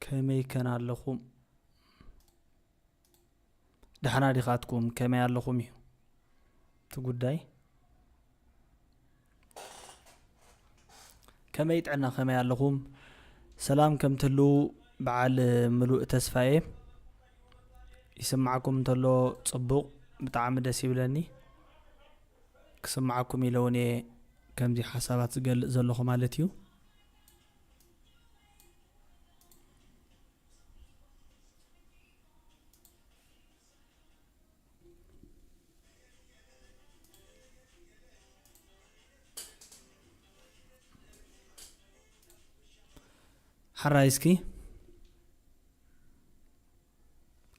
ከመይ ከን ኣለኹም? ደሓና ዲኻትኩም? ከመይ ኣለኹም እዩ እቲ ጉዳይ? ከመይ ጥዕና፣ ከመይ ኣለኹም? ሰላም ከም ትህልዉ በዓል ምሉእ ተስፋ እየ። ይስማዕኩም እንተሎ ጽቡቕ፣ ብጣዕሚ ደስ ይብለኒ። ክስማዓኩም ኢለ እውን እየ ከምዚ ሓሳባት ዝገልጽ ዘለኹ ማለት እዩ። ሓራይ እስኪ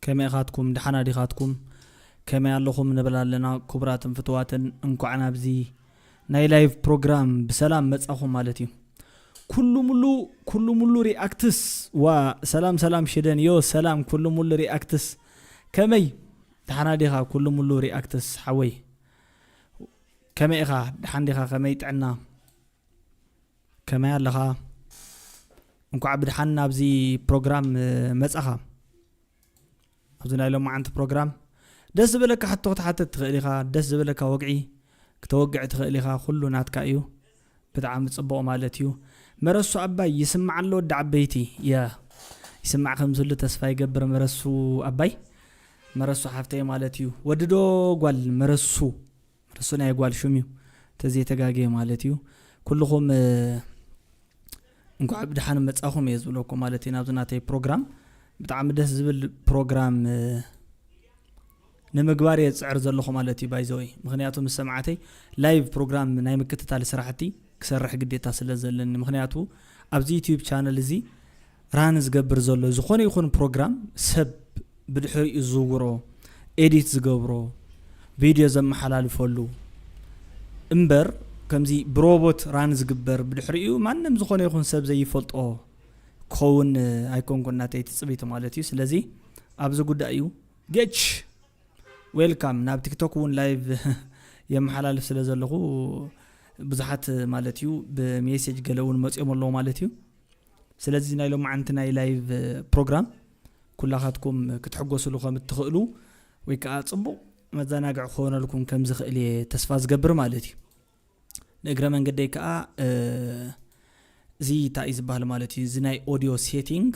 ከመይ ኢኻትኩም? ደሓና ዲኻትኩም? ከመይ ኣለኹም ንብል ኣለና። ክቡራትን ፍትዋትን፣ እንኳዕ ናብዚ ናይ ላይቭ ፕሮግራም ብሰላም መጻኹም ማለት እዩ። ኩሉ ሙሉ፣ ኩሉ ሙሉ ሪኣክትስ፣ ዋ፣ ሰላም፣ ሰላም ሽደን፣ ዮ፣ ሰላም፣ ኩሉ ሙሉ ሪኣክትስ። ከመይ? ደሓና ዲኻ? ኩሉ ሙሉ ሪኣክትስ፣ ሓወይ። ከመይ ኢኻ? ደሓን ዲኻ? ከመይ ጥዕና? ከመይ ኣለኻ? እንኳዕ ብድሓን ናብዚ ፕሮግራም፣ እ፣ መጻኻ። ኣብዚ ናይ ሎማዓንቲ ፕሮግራም ደስ ዝበለካ ሕቶ ክትሓትት ትኽእል ኢኻ። ደስ ዝበለካ ወግዒ ክተወግዕ ትኽእል ኢኻ። ኩሉ ናትካ እዩ። ብጣዕሚ ጽቡቕ ማለት እዩ። መረሱ ኣባይ ይስማዕ ኣሎ ወዲ ዓበይቲ። ያ፣ ይስማዕ ከም ዝህሉ ተስፋ ይገብር መረሱ ኣባይ። መረሱ ሓፍተይ ማለት እዩ። ወዲ ዶ ጓል መረሱ? መረሱ ናይ ጓል ሽም እዩ። ተዘይተጋግየ ማለት እዩ። ኩልኹም፣ እ፣ እንኳዕ ብድሓን መጻኹም እየ ዝብለኩም ማለት እዩ ናብዚ ናተይ ፕሮግራም። ብጣዕሚ ደስ ዝብል ፕሮግራም፣ እ፣ ንምግባር እየ ዝጽዕር ዘለኹ ማለት እዩ። ባይዘወይ፣ ምኽንያቱ ምስ ሰማዕተይ ላይቭ ፕሮግራም ናይ ምክትታል ስራሕቲ ክሰርሕ ግዴታ ስለ ዘለኒ። ምኽንያቱ ኣብዚ ዩቲዩብ ቻነል እዚ ራን ዝገብር ዘሎ ዝኾነ ይኹን ፕሮግራም ሰብ ብድሕሪኡ ዝዝውሮ፣ ኤዲት ዝገብሮ፣ ቪድዮ ዘመሓላልፈሉ እምበር፣ ከምዚ ብሮቦት ራን ዝግበር ብድሕሪኡ ማንም ዝኾነ ይኹን ሰብ ዘይፈልጦ ክኸውን ኣይኮንኩን ናተይ ትጽቢት ማለት እዩ። ስለዚ ኣብዚ ጉዳይ እዩ። ጌች ዌልካም። ናብ ቲክቶክ እውን ላይቭ የመሓላልፍ ስለ ዘለኹ ብዙሓት ማለት እዩ ብሜሴጅ ገለ እውን መጺኦም ኣለዉ ማለት እዩ። ስለዚ ናይ ሎማዓንቲ ናይ ላይቭ ፕሮግራም ኩላኻትኩም ክትሕጎስሉ ከም እትኽእሉ ወይ ከዓ ጽቡቕ መዘናግዒ ክኾነልኩም ከም ዝኽእል እየ ተስፋ ዝገብር ማለት እዩ። ንእግረ መንገደይ ከዓ፣ እ፣ እዚ እንታይ እዩ ዝበሃል ማለት እዩ፣ እዚ ናይ ኦዲዮ ሴቲንግ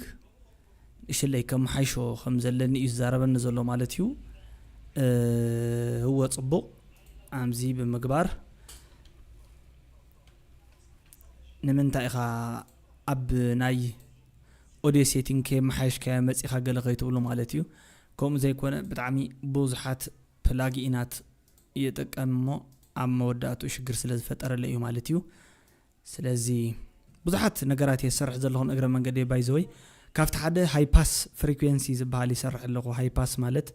ንእሽለይ ከመሓይሾ ከም ዘለኒ እዩ ዝዛረበኒ ዘሎ ማለት እዩ። እ፣ ህወ ጽቡቕ ኣምዚ ብምግባር ንምንታይ ኢኻ ኣብ ናይ ኦዲዮ ሴቲንግ ከየመሓየሽካዮ መጺኻ ገለ ከይትብሉ ማለት እዩ። ከምኡ ዘይኮነ ብጣዕሚ ብዙሓት ፕላግኢናት ይጥቀም እሞ ኣብ መወዳእትኡ ሽግር ስለ ዝፈጠረለይ እዩ ማለት እዩ። ስለዚ ብዙሓት ነገራት እየ ዝሰርሕ ዘለኹ እግረ መንገደይ። ባይዘወይ ካብቲ ሓደ ሃይፓስ ፍሪኩዌንሲ ዝበሃል ይሰርሕ ኣለኹ። ሃይፓስ ማለት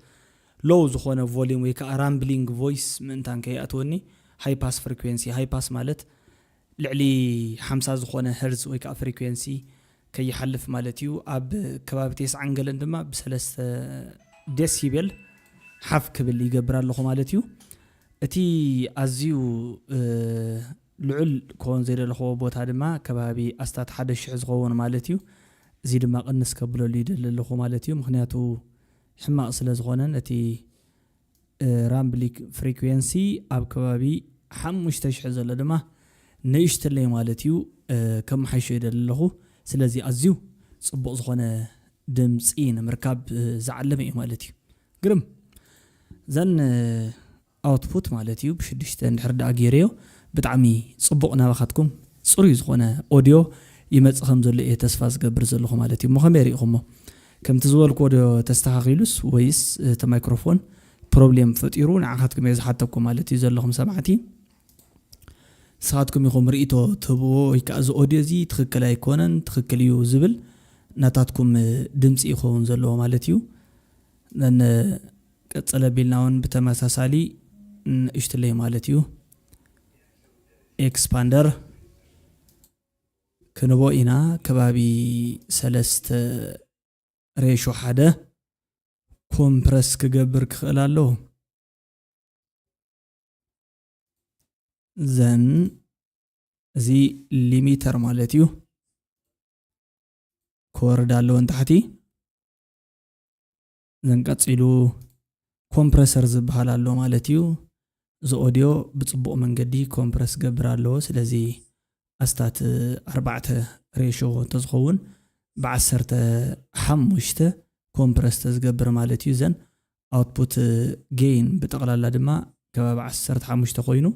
ሎው ዝኾነ ቮሊዩም ወይ ከዓ ራምብሊንግ ቮይስ ምእንታን ከይኣትወኒ ሃይፓስ ፍሪኩዌንሲ። ሃይፓስ ማለት ልዕሊ ሓምሳ ዝኾነ ሄርዝ ወይ ከዓ ፍሪኩዌንሲ ከይሓልፍ ማለት እዩ። ኣብ ከባቢ ቴስዓን ገለን ድማ ብሰለስተ ዴሲቤል ሓፍ ክብል ይገብር ኣለኹ ማለት እዩ። እቲ ኣዝዩ፣ እ፣ ልዑል ክኸውን ዘይደለኽዎ ቦታ ድማ ከባቢ ኣስታት ሓደ ሽሕ ዝኸውን ማለት እዩ። እዚ ድማ ቅንስ ከብለሉ ይደሊ ኣለኹ ማለት እዩ። ምኽንያቱ ሕማቕ ስለ ዝኾነ ነቲ እ፣ ራምብሊክ ፍሪኩዌንሲ ኣብ ከባቢ ሓሙሽተ ሽሕ ዘሎ ድማ ንእሽትለይ ማለት እዩ፣ እ፣ ከመሓይሾ ይደሊ ኣለኹ። ስለዚ ኣዝዩ ጽቡቕ ዝኾነ ድምጺ ንምርካብ፣ እ፣ ዝዓለመ እዩ ማለት እዩ። ግርም። ዘን፣ እ፣ ኣውትፑት ማለት እዩ ብሽዱሽተ እንድሕር ደኣ ገይረዮ ብጣዕሚ ጽቡቕ ናባኻትኩም ጽሩይ ዝኾነ ኦድዮ ይመጽእ ከም ዘሎ እየ ተስፋ ዝገብር ዘለኹ ማለት እዩ። እሞ ከመይ ርኢኹሞ? ከምቲ ዝበልክዎ ዶ ተስተኻኺሉስ ወይስ እቲ ማይክሮፎን ፕሮብሌም ፈጢሩ ንዓኻትኩም እየ ዝሓተኩም ማለት እዩ ዘለኹም ሰማዕቲ። ንስኻትኩም ኢኹም ርኢቶ ትህብዎ ወይ ከዓ እዚ ኦድዮ እዚ ትኽክል ኣይኮነን፣ ትኽክል እዩ ዝብል ናታትኩም ድምፂ ይኸውን ዘለዎ ማለት እዩ። ነን ቀጸለ ቢልና እውን ብተመሳሳሊ ንእሽትለይ ማለት እዩ ኤክስፓንደር ክንቦ ኢና። ከባቢ ሰለስተ ሬሾ ሓደ ኮምፕረስ ክገብር ክኽእል ኣለዎ። ዘን እዚ ሊሚተር ማለት እዩ። ክወርድ ኣለዎ ንታሕቲ። ዘን ቀጺሉ ኮምፕረሰር ዝበሃል ኣሎ ማለት እዩ። እዚ ኦድዮ ብጽቡቕ መንገዲ ኮምፕረስ ክገብር ኣለዎ። ስለዚ ኣስታት ኣርባዕተ ሬሾ እንተዝኸውን፣ ብዓሰርተ ሓሙሽተ ኮምፕረስ ተዝገብር ማለት እዩ። ዘን ኣውትፑት ጌይን ብጠቕላላ ድማ ከባቢ ዓሰርተ ሓሙሽተ ኮይኑ፣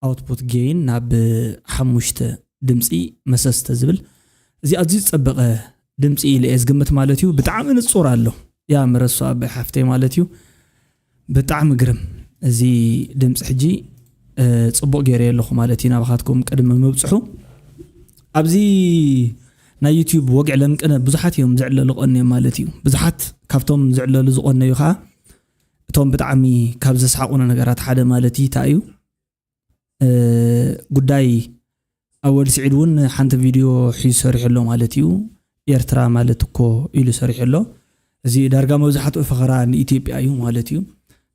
ኣውትፑት ጌይን ናብ ሓሙሽተ ድምፂ መሰስ ተዝብል። እዚ ኣዝዩ ዝጸበቐ ድምፂ ኢለ እየ ዝግምት ማለት እዩ። ብጣዕሚ ንጹር ኣሎ። ያ ምረሱ ኣባይ ሓፍተይ ማለት እዩ። ብጣዕሚ ግርም። እዚ ድምፂ ሕጂ፣ እ፣ ጽቡቕ ገይረ ኣለኹ ማለት እዩ። ናባኻትኩም ቅድሚ ምብጽሑ፣ ኣብዚ ናይ ዩቲዩብ ወግዒ ለምቅነ ብዙሓት እዮም ዝዕለሉ ቀንዮም ማለት እዩ። ብዙሓት ካብቶም ዝዕለሉ ዝቐነዩ ኸዓ፣ እቶም ብጣዕሚ ካብ ዘስሓቑኒ ነገራት ሓደ ማለት እዩ፣ እንታይ እዩ? እ፣ ጉዳይ ኣወል ስዒድ እውን ሓንቲ ቪድዮ ሒዙ ሰሪሑ ኣሎ ማለት እዩ። ኤርትራ ማለት እኮ ኢሉ ሰሪሑ ኣሎ። እዚ ዳርጋ መብዛሕትኡ ፈኸራ ንኢትዮጵያ እዩ ማለት እዩ።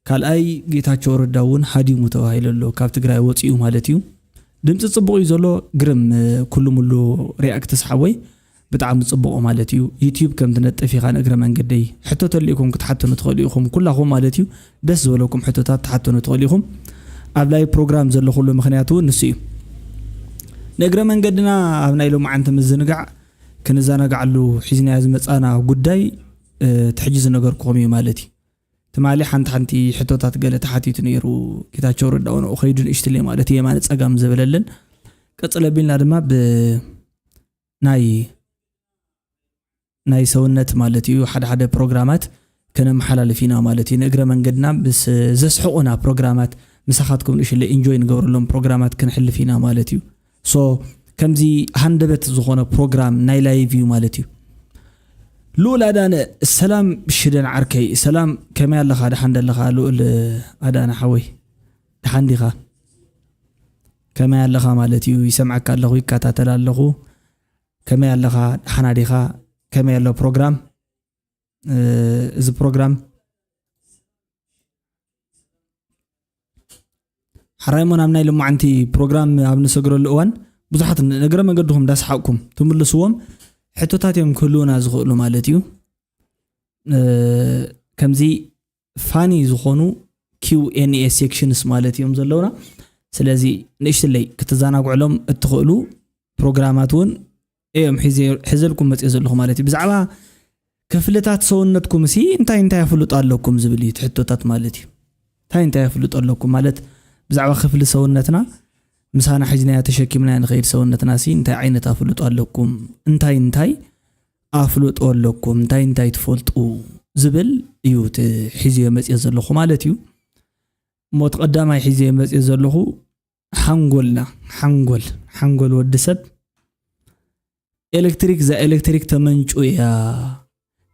ካልኣይ፣ ጌታቸው ረዳ እውን ሃዲሙ ተባሂሉ ኣሎ፣ ካብ ትግራይ ወፂኡ ማለት እዩ። ድምፂ ፅቡቕ እዩ ዘሎ፣ ግርም፣ እ፣ ኩሉ ሙሉ ሪያክትስ ሓወይ ብጣዕሚ ፅቡቕ ማለት እዩ። ዩቲዩብ ከም ትነጥፍ ኢኻ ንእግረ መንገደይ። ሕቶ ተልኢኹም ክትሓቱኒ ትኽእሉ ኢኹም ኩላኹም ማለት እዩ። ደስ ዝበለኩም ሕቶታት ትሓቱኒ ትኽእሉ ኢኹም። ኣብ ላይ ፕሮግራም ዘሎ ኩሉ ምኽንያት እውን ንሱ እዩ። ንእግረ መንገድና ኣብ ናይ ሎማዓንቲ ምዝንጋዕ ክንዘናግዓሉ ሒዝናዮ ዝመጻና ጉዳይ፣ እ፣ እቲ ሕጂ ዝነገርኩኹም እዩ ማለት እዩ። ትማሊ ሓንቲ ሓንቲ ሕቶታት ገለ ተሓቲቱ ነይሩ ጌታቸው ረዳ፣ ንኡ ኸይዱ ንእሽትለይ ማለት የማነ ጸጋም ዘበለለን። ቀጽል ኣቢልና ድማ ብ ናይ፣ ናይ ሰውነት ማለት እዩ ሓደ ሓደ ፕሮግራማት ከነመሓላልፍ ኢና ማለት እዩ። ንእግረ መንገድና ምስ ዘስሕቑና ፕሮግራማት ምሳኻትኩም ንእሽለይ ኢንጆይ ንገብረሎም ፕሮግራማት ክንሕልፍ ኢና ማለት እዩ። ሶ ከምዚ ሃንደበት ዝኾነ ፕሮግራም ናይ ላይቭ እዩ ማለት እዩ። ልኡል ኣዳነ፣ ሰላም ሽደን ዓርከይ፣ ሰላም፣ ከመይ ኣለኻ? ደሓን ደለኻ ልኡል ኣዳነ ሓወይ? ደሓን ዲኻ? ከመይ ኣለኻ ማለት እዩ? ይሰምዓካ ኣለኹ፣ ይከታተል ኣለኹ። ከመይ ኣለኻ? ደሓና ዲኻ? ከመይ ኣሎ ፕሮግራም? እ፣ እዚ ፕሮግራም ሓራይ እሞ ናብ ናይ ሎማዓንቲ ፕሮግራም ኣብ ንሰግረሉ እዋን ብዙሓት ን-፣ ንእግረ መንገድኹም እንዳሰሓቕኩም ትምልስዎም ሕቶታት እዮም ክህልዉና ዝኽእሉ ማለት እዩ። እ፣ ከምዚ ፋኒ ዝኾኑ ኪው ኤን ኤ ሴክሽንስ ማለት እዮም ዘለውና። ስለዚ ንእሽትለይ ክትዘናግዕሎም እትኽእሉ ፕሮግራማት እውን እዮም ሒዘ-፣ ሒዘልኩም መፅእ ዘለኹ ማለት እዩ። ብዛዕባ ክፍልታት ሰውነትኩም ሲ እንታይ እንታይ ኣፍልጦ ኣለኩም ዝብል እዩ እቲ ሕቶታት ማለት እዩ። እንታይ እንታይ ኣፍልጦ ኣለኩም ማለት ብዛዕባ ክፍሊ ሰውነትና ምሳና ሒዝናዮ ተሸኪምናዮ ንኸይድ ሰውነትና ሲ እንታይ ዓይነት ኣፍልጦ ኣለኩም? እንታይ እንታይ ኣፍልጦ ኣለኩም? እንታይ እንታይ ትፈልጡ? ዝብል እዩ እቲ ሒዘዮ መፅእ ዘለኹ ማለት እዩ። እሞ እቲ ቀዳማይ ሒዘዮ መፅእ ዘለኹ ሓንጎልና፣ ሓንጎል፣ ሓንጎል ወዲ ሰብ ኤሌክትሪክ፣ እዛ ኤሌክትሪክ ተመንጩ እያ።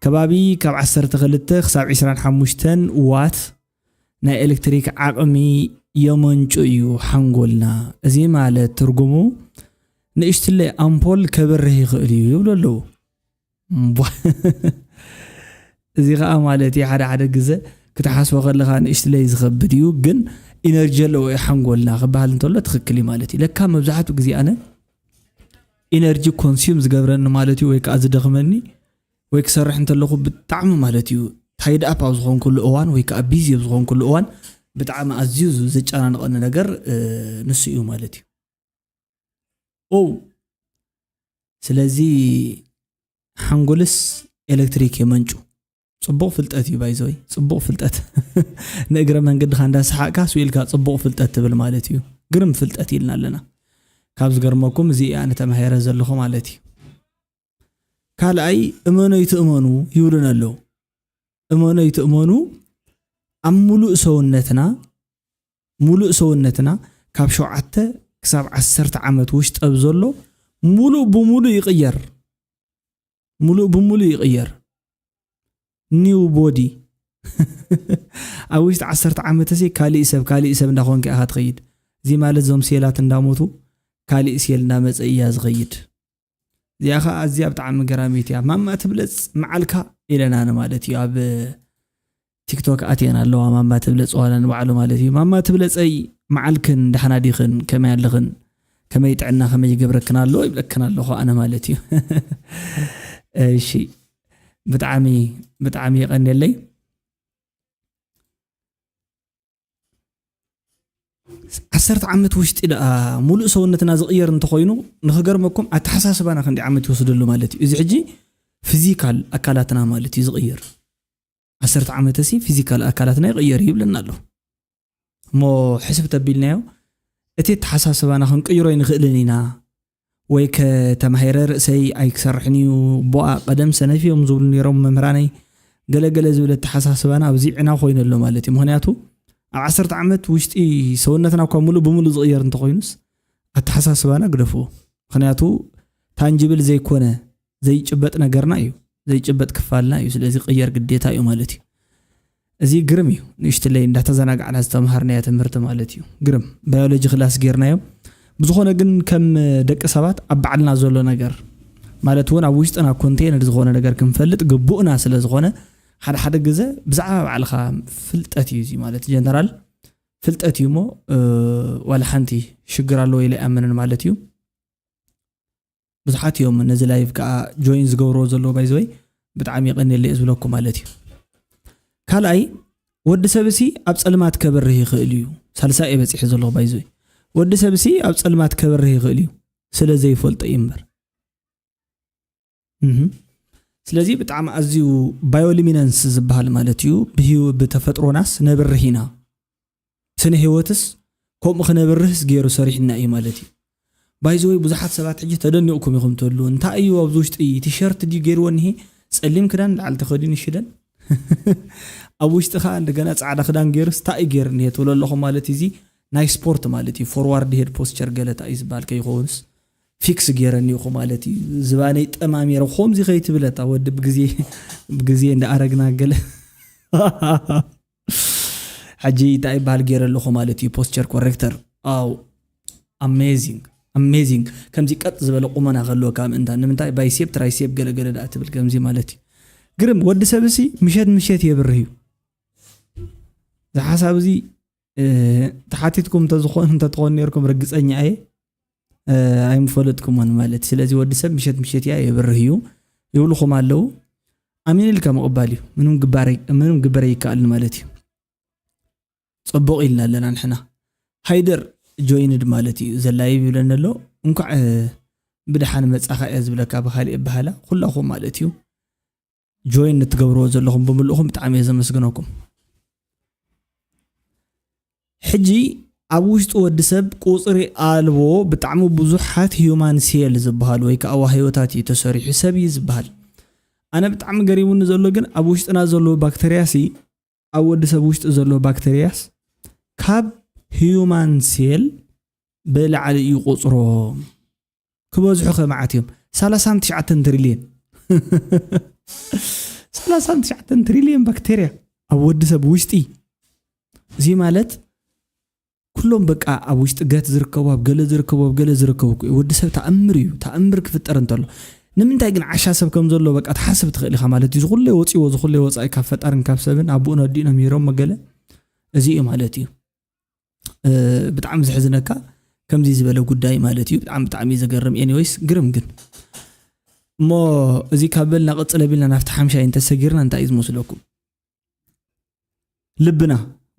ከባቢ ካብ ዓሰርተ ክልተ ክሳብ ዕስራን ሓሙሽተን ዋት ናይ ኤሌክትሪክ ዓቕሚ የመንጩ እዩ ሓንጎልና። እዚ ማለት ትርጉሙ ንእሽትለይ ኣምፖል ከብርህ ይኽእል እዩ ይብሉ ኣለዉ። እምቧ። እዚ ኸዓ ማለት እዩ ሓደ ሓደ ግዘ ክትሓስቦ ከለኻ ንእሽትለይ ዝኸብድ እዩ፣ ግን ኢነርጂ ኣለዎ እዩ ሓንጎልና ክበሃል እንተሎ ትኽክል እዩ ማለት እዩ። ለካ መብዛሕትኡ ግዜ ኣነ ኢነርጂ ኮንሱም ዝገብረኒ ማለት እዩ፣ ወይ ከዓ ዝደኽመኒ፣ ወይ ክሰርሕ እንተለኹ ብጣዕሚ ማለት እዩ ታይድ ኣፕ ኣብ ዝኾንኩሉ እዋን፣ ወይ ከዓ ቢዚ ኣብ ዝኾንኩሉ እዋን ብጣዕሚ ኣዝዩ ዝ-፣ ዘጨናንቐኒ ነገር፣ እ፣ ንሱ እዩ ማለት እዩ። ኦ፣ ስለዚ ሓንጎልስ ኤሌክትሪክ የመንጩ። ጽቡቕ ፍልጠት እዩ ባይዘወይ፣ ጽቡቕ ፍልጠት። ንእግረ መንገድኻ እንዳሰሓቕካ ስኢልካ ጽቡቕ ፍልጠት ትብል ማለት እዩ። ግርም ፍልጠት ኢልና ኣለና። ካብ ዝገርመኩም እዚ ኣነ ተማሂረ ዘለኹ ማለት እዩ። ካልኣይ፣ እመኑ ኣይትእመኑ ይብሉን ኣለዉ። እመኑ ኣይትእመኑ፣ ኣብ ሙሉእ ሰውነትና፣ ሙሉእ ሰውነትና ካብ ሸውዓተ ክሳብ ዓሰርተ ዓመት ውሽጢ ኣብ ዘሎ ሙሉእ ብሙሉእ ይቕየር። ሙሉእ ብሙሉእ ይቕየር። ኒው ቦዲ። ኣብ ውሽጢ ዓሰርተ ዓመት እዚ ካሊእ ሰብ፣ ካሊእ ሰብ እንዳኾንካ ኢኻ ትኸይድ። እዚ ማለት እዞም ሴላት እንዳሞቱ ካሊእ ሴል እንዳመጸ እያ ዝኸይድ። እዚኣ ኸዓ ኣዝያ ብጣዕሚ ገራሚት እያ። ማማ ትብለጽ መዓልካ ኢለና ማለት እዩ። ኣብ ቲክቶክ ኣትየን ኣለዋ። ማማ ትብለጽ ዋላ ንባዕሉ ማለት እዩ። ማማ ትብለጸይ መዓልክን፣ ደሓና ዲኽን፣ ከመይ ኣለኽን፣ ከመይ ጥዕና፣ ከመይ ይገብረክን ኣሎ ይብለክን ኣለኹ ኣነ ማለት እዩ። እሺ፣ ብጣዕሚ ብጣዕሚ የቐንየለይ። ዓሰርተ ዓመት ውሽጢ ደኣ ሙሉእ ሰውነትና ዝቕየር እንተኾይኑ፣ ንኽገርመኩም ኣተሓሳስባና ክንደይ ዓመት ይወስደሉ ማለት እዩ። እዚ ሕጂ ፊዚካል ኣካላትና ማለት እዩ ዝቕየር። ዓሰርተ ዓመት ሲ ፊዚካል ኣካላትና ይቕየር ይብለና ኣሎ። እሞ ሕስብ ተቢልናዮ፣ እቲ ኣተሓሳስባና ክንቅይሮ ኣይንኽእልን ኢና። ወይ ከተማሂረ ርእሰይ ኣይክሰርሕን እዩ፣ ቦኣ ቀደም ሰነፍ እዮም ዝብሉ ነይሮም መምህራነይ፣ ገለገለ ዝብል ኣተሓሳስባና ኣብዚ ዕና ኮይኑ ኣሎ ማለት እዩ። ምኽንያቱ ኣብ ዓሰርተ ዓመት ውሽጢ ሰውነትና እኳ ሙሉእ ብሙሉእ ዝቕየር እንተኾይኑስ ኣተሓሳስባና ግደፍዎ። ምኽንያቱ ታንጅብል ዘይኮነ ዘይጭበጥ ነገርና እዩ፣ ዘይጭበጥ ክፋልና እዩ። ስለዚ ቅየር ግዴታ እዩ ማለት እዩ። እዚ ግርም እዩ። ንእሽትለይ እንዳተዘናጋዕና ዝተምሃርናዮ ትምህርቲ ማለት እዩ። ግርም ባዮሎጂ ክላስ ጌርናዮ። ብዝኾነ ግን ከም ደቂ ሰባት ኣብ ባዕልና ዘሎ ነገር ማለት እውን ኣብ ውሽጥና ኮንቴነር ዝኾነ ነገር ክንፈልጥ ግቡእና ስለ ዝኾነ ሓደ ሓደ ግዘ ብዛዕባ ባዕልኻ ፍልጠት እዩ እዚ ማለት ጀነራል ፍልጠት እዩ እሞ እ፣ ዋላ ሓንቲ ሽግር ኣለዎ ኢለ ኣይኣምንን ማለት እዩ። ብዙሓት እዮም ነዚ ላይቭ ከዓ ጆይን ዝገብርዎ ዘለዉ ባይዘወይ ብጣዕሚ የቐንየለይ እየ ዝብለኩም ማለት እዩ። ካልኣይ ወዲ ሰብ ሲ ኣብ ፀልማት ከበርህ ይኽእል እዩ። ሳልሳይ እየ በፂሐ ዘለኹ ባይዘወይ ወዲ ሰብ ሲ ኣብ ፀልማት ከበርህ ይኽእል እዩ ስለ ዘይፈልጦ እዩ እምበር እህ። ስለዚ ብጣዕሚ ኣዝዩ ባዮሉሚነንስ ዝበሃል ማለት እዩ ብህይወ- ብተፈጥሮናስ ነብርህ ኢና ስነ ህይወትስ ከምኡ ክነብርህስ ገይሩ ሰሪሕና እዩ ማለት እዩ። ባይዘወይ ብዙሓት ሰባት ሕጂ ተደኒቕኩም ኢኹም ትህሉ እንታይ እዩ ኣብዚ ውሽጢ ቲሸርት ድዩ ገይርዎ እኒሄ ጸሊም ክዳን ላዕሊ ተኸዲኑ ሽደን ኣብ ውሽጢ ከዓ እንደገና ጻዕዳ ክዳን ገይሩስ እንታይ እዩ ገይሩ እኒሄ ትብሉ ኣለኹም ማለት እዩ እዚ ናይ ስፖርት ማለት እዩ ፎርዋርድ ሄድ ፖስቸር ገለ እንታይ እዩ ዝበሃል ከይኸውንስ ፊክስ ገይረ እኒኹ ማለት እዩ ዝባነይ ጠማሚረ ከምዚ ከይትብለታ ወዲ ብግዜ ብግዜ እንዳኣረግና ገለ ሕጂ እንታይ ይበሃል ገይረ ኣለኹ ማለት እዩ ፖስቸር ኮሬክተር ኣው ኣሜዚንግ ኣሜዚንግ ከምዚ ቀጥ ዝበለ ቁመና ከለወካ ምእንታ ንምንታይ ባይሴፕ ትራይሴፕ ገለገለ ደኣ ትብል ከምዚ ማለት እዩ ግርም ወዲ ሰብ ሲ ምሸት ምሸት የብርህ እዩ ዝሓሳብ እዚ ተሓቲትኩም እንተዝኾን እንተትኾኑ ነርኩም ርግፀኛ እየ ኣይምፈለጥኩሞን ማለት እዩ ስለዚ ወዲ ሰብ ምሸት ምሸት እያ የብርህ እዩ ይብልኹም ኣለዉ ኣሚን ኢልካ ምቕባል እዩ ምንም ግበረ ይከኣልን ማለት እዩ ፅቡቕ ኢልና ኣለና ንሕና ሃይደር ጆይንድ ማለት እዩ ዘላይብ ይብለኒ ኣሎ እንኳዕ ብድሓን መፃኻ እያ ዝብለካ ብካሊእ ኣበሃላ ኩላኹም ማለት እዩ ጆይን ንትገብርዎ ዘለኹም ብምልእኹም ብጣዕሚ እየ ዘመስግነኩም ሕጂ ኣብ ውሽጢ ወዲ ሰብ ቁፅሪ ኣልቦ ብጣዕሚ ብዙሓት ሂዩማን ሴል ዝበሃሉ ወይ ከዓ ዋህዮታት እዩ ተሰሪሑ ሰብ እዩ ዝበሃል ኣነ ብጣዕሚ ገሪሙኒ ዘሎ ግን ኣብ ውሽጥና ዘለዉ ባክተርያ ሲ ኣብ ወዲ ሰብ ውሽጢ ዘለዉ ባክተርያስ ካብ ሂዩማን ሴል ብላዕሊ እዩ ቁፅሮም ክበዝሑ ከመዓት እዮም ሰላሳን ትሽዓተን ትሪልየን ሰላሳን ትሽዓተን ትሪልየን ባክተርያ ኣብ ወዲ ሰብ ውሽጢ እዚ ማለት ኩሎም በቃ ኣብ ውሽጢ ገት ዝርከቡ ኣብ ገለ ዝርከቡ ኣብ ገለ ዝርከቡ ወዲ ሰብ ተኣምር እዩ ተኣምር ክፍጠር እንተሎ ንምንታይ ግን ዓሻ ሰብ ከም ዘሎ በቃ ትሓስብ ትኽእል ኢኻ ማለት እዩ ዝኩለ ወፂዎ ዝኩለ ወፃኢ ካብ ፈጣርን ካብ ሰብን ኣቦኡን ኣዲኡን ኣምሂሮም መገለ እዚ እዩ ማለት እዩ ብጣዕሚ ዘሕዝነካ ከምዚ ዝበለ ጉዳይ ማለት እዩ ብጣዕሚ ብጣዕሚ ዘገርም ኤኒወይስ ግርም ግን እሞ እዚ ካብ በልና ቀፅለ ቢልና ናብቲ ሓምሻይ እንተሰጊርና እንታይ እዩ ዝመስለኩም ልብና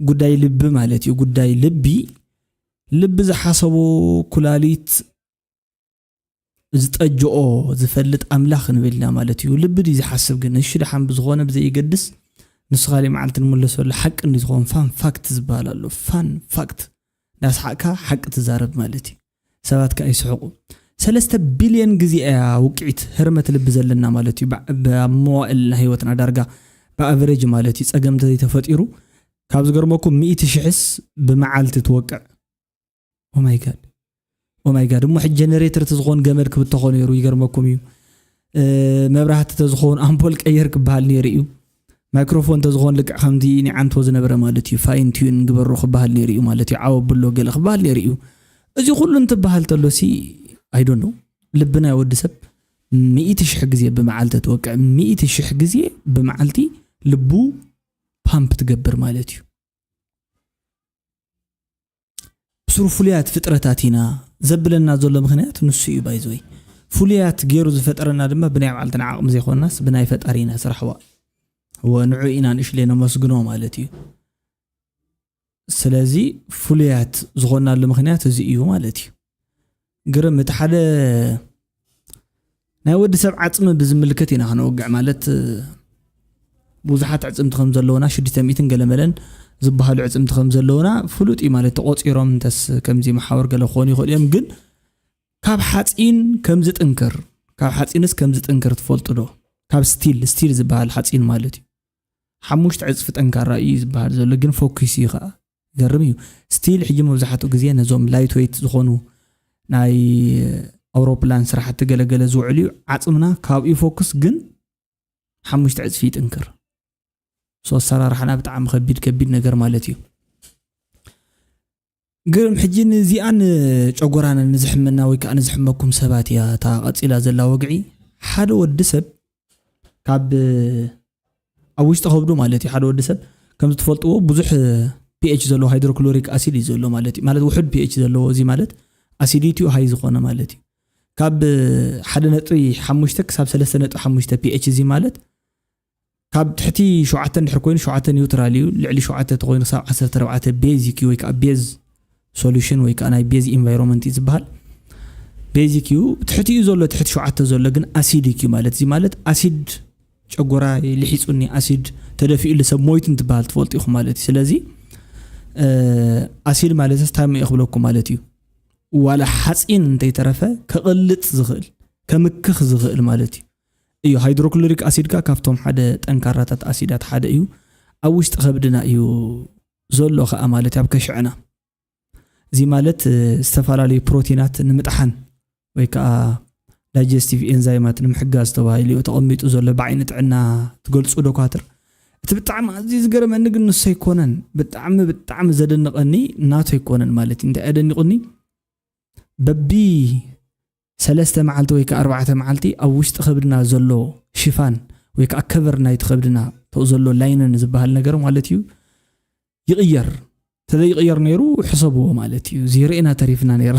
ጉዳይ ልቢ ማለት እዩ ጉዳይ ልቢ ልቢ ዝሓሰቦ ኩላሊት ዝጠጅኦ ዝፈልጥ ኣምላኽ ንብል ኢና ማለት እዩ። ልቢ ድዩ ዝሓስብ ግን? እሺ ደሓን ብዝኾነ ብዘይገድስ ንሱ ካሊእ መዓልቲ ንምለሰሉ። ሓቂ እንድዩ ዝኸውን ፋን ፋክት ዝበሃል ኣሎ። ፋን ፋክት እንዳስሓቕካ ሓቂ ትዛረብ ማለት እዩ። ሰባት ከኣ ይስሕቑ። ሰለስተ ቢልዮን ግዜ እያ ውቅዒት ህርመት ልቢ ዘለና ማለት እዩ። ብ- ብ- ኣብ መዋእል ናይ ህይወትና ዳርጋ ብኣቨሬጅ ማለት እዩ። ጸገም እንተዘይተፈጢሩ ካብ ዝገርመኩም ሚእቲ ሽሕስ ብመዓልቲ ትወቅዕ። ኦማይ ጋድ ኦማይ ጋድ እሞ ሕጂ ጀነሬተር ተዝኾን ገመድ ክብተኾ ነይሩ ይገርመኩም እዩ መብራህቲ ተዝኾን ኣምፖል ቀየር ክበሃል ነይሩ እዩ ማይክሮፎን ተዝኾን ልክዕ ከምቲ ኒዓንቶ ዝነበረ ማለት እዩ ፋይን ቲዩን ግበሮ ክበሃል ነይሩ እዩ ማለት እዩ ዓወ ብሎ ገለ ክበሃል ነይሩ እዩ እዚ ኩሉ እንትበሃል ተሎ ሲ ኣይዶኖ ልቢ ናይ ወዲ ሰብ ሚእቲ ሽሕ ግዜ ብመዓልቲ ትወቅዕ ሚእቲ ሽሕ ግዜ ብመዓልቲ ልቡ ፓምፕ ትገብር ማለት እዩ ብሱሩ ፍሉያት ፍጥረታት ኢና ዘብለና ዘሎ ምኽንያት ንሱ እዩ ባይዘወይ ፍሉያት ገይሩ ዝፈጠረና ድማ ብናይ ባዕልትና ዓቕሚ ዘይኮንናስ ብናይ ፈጣሪ ኢና ስራሕዋ። እወ ንዑ ኢና ንእሽለ ነመስግኖ ማለት እዩ። ስለዚ ፍሉያት ዝኾናሉ ምኽንያት እዚ እዩ ማለት እዩ። ግርም እቲ ሓደ ናይ ወዲ ሰብ ዓጽሚ ብዝምልከት ኢና ክነወግዕ ማለት ብዙሓት ዕጽምቲ ከም ዘለውና ሽዱሽተ ሚእትን ገለመለን ዝበሃሉ ዕጽምቲ ከም ዘለውና ፍሉጥ እዩ ማለት ተቆጺሮም እንተስ ከምዚ መሓወር ገለ ክኾኑ ይኽእሉ እዮም ግን ካብ ሓፂን ከም ዝጥንክር ካብ ሓፂንስ ከም ዝጥንክር ትፈልጡ ዶ? ካብ ስቲል ስቲል ዝበሃል ሓፂን ማለት እዩ። ሓሙሽተ ዕፅፊ ጠንካራ እዩ ዝበሃል ዘሎ ግን ፎኪስ እዩ ከዓ ገርም እዩ። ስቲል ሕጂ መብዛሕትኡ ግዜ ነዞም ላይት ዌይት ዝኾኑ ናይ ኣውሮፕላን ስራሕቲ ገለገለ ዝውዕል እዩ። ዓፅምና ካብኡ ፎክስ ግን ሓሙሽተ ዕፅፊ ይጥንክር። ሶ ኣሰራርሓና ብጣዕሚ ከቢድ ከቢድ ነገር ማለት እዩ። ግርም ሕጂ ንዚኣን ጨጎራና ንዝሕመና ወይ ከዓ ንዝሕመኩም ሰባት እያ እታ ቀፂላ ዘላ ወግዒ። ሓደ ወዲ ሰብ ካብ ኣብ ውሽጢ ከብዱ ማለት እዩ ሓደ ወዲ ሰብ ከም ዝትፈልጥዎ ብዙሕ ፒኤች ዘለዎ ሃይድሮክሎሪክ ኣሲድ እዩ ዘሎ ማለት እዩ ማለት ውሑድ ፒኤች ዘለዎ እዚ ማለት ኣሲዲቲኡ ሃይ ዝኾነ ማለት እዩ ካብ ሓደ ነጥቢ ሓሙሽተ ክሳብ ሰለስተ ነጥቢ ሓሙሽተ ፒኤች እዚ ማለት ካብ ትሕቲ ሸውዓተ እንድሕር ኮይኑ ሸውዓተ ኒውትራል እዩ ልዕሊ ሸውዓተ ተኮይኑ ክሳብ ዓሰርተ ኣርባዕተ ቤዚክ እዩ ወይ ከዓ ቤዝ ሶሉሽን ወይ ከዓ ናይ ቤዝ ኢንቫይሮንመንት እዩ ዝበሃል። ቤዚክ እዩ ትሕቲኡ ዘሎ ትሕቲ ሸውዓተ ዘሎ ግን ኣሲዲክ እዩ ማለት እዚ ማለት ኣሲድ ጨጎራ ልሒፁኒ ኣሲድ ተደፊኡሉ ሰብ ሞይቱ እንትበሃል ትፈልጡ ኢኹም ማለት እዩ። ስለዚ ኣሲድ ማለት ስታይ መ ክብለኩም ማለት እዩ ዋላ ሓፂን እንተይተረፈ ከቕልጥ ዝኽእል ከምክኽ ዝኽእል ማለት እዩ። እዩ ሃይድሮክሎሪክ ኣሲድ ካ ካብቶም ሓደ ጠንካራታት ኣሲዳት ሓደ እዩ። ኣብ ውሽጢ ከብድና እዩ ዘሎ ከዓ ማለት ኣብ ከሽዕና እዚ ማለት ዝተፈላለዩ ፕሮቲናት ንምጥሓን ወይ ከዓ ዳይጀስቲቭ ኤንዛይማት ንምሕጋዝ ተባሂሉ እዩ ተቐሚጡ ዘሎ ብዓይኒ ጥዕና ትገልፁ ዶኳትር። እቲ ብጣዕሚ ኣዝዩ ዝገርመኒ ግን ንሱ ኣይኮነን ብጣዕሚ ብጣዕሚ ዘደንቐኒ ናቱ ኣይኮነን ማለት እዩ እንታይ ኣደኒቑኒ በቢ ሰለስተ መዓልቲ ወይ ከዓ ኣርባዕተ መዓልቲ ኣብ ውሽጢ ከብድና ዘሎ ሽፋን ወይ ከዓ ከቨር ናይቲ ከብድና ተኡ ዘሎ ላይነን ዝበሃል ነገር ማለት እዩ ይቕየር ተዘይቕየር ነይሩ ሕሰብዎ ማለት እዩ ዜርኤና ተሪፍና ነይራ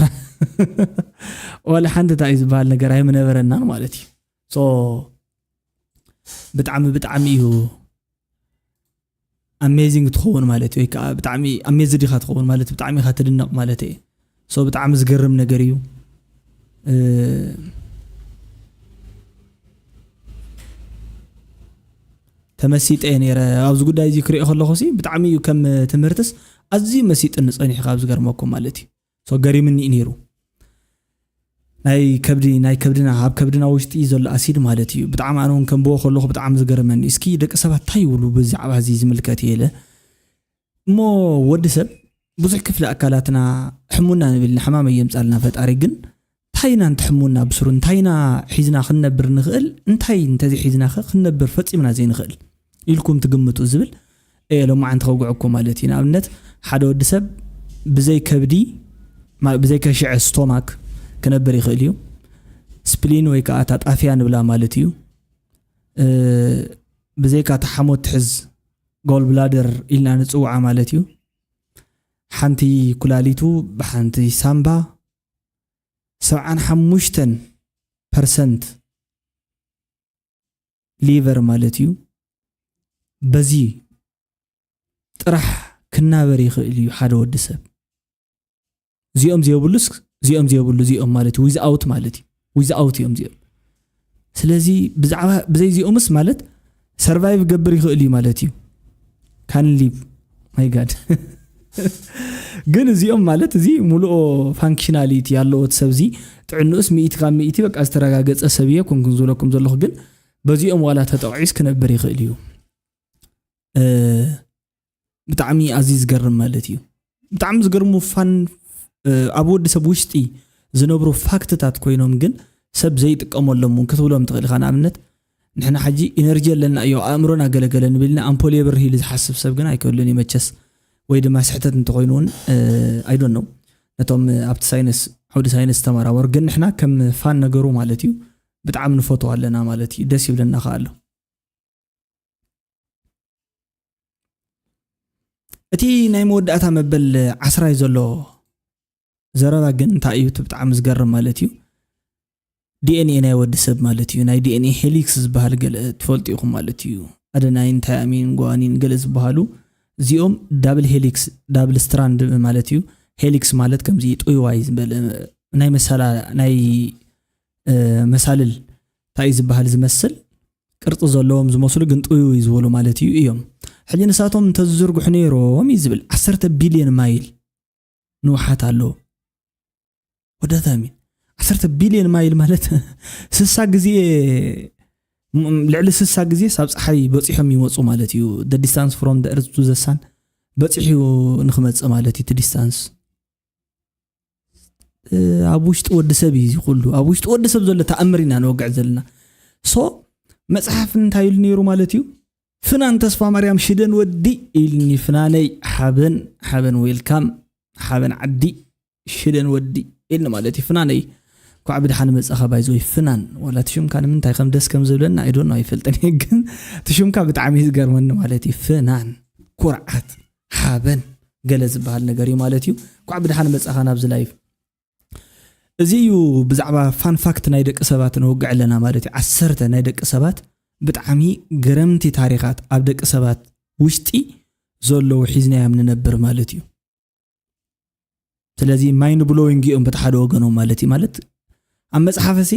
ዋላ ሓንቲ እንታይ እዩ ዝበሃል ነገር ኣይምነበረናን ማለት እዩ ሶ ብጣዕሚ ብጣዕሚ እዩ ኣሜዚንግ ትኸውን ማለት እዩ ወይ ከዓ ብጣዕሚ ኣሜዝድ ኢኻ ትኸውን ማለት ብጣዕሚ ኢኻ ትድነቕ ማለት እየ ሶ ብጣዕሚ ዝገርም ነገር እዩ ተመሲጠ እየ ነይረ ኣብዚ ጉዳይ እዚ ክሪኦ ከለኹ ሲ ብጣዕሚ እዩ ከም ትምህርትስ ኣዝዩ መሲጥኒ ፀኒሑ ካብ ዝገርመኩም ማለት እዩ ሶ ገሪምኒ እዩ ነይሩ ናይ ከብዲ ናይ ከብድና ኣብ ከብድና ውሽጢ ዘሎ ኣሲድ ማለት እዩ ብጣዕሚ ኣነ እውን ከንብቦ ከለኹ ብጣዕሚ ዝገርመኒ እስኪ ደቂ ሰባት እንታይ ይብሉ ብዛዕባ እዚ ዝምልከት እየ ኢለ እሞ ወዲ ሰብ ብዙሕ ክፍሊ ኣካላትና ሕሙና ንብል ንሕማም የምፃልና ፈጣሪ ግን እንታይ ኢና እንትሕሙና ብስሩ እንታይ ኢና ሒዝና ክንነብር ንኽእል እንታይ እንተዘይ ሒዝና ኸ ክንነብር ፈፂምና ዘይንኽእል ኢልኩም ትግምቱ ዝብል እየ ሎማዓንቲ ከውግዐኩም ማለት እዩ ንኣብነት ሓደ ወዲ ሰብ ብዘይ ከብዲ ብዘይ ከሽዐ ስቶማክ ክነብር ይኽእል እዩ ስፕሊን ወይ ከዓ እታ ጣፍያ ንብላ ማለት እዩ ብዘይካ እታ ሓሞት ትሕዝ ጎል ብላደር ኢልና ንፅውዓ ማለት እዩ ሓንቲ ኩላሊቱ ብሓንቲ ሳምባ ሰብዓን ሓሙሽተን ፐርሰንት ሊቨር ማለት እዩ በዚ ጥራሕ ክናበር ይኽእል እዩ ሓደ ወዲ ሰብ እዚኦም ዘየብሉስ እዚኦም ዘየብሉ እዚኦም ማለት እዩ ዊዝኣውት ማለት እዩ ዊዝኣውት እዮም እዚኦም ስለዚ ብዛዕባ ብዘይዚኦምስ ማለት ሰርቫይቭ ገብር ይኽእል እዩ ማለት እዩ ካን ሊቭ ማይ ጋድ ግን እዚኦም ማለት እዚ ሙሉኦ ፋንክሽናሊቲ ያለዎ እቲ ሰብ እዚ ጥዕንኡስ ሚእቲ ካብ ሚእቲ በቃ ዝተረጋገፀ ሰብ እየ ኮንኩን ዝብለኩም ዘለኹ ግን በዚኦም ዋላ ተጠቂዑስ ክነብር ይኽእል እዩ ብጣዕሚ ኣዝዩ ዝገርም ማለት እዩ ብጣዕሚ ዝገርሙ ፋን ኣብ ወዲ ሰብ ውሽጢ ዝነብሩ ፋክትታት ኮይኖም ግን ሰብ ዘይጥቀመሎም እውን ክትብሎም ትኽእል ኢኻ ንኣብነት ንሕና ሕጂ ኢነርጂ ኣለና እዮ ኣእምሮና ገለገለ ንብልና ኣምፖል የብርህ ኢሉ ዝሓስብ ሰብ ግን ኣይክህሉን እዩ መቸስ ወይ ድማ ስሕተት እንተኮይኑ እውን ኣይዶን ነው ነቶም ኣብቲ ሳይንስ ዓውዲ ሳይንስ ዝተመራመሩ ግን ንሕና ከም ፋን ነገሩ ማለት እዩ ብጣዕሚ ንፈትዎ ኣለና ማለት እዩ ደስ ይብለና ከ ኣሎ እቲ ናይ መወዳእታ መበል ዓስራይ ዘሎ ዘረባ ግን እንታይ እዩ እቲ ብጣዕሚ ዝገርም ማለት እዩ ዲኤንኤ ናይ ወዲ ሰብ ማለት እዩ። ናይ ዲኤንኤ ሄሊክስ ዝበሃል ገለ ትፈልጡ ኢኹም ማለት እዩ። ኣደናይን፣ ታያሚን፣ ጓኒን ገለ ዝበሃሉ እዚኦም ዳብል ሄሊክስ፣ ዳብል ስትራንድ ማለት እዩ። ሄሊክስ ማለት ከምዚ ጥውይዋይ ዝበለ ናይ መሳላ ናይ መሳልል እንታይ ዝበሃል ዝመስል ቅርፂ ዘለዎም ዝመስሉ ግን ጥውይውይ ዝበሉ ማለት እዩ እዮም። ሕጂ ንሳቶም እንተዝዝርግሑ ነይሮም እዩ ዝብል። ዓሰርተ ቢልዮን ማይል ንውሓት ኣለዎ። ወዳታሚ ዓሰርተ ቢልዮን ማይል ማለት ስሳ ግዜ፣ ልዕሊ ስሳ ግዜ ሳብ ፀሓይ በፂሖም ይመፁ ማለት እዩ። The distance from the earth to the sun በፂሑ ንክመፅእ ማለት እዩ እቲ ዲስታንስ። ኣብ ውሽጢ ወዲ ሰብ እዩ እዚ ኩሉ። ኣብ ውሽጢ ወዲ ሰብ ዘሎ ተኣምር ኢና ንወግዕ ዘለና። ሶ መፅሓፍ እንታይ ኢሉ ነይሩ ማለት እዩ? ፍናን ተስፋ ማርያም ሽደን ወዲ ኢልኒ። ፍናነይ ሓበን ሓበን ዌልካም ሓበን ዓዲ ሽደን ወዲ ኢልኒ ማለት እዩ። ፍናነይ ኳዕ ብድሓን መጻኻ ባይዘወይ ፍናን ዋላ ትሽምካ ንምንታይ ከም ደስ ከም ዝብለና ኣይዶን ኣይፈልጥን እየ፣ ግን ትሽምካ ብጣዕሚ እዩ ዝገርመኒ ማለት እዩ። ፍናን ኩርዓት ሓበን ገለ ዝበሃል ነገር እዩ ማለት እዩ። ኳዕ ብድሓን መጻኻ ናብዚ ላይፍ። እዚ እዩ ብዛዕባ ፋን ፋክት ናይ ደቂ ሰባት ንወግዕ ኣለና ማለት እዩ። ዓሰርተ ናይ ደቂ ሰባት ብጣዕሚ ገረምቲ ታሪኻት ኣብ ደቂ ሰባት ውሽጢ ዘለዉ ሒዝናዮም ንነብር ማለት እዩ። ስለዚ ማይንድ ብሎዊንግ እዮም በቲ ሓደ ወገኖም ማለት እዩ። ማለት ኣብ መፅሓፍ ሲ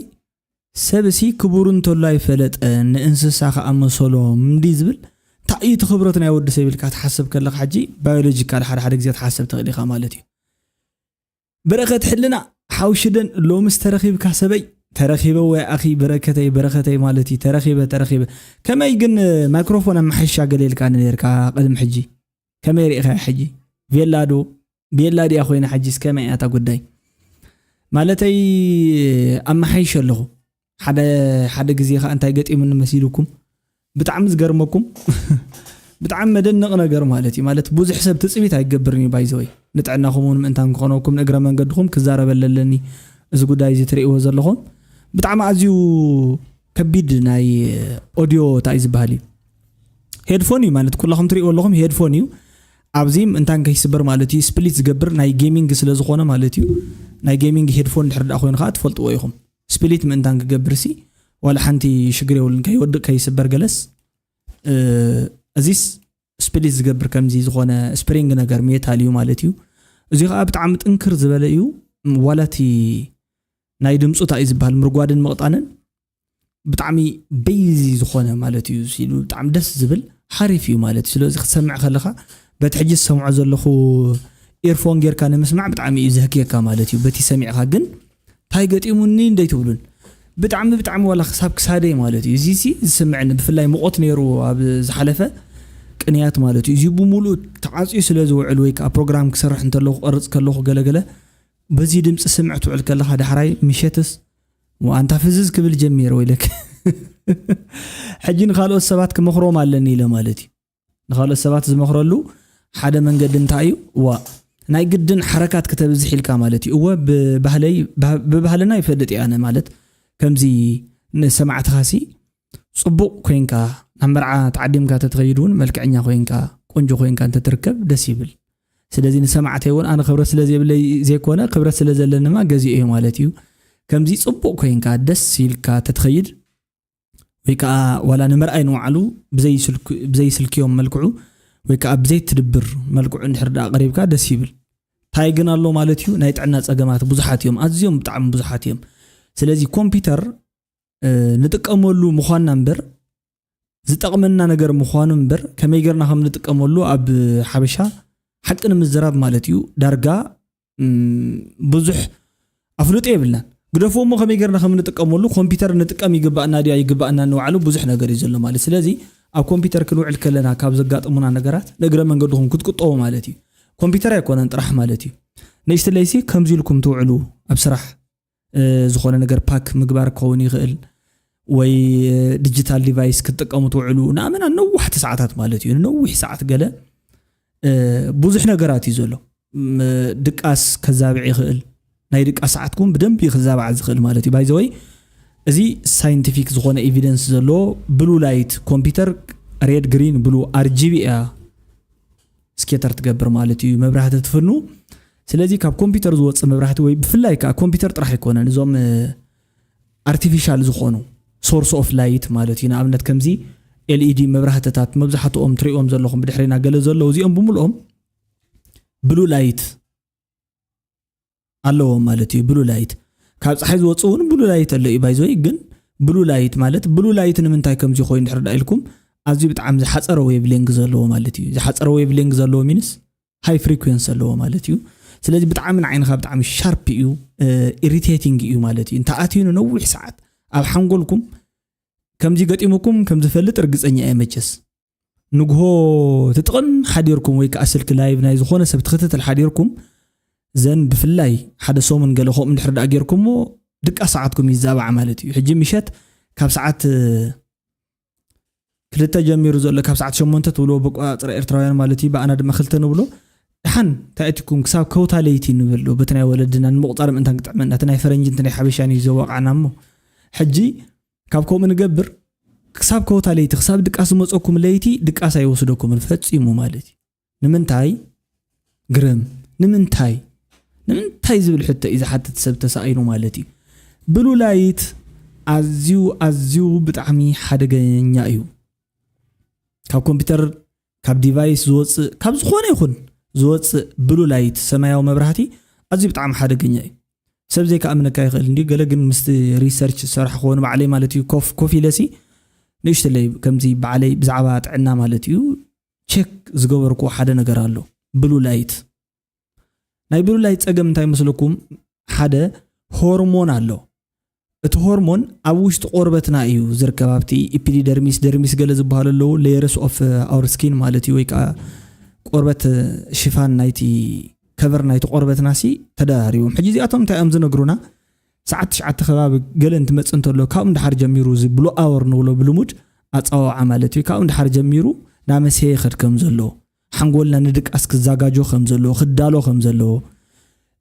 ሰብ ሲ ክቡር እንተሎ ኣይፈለጠ ንእንስሳ ከኣ መሰሎም እንዲ ዝብል እንታይ እዩ እቲ ክብረት ናይ ወዲ ሰብ ኢልካ ትሓስብ ከለካ ሕጂ ባዮሎጂካል ሓደ ሓደ ግዜ ትሓስብ ትኽእል ኢኻ ማለት እዩ። በረኸት ሕልና ሓውሽደን ሎምስ ተረኺብካ ሰበይ ተረኺበ ወይ ኣኺ በረከተይ በረኸተይ ማለት እዩ። ተረኺበ ተረኺበ ከመይ ግን ማይክሮፎን ኣመሓይሻ ገለ ኢልካ ነርካ ቅድሚ ሕጂ ከመይ ርኢኻ ሕጂ ቬላ ዶ ቤላ ድያ ኮይና ሕጂስ ከመይ እያ እታ ጉዳይ ማለተይ ኣመሓይሸ ኣለኹ ሓደ ሓደ ግዜ ከዓ እንታይ ገጢሙኒ መሲልኩም ብጣዕሚ ዝገርመኩም ብጣዕሚ መደነቕ ነገር ማለት እዩ። ማለት ብዙሕ ሰብ ትፅቢት ኣይገብርን እዩ ባይዘወይ ንጥዕናኹም እውን ምእንታን ክኾነኩም ንእግረ መንገድኹም ክዛረበለ ኣለኒ እዚ ጉዳይ እዚ ትርእይዎ ዘለኹም ብጣዕሚ ኣዝዩ ከቢድ ናይ ኦዲዮ እንታይ እዩ ዝበሃል እዩ ሄድፎን እዩ ማለት ኩላኹም ትርእይዎ ኣለኹም ሄድፎን እዩ። ኣብዚ ምእንታን ከይስበር ማለት እዩ ስፕሊት ዝገብር ናይ ጌሚንግ ስለ ዝኾነ ማለት እዩ። ናይ ጌሚንግ ሄድፎን ድሕር ዳ ኮይኑ ከዓ ትፈልጥዎ ኢኹም። ስፕሊት ምእንታን ክገብር ሲ ዋላ ሓንቲ ሽግር የብሉን ከይወድቅ ከይስበር ገለስ እዚስ ስፕሊት ዝገብር ከምዚ ዝኾነ ስፕሪንግ ነገር ሜታል እዩ ማለት እዩ። እዚ ከዓ ብጣዕሚ ጥንክር ዝበለ እዩ። ዋላቲ ናይ ድምፁ እንታይ እዩ ዝበሃል ምርጓድን ምቕጣንን ብጣዕሚ ቤዚ ዝኾነ ማለት እዩ ሲሉ ብጣዕሚ ደስ ዝብል ሓሪፍ እዩ ማለት እዩ። ስለዚ ክትሰምዕ ከለኻ በቲ ሕጂ ዝሰምዖ ዘለኹ ኤርፎን ጌርካ ንምስማዕ ብጣዕሚ እዩ ዘህክየካ ማለት እዩ። በቲ ሰሚዕካ ግን እንታይ ገጢሙኒ እንደይ ትብሉን ብጣዕሚ ብጣዕሚ ዋላ ክሳብ ክሳደይ ማለት እዩ። እዚ ሲ ዝስምዕኒ ብፍላይ ሙቐት ነይሩ ኣብ ዝሓለፈ ቅንያት ማለት እዩ። እዚ ብምሉእ ተዓፅዩ ስለ ዝውዕል ወይ ከዓ ፕሮግራም ክሰርሕ እንተለኹ ክቐርፅ ከለኹ ገለገለ በዚ ድምፂ ስምዕ ትውዕል ከለኻ ዳሕራይ ምሸትስ ኣንታ ፍዝዝ ክብል ጀሚረ ወይለክ ሕጂ ንካልኦት ሰባት ክመኽሮም ኣለኒ ኢለ ማለት እዩ። ንካልኦት ሰባት ዝመኽረሉ ሓደ መንገዲ እንታይ እዩ ዋ ናይ ግድን ሓረካት ክተብዝሕ ኢልካ ማለት እዩ። እወ ብባህለይ ብባህልና ይፈልጥ እየ ኣነ ማለት ከምዚ ንሰማዕትኻሲ ፅቡቕ ኮይንካ ናብ መርዓ ተዓዲምካ ተትኸይድ እውን መልክዐኛ ኮይንካ ቆንጆ ኮይንካ እንተትርከብ ደስ ይብል። ስለዚ ንሰማዕተይ እውን ኣነ ክብረት ስለ ዘይብለይ ዘይኮነ ክብረት ስለ ዘለንማ ገዚኦ እዩ ማለት እዩ። ከምዚ ፅቡቕ ኮይንካ ደስ ኢልካ ተትኸይድ ወይ ከዓ ዋላ ንምርኣይ ንውዓሉ ብዘይስልክዮም መልክዑ ወይ ከዓ ብዘይትድብር መልክዑ እንድሕር ደኣ ቀሪብካ ደስ ይብል። እንታይ ግን ኣሎ ማለት እዩ ናይ ጥዕና ፀገማት ብዙሓት እዮም ኣዝዮም ብጣዕሚ ብዙሓት እዮም። ስለዚ ኮምፒውተር ንጥቀመሉ ምዃንና እምበር ዝጠቕመና ነገር ምዃኑ እምበር ከመይ ገርና ከም ንጥቀመሉ ኣብ ሓበሻ ሓቂ ንምዝራብ ማለት እዩ ዳርጋ ብዙሕ ኣፍልጦ የብልናን። ግደፍዎ እሞ ከመይ ገርና ከም ንጥቀመሉ ኮምፒውተር ንጥቀም ይግባእና ድያ ይግባእና ንባዕሉ ብዙሕ ነገር እዩ ዘሎ ማለት ስለዚ ኣብ ኮምፒውተር ክንውዕል ከለና ካብ ዘጋጥሙና ነገራት ንእግረ መንገድኹም ክትቁጠቡ ማለት እዩ። ኮምፒውተር ኣይኮነን ጥራሕ ማለት እዩ። ንእሽትለይሲ ከምዚ ኢልኩም ትውዕሉ ኣብ ስራሕ ዝኾነ ነገር ፓክ ምግባር ክኸውን ይኽእል ወይ ዲጂታል ዲቫይስ ክትጥቀሙ ትውዕሉ ንኣመና ነዋሕቲ ሰዓታት ማለት እዩ። ንነዊሕ ሰዓት ገለ ብዙሕ ነገራት እዩ ዘሎ። ድቃስ ከዛብዕ ይኽእል። ናይ ድቃስ ሰዓትኩም ብደንብ እዩ ክዛባዕ ዝኽእል ማለት እዩ። ባይዘወይ እዚ ሳይንቲፊክ ዝኾነ ኤቪደንስ ዘለዎ ብሉ ላይት ኮምፒውተር ሬድ ግሪን ብሉ ኣርጂቢ እያ ስኬተር ትገብር ማለት እዩ። መብራህቲ ትፍኑ። ስለዚ ካብ ኮምፒውተር ዝወፅእ መብራህቲ ወይ ብፍላይ ከዓ ኮምፒውተር ጥራሕ ኣይኮነን እዞም ኣርቲፊሻል ዝኾኑ ሶርስ ኦፍ ላይት ማለት እዩ። ንኣብነት ከምዚ ኤልኢዲ መብራህትታት መብዛሕትኦም ትሪእዎም ዘለኹም ብድሕሪና ገለ ዘለዉ እዚኦም ብምልኦም ብሉ ላይት ኣለዎም ማለት እዩ። ብሉ ላይት ካብ ፀሓይ ዝወፅእ እውን ብሉ ላይት ኣሎ እዩ። ባይዘወይ ግን ብሉ ላይት ማለት ብሉ ላይት ንምንታይ ከምዚ ኮይኑ ድሕር ዳ ኢልኩም ኣዝዩ ብጣዕሚ ዝሓፀረ ዌቭ ሌንግ ዘለዎ ማለት እዩ። ዝሓፀረ ዌቭ ሌንግ ዘለዎ ሚንስ ሃይ ፍሪኩንስ ዘለዎ ማለት እዩ። ስለዚ ብጣዕሚ ንዓይንኻ ብጣዕሚ ሻርፕ እዩ፣ ኢሪቴቲንግ እዩ ማለት እዩ። እንተኣትዩ ንነዊሕ ሰዓት ኣብ ሓንጎልኩም ከምዚ ገጢሙኩም ከም ዝፈልጥ ርግፀኛ እየ። መቸስ ንግሆ ትጥቕን ሓዲርኩም ወይ ከዓ ስልኪ ላይቭ ናይ ዝኾነ ሰብ ትኽትትል ሓዲርኩም ዘን ብፍላይ ሓደ ሰሙን ገለ ከምኡ እንድሕር ደኣ ጌርኩሞ ድቃስ ሰዓትኩም ይዛባዕ ማለት እዩ። ሕጂ ምሸት ካብ ሰዓት ክልተ ጀሚሩ ዘሎ ካብ ሰዓት ሸሞንተ ትብልዎ ብቋፅራ ኤርትራውያን ማለት እዩ። ብኣና ድማ ክልተ ንብሎ። ደሓን እንታይ ኣቲኩም ክሳብ ከውታ ለይቲ ንብል ዶ በቲ ናይ ወለድና ንምቁፃር ምእንታን ክጥዕመና እቲ ናይ ፈረንጂ እንት ናይ ሓበሻን እዩ ዘዋቃዕና እሞ ሕጂ ካብ ከምኡ ንገብር ክሳብ ከውታ ለይቲ ክሳብ ድቃስ ዝመፀኩም ለይቲ ድቃስ ኣይወስደኩምን ፈፂሙ ማለት እዩ። ንምንታይ ግርም ንምንታይ ንምንታይ ዝብል ሕቶ እዩ ዝሓትት ሰብ ተሳኢኑ ማለት እዩ። ብሉ ላይት ኣዝዩ ኣዝዩ ብጣዕሚ ሓደገኛ እዩ። ካብ ኮምፒውተር ካብ ዲቫይስ ዝወፅእ ካብ ዝኾነ ይኹን ዝወፅእ ብሉ ላይት ሰማያዊ መብራህቲ ኣዝዩ ብጣዕሚ ሓደገኛ እዩ። ሰብ ዘይከኣምነካ ይኽእል እንዲ ገለ ግን ምስቲ ሪሰርች ዝሰራሕ ክኾኑ ባዕለይ ማለት እዩ ኮፍ ኮፍ ኢለሲ ንእሽተለይ ከምዚ ባዕለይ ብዛዕባ ጥዕና ማለት እዩ ቸክ ዝገበርኩዎ ሓደ ነገር ኣሎ። ብሉ ላይት ናይ ብሉ ላይት ፀገም እንታይ መስለኩም? ሓደ ሆርሞን ኣሎ። እቲ ሆርሞን ኣብ ውሽጢ ቆርበትና እዩ ዝርከብ ኣብቲ ኢፒዲደርሚስ ደርሚስ ገለ ዝበሃሉ ኣለዉ layers of our skin ማለት እዩ ወይ ከዓ ቆርበት ሽፋን ናይቲ ከቨር ናይቲ ቆርበትና ሲ ተደራሪቦም ሕጂ እዚኣቶም እንታይ እዮም ዝነግሩና? ሰዓት ትሽዓተ ከባቢ ገለ እንትመፅእ እንተሎ ካብኡ እንዳሓር ጀሚሩ እዚ ብሉ ኣወር ንብሎ ብልሙድ ኣፀዋውዓ ማለት እዩ ካብኡ እንዳሓር ጀሚሩ ናመሰየ ይኸድ ከም ዘሎ ሓንጎልና ንድቃስ ክዘጋጆ ከም ዘለዎ ክዳሎ ከም ዘለዎ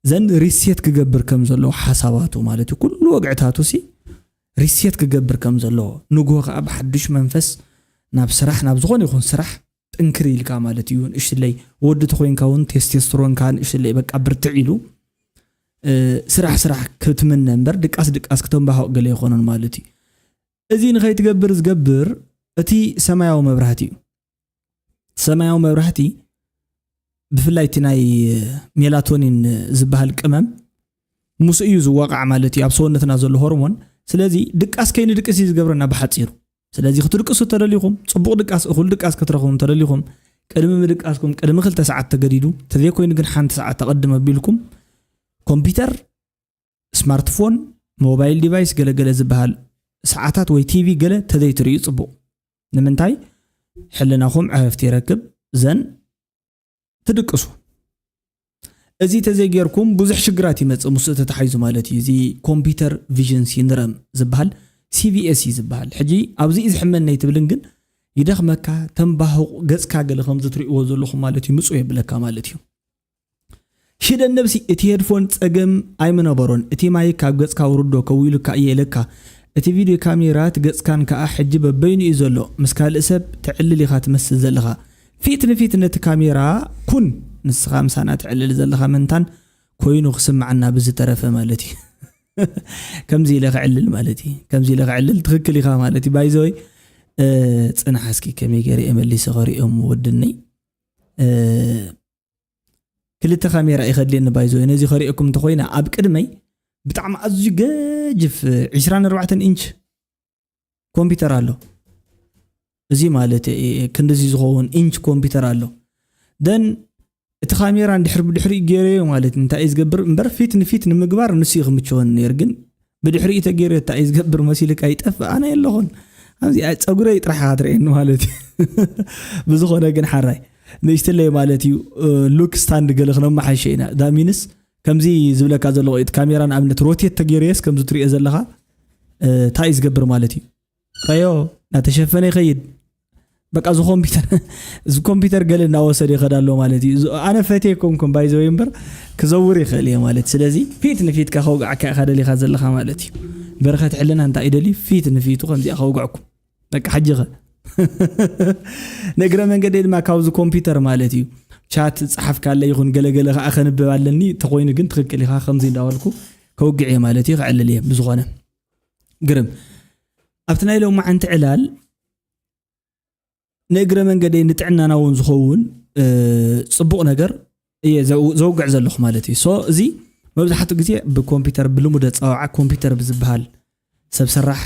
ዘን ሪሴት ክገብር ከም ዘለዎ ሓሳባቱ ማለት እዩ ኩሉ ወግዕታቱ ሲ ሪሴት ክገብር ከም ዘለዎ ንግሆ ከዓ ብሓዱሽ መንፈስ ናብ ስራሕ ናብ ዝኾነ ይኹን ስራሕ ጥንክር ኢልካ ማለት እዩ። ንእሽትለይ ወዲ ተኮይንካ እውን ቴስቴስትሮንካ ንእሽትለይ በቃ ብርትዕ ኢሉ ስራሕ ስራሕ ክትምነ እምበር ድቃስ ድቃስ ክተንባሆቕ ገለ ኣይኮነን ማለት እዩ። እዚ ንኸይትገብር ዝገብር እቲ ሰማያዊ መብራህቲ እዩ። ሰማያዊ መብራህቲ ብፍላይ እቲ ናይ ሜላቶኒን ዝበሃል ቅመም ምስ እዩ ዝዋቃዕ ማለት እዩ ኣብ ሰውነትና ዘሎ ሆርሞን። ስለዚ ድቃስ ከይንድቅስ እዩ ዝገብረና ብሓፂሩ። ስለዚ ክትድቅሱ ተደሊኹም ፅቡቕ ድቃስ እኹል ድቃስ ክትረኽቡ ተደሊኹም ቅድሚ ምድቃስኩም ቅድሚ ክልተ ሰዓት ተገዲዱ ተዘይኮይኑ ግን ሓንቲ ሰዓት ተቐድም ኣቢልኩም ኮምፒውተር ስማርትፎን ሞባይል ዲቫይስ ገለገለ ዝበሃል ሰዓታት ወይ ቲቪ ገለ ተዘይትርእዩ ፅቡቕ። ንምንታይ ሕልናኹም ዕረፍቲ ይረክብ ዘን ትድቅሱ። እዚ ተዘይጌርኩም ብዙሕ ሽግራት ይመፅእ ምስኡ ተታሒዙ ማለት እዩ። እዚ ኮምፒውተር ቪዥን ሲንድረም ዝበሃል ሲቪኤስ እዩ ዝበሃል። ሕጂ ኣብዚ እዩ ዝሕመነይ ትብልን ግን ይደኽመካ ተንባሁቕ ገፅካ ገለ ከምዚ ትሪእዎ ዘለኹም ማለት እዩ ምፁ የብለካ ማለት እዩ። ሽደን ነብሲ እቲ ሄድፎን ጸገም ኣይምነበሮን እቲ ማይክ ካብ ገጽካ ውርዶ ከዊሉካ እየ ኢለካ እቲ ቪድዮ ካሜራ እቲ ገጽካን ከኣ ሕጂ በበይኑ እዩ ዘሎ ምስ ካልእ ሰብ ተዕልል ኢኻ ትመስል ዘለኻ ፊት ንፊት ነቲ ካሜራ ኩን ንስኻ ምሳና ተዕልል ዘለኻ ምንታን ኮይኑ ክስምዓና ብዝተረፈ ማለት እዩ ከምዚ ኢለ ክዕልል ማለት እዩ ከምዚ ኢለ ክዕልል ትኽክል ኢኻ ማለት እዩ ባይዘወይ ጽንሓ እስኪ ከመይ ገይረ እየ መሊሰ ከሪኦም ወድነይ ክልተ ካሜራ እዩ ከድልየኒ ባይዞ ነዚ ከሪእኩም እንተኮይነ ኣብ ቅድመይ ብጣዕሚ ኣዝዩ ገጅፍ ዕስራን ኣርባዕተን ኢንች ኮምፒውተር ኣሎ እዚ ማለት ክንድዚ ዝኸውን ኢንች ኮምፒውተር ኣሎ ደን እቲ ካሜራ እንድሕር ብድሕሪኡ ገይረዮ ማለት እንታይ እዩ ዝገብር እምበር ፊት ንፊት ንምግባር ንሱ እዩ ክምችወኒ ነይሩ ግን ብድሕሪኡ ተገይሩ እንታይ እዩ ዝገብር መሲልካ ይጠፍእ ኣነ የለኹን ኣብዚ ፀጉረይ ጥራሕ ኢኻ ትርእየኒ ማለት እዩ ብዝኾነ ግን ሓራይ ንእሽትለይ ማለት እዩ ሉክ ስታንድ ገለ ክነመሓይሸ ኢና ዳሚንስ ከምዚ ዝብለካ ዘለኹ እቲ ካሜራ ንኣብነት ሮቴት ተገይሩየስ ከምዚ ትሪኦ ዘለኻ እንታይ እዩ ዝገብር ማለት እዩ ረዮ እናተሸፈነ ይኸይድ በቃ እዚ ኮምፒውተር እዚ ኮምፒውተር ገለ እናወሰደ ይኸድ ኣሎ ማለት እዩ ኣነ ፈትየ ኮንኩም ባይዘወይ እምበር ክዘውር ይኽእል እየ ማለት ስለዚ ፊት ንፊትካ ከውግዓካ ኢኻ ደሊኻ ዘለኻ ማለት እዩ በረኸት ሕልና እንታይ እዩ ደልዩ ፊት ንፊቱ ከምዚኣ ከውግዕኩም በቃ ሕጂ ኸ ንእግረ መንገዲ ድማ ካብዚ ኮምፒውተር ማለት እዩ ቻት ጸሓፍካለ ይኹን ገለገለ ከዓ ከንብብ ኣለኒ ተኮይኑ ግን ትኽክል ኢኻ ከምዚ እንዳበልኩ ከውግዕ እየ ማለት እዩ ክዕልል እየ ብዝኾነ ግርም። ኣብቲ ናይ ሎማዓንቲ ዕላል ንእግረ መንገደይ ንጥዕናና እውን ዝኸውን ጽቡቕ ነገር እየ ዘውግዕ ዘለኹ ማለት እዩ። ሶ እዚ መብዛሕትኡ ግዜ ብኮምፒውተር፣ ብልሙድ ኣፀዋውዓ ኮምፒውተር ብዝበሃል ሰብ ሰራሕ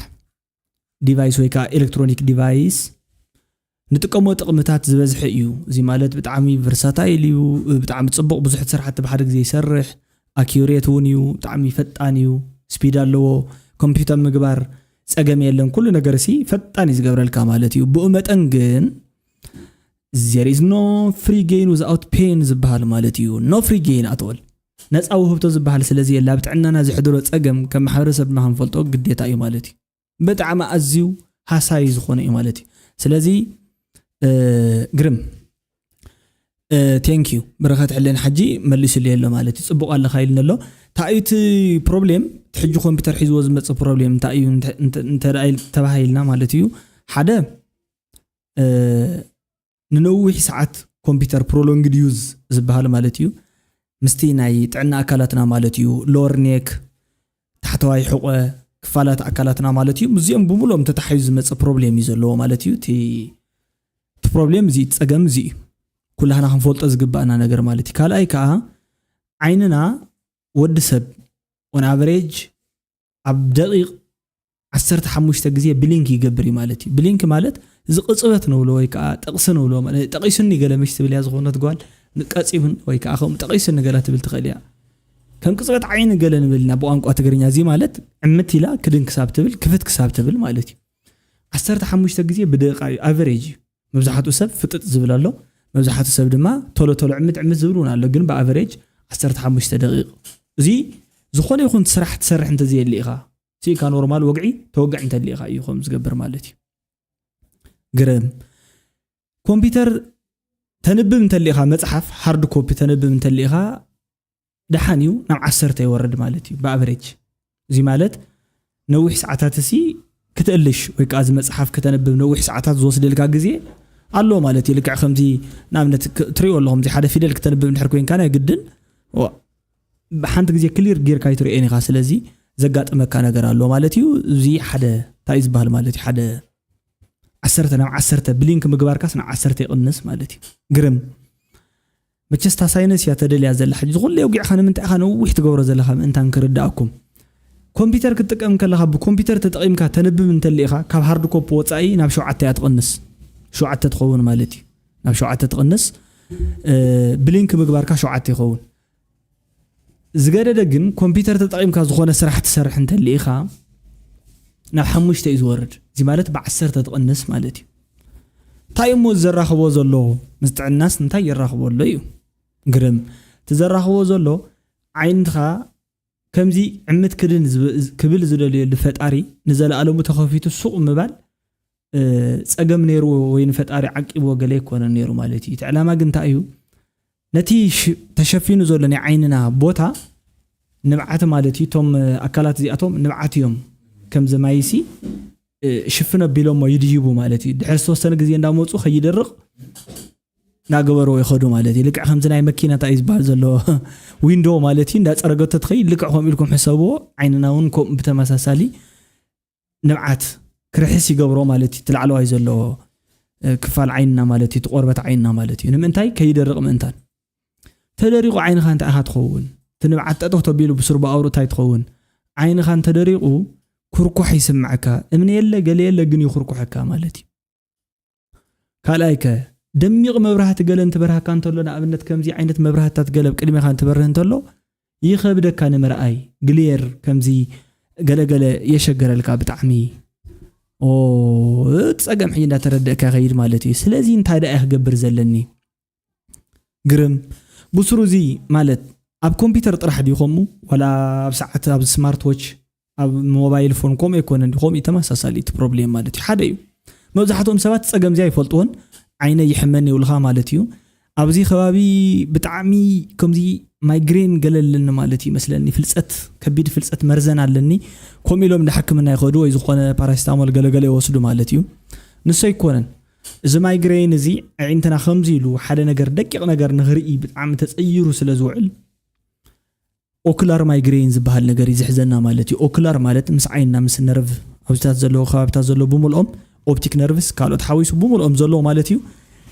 ዲቫይስ ወይ ከዓ ኤሌክትሮኒክ ዲቫይስ ንጥቀሞ ጥቕምታት ዝበዝሐ እዩ። እዚ ማለት ብጣዕሚ ቨርሳታይል እዩ፣ ብጣዕሚ ፅቡቕ ብዙሕ ስራሕቲ ብሓደ ግዜ ይሰርሕ፣ ኣኪሬት እውን እዩ፣ ብጣዕሚ ፈጣን እዩ፣ ስፒድ ኣለዎ። ኮምፒውተር ምግባር ፀገም የለን፣ ኩሉ ነገር ሲ ፈጣን እዩ ዝገብረልካ ማለት እዩ። ብኡ መጠን ግን there is no free gain without pain ዝበሃል ማለት እዩ። No free gain at all። ነፃ ውህብቶ ዝበሃል ስለዚ የለ ኣብ ጥዕናና ዝሕድሮ ፀገም ከም ማሕበረሰብ ድማ ክንፈልጦ ግዴታ እዩ ማለት እዩ። ብጣዕሚ ኣዝዩ ሃሳይ ዝኾነ እዩ ማለት እዩ። ስለዚ ግርም፣ thank you። በረኸት ሕሌን ሓጂ መሊሱልይ ኣሎ ማለት እዩ። ፅቡቕ ኣለኻ ኢሉኒ ኣሎ። እንታይ እዩ እቲ ፕሮብሌም? እቲ ሕጂ ኮምፒውተር ሒዝዎ ዝመፅእ ፕሮብሌም እንታይ እዩ እንተ ተባሂልና ማለት እዩ፣ ሓደ ንነዊሕ ሰዓት ኮምፒውተር፣ prolonged use ዝበሃል ማለት እዩ፣ ምስቲ ናይ ጥዕና ኣካላትና ማለት እዩ፣ lower neck፣ ታሕተዋይ ሕቆ፣ ክፋላት ኣካላትና ማለት እዩ፣ ምስዚኦም ብምሎም ተታሓዩ ዝመፅእ ፕሮብሌም እዩ ዘለዎ ማለት እዩ። እቲ ፕሮብሌም እዚ፣ ፀገም እዚ እዩ ኩላህና ክንፈልጦ ዝግባእና ነገር ማለት እዩ። ካልኣይ ከዓ ዓይንና፣ ወዲ ሰብ on average ኣብ ደቂቕ ዓሰርተ ሓሙሽተ ግዜ ብሊንክ ይገብር እዩ ማለት እዩ። ብሊንክ ማለት እዚ ቅፅበት ንብሎ ወይ ከዓ ጥቕሲ ንብሎ፣ ጠቂሱኒ ገለ ምሽ ትብል እያ ዝኾነት ጓል፣ ቀፂቡን ወይ ከዓ ከም ጠቂሱኒ ገለ ትብል ትኽእል እያ። ከም ቅፅበት ዓይኒ ገለ ንብል ኢና ብቋንቋ ትግርኛ። እዚ ማለት ዕምት ኢላ ክድን ክሳብ ትብል፣ ክፍት ክሳብ ትብል ማለት እዩ። ዓሰርተ ሓሙሽተ ግዜ ብደቂቃ እዩ፣ ኣቨሬጅ እዩ። መብዛሕትኡ ሰብ ፍጥጥ ዝብል ኣሎ፣ መብዛሕትኡ ሰብ ድማ ቶሎ ቶሎ ዕምት ዕምት ዝብል እውን ኣሎ። ግን ብኣቨሬጅ ዓሰርተ ሓሙሽተ ደቂቕ። እዚ ዝኾነ ይኹን ስራሕ ትሰርሕ እንተዘየሊ ኢኻ፣ ስኢካ ኖርማል ወግዒ ተወግዕ እንተሊእኻ እዩ ከም ዝገብር ማለት እዩ። ግርም። ኮምፒውተር ተንብብ እንተሊእኻ፣ መፅሓፍ ሃርድ ኮፒ ተንብብ እንተሊእኻ፣ ደሓን እዩ ናብ ዓሰርተ ይወርድ ማለት እዩ ብኣቨሬጅ። እዚ ማለት ነዊሕ ሰዓታት እሲ ክትእልሽ ወይ ከዓ እዚ መፅሓፍ ከተንብብ ነዊሕ ሰዓታት ዝወስደልካ ግዜ ኣሎ ማለት እዩ። ልክዕ ከምዚ ንኣብነት ትሪኦ ኣለኹም፣ እዚ ሓደ ፊደል ክተንብብ እንድሕር ኮይንካ ናይ ግድን ሓንቲ ግዜ ክሊር ጌርካ ኣይትርእዮን ኢኻ። ስለዚ ዘጋጥመካ ነገር ኣሎ ማለት እዩ። እዚ ሓደ እንታይ እዩ ዝበሃል ማለት እዩ፣ ሓደ ዓሰርተ ናብ ዓሰርተ ብሊንክ ምግባርካስ ናብ ዓሰርተ ይቕንስ ማለት እዩ። ግርም። መቸስ እታ ሳይነስ እያ ተደልያ ዘላ። ሕጂ ዝኹሉ የውጊዕኻ ንምንታይ ኢኻ ነዊሕ ትገብሮ ዘለኻ ምእንታን ክርዳእኩም። ኮምፒውተር ክትጥቀም ከለኻ ብኮምፒውተር ተጠቒምካ ተንብብ እንተሊእኻ ካብ ሃርድ ኮፒ ወፃኢ ናብ ሸውዓተ እያ ትቕንስ። ሸውዓተ ትኸውን ማለት እዩ። ናብ ሸውዓተ ትቕንስ። ብሊንክ ምግባርካ ሸውዓተ ይኸውን። ዝገደደ ግን ኮምፒውተር ተጠቒምካ ዝኾነ ስራሕ ትሰርሕ እንተሊኢኻ ናብ ሓሙሽተ እዩ ዝወርድ። እዚ ማለት ብዓሰርተ ትቕንስ ማለት እዩ። እንታይ እሞ ዘራኽቦ ዘሎ? ምስ ጥዕናስ እንታይ የራኽቦ ኣሎ እዩ? ግርም። እቲ ዘራኽቦ ዘሎ ዓይንኻ ከምዚ ዕምት ክድን ክብል ዝደልየሉ ፈጣሪ ንዘለኣለሙ ተኸፊቱ ሱቕ ምባል ፀገም ነይርዎ ወይ ንፈጣሪ ዓቂብዎ ገለ ኣይኮነን ነይሩ ማለት እዩ። እቲ ዕላማ ግን እንታይ እዩ? ነቲ ተሸፊኑ ዘሎ ናይ ዓይንና ቦታ ንብዓት ማለት እዩ። እቶም ኣካላት እዚኣቶም ንብዓት እዮም። ከምዚ ማይሲ ሽፍን ኣቢሎሞ ይድይቡ ማለት እዩ። ድሕሪ ዝተወሰነ ግዜ እንዳመፁ ከይደርቕ እናገበርዎ ይኸዱ ማለት እዩ። ልክዕ ከምዚ ናይ መኪና እንታይ እዩ ዝበሃል ዘሎ ዊንዶ ማለት እዩ። እንዳፀረገቶ ትኸይድ ልክዕ ከምኡ ኢልኩም ሕሰብዎ። ዓይንና እውን ከምኡ ብተመሳሳሊ ንብዓት ክርሕስ ይገብሮ ማለት እዩ። እቲ ላዕለዋይ ዘሎ ክፋል ዓይንና ማለት እዩ፣ እቲ ቆርበት ዓይንና ማለት እዩ። ንምንታይ? ከይደርቕ ምእንታን። ተደሪቑ ዓይንኻ እንታይ ኢኻ ትኸውን? እቲ ንብዓት ጠጠው ተቢሉ ብስሩ ብኣውሩ እንታይ ትኸውን? ዓይንኻ እንተደሪቑ ኩርኳሕ ይስምዐካ። እምኒ የለ ገለ የለ ግን ይኹርኩሐካ ማለት እዩ። ካልኣይ ከ ደሚቕ መብራህቲ ገለ እንትበርሃካ እንተሎ፣ ንኣብነት ከምዚ ዓይነት መብራህትታት ገለ ኣብ ቅድሜኻ እንትበርህ እንተሎ ይኸብደካ ንምርኣይ። ግሊየር ከምዚ ገለገለ የሸገረልካ ብጣዕሚ። ኦ፣ እቲ ፀገም ሕጂ እንዳተረደእካ ይኸይድ ማለት እዩ። ስለዚ እንታይ ደኣ ክገብር ዘለኒ? ግርም። ብስሩ እዚ ማለት ኣብ ኮምፒውተር ጥራሕ ድዩ ከምኡ? ዋላ ኣብ ሰዓት፣ ኣብ ስማርት ዎች፣ ኣብ ሞባይል ፎን ከምኡ ኣይኮነን ድዩ? ከምኡ እዩ ተመሳሳሊ እቲ ፕሮብሌም ማለት እዩ። ሓደ እዩ። መብዛሕትኦም ሰባት ፀገም እዚ ኣይፈልጥዎን። ዓይነ ይሕመኒ ይብልኻ ማለት እዩ። ኣብዚ ከባቢ ብጣዕሚ ከምዚ ማይግሬን ገለ ኣለኒ ማለት እዩ መስለኒ። ፍልፀት፣ ከቢድ ፍልፀት መርዘን ኣለኒ። ከምኡ ኢሎም ንሕክምና ይኸዱ ወይ ዝኾነ ፓራሲታሞል ገለገለ ይወስዱ ማለት እዩ። ንሱ ኣይኮነን። እዚ ማይግሬን እዚ ኣዒንትና ከምዚ ኢሉ ሓደ ነገር ደቂቕ ነገር ንኽርኢ ብጣዕሚ ተፀይሩ ስለ ዝውዕል ኦኩላር ማይግሬን ዝበሃል ነገር እዩ ዝሕዘና ማለት እዩ። ኦኩላር ማለት ምስ ዓይንና ምስ ነርቭ ኣብዚታት ዘለዎ ከባቢታት ዘለዎ ብምልኦም ኦፕቲክ ነርቭስ ካልኦት ሓዊሱ ብምልኦም ዘለዎ ማለት እዩ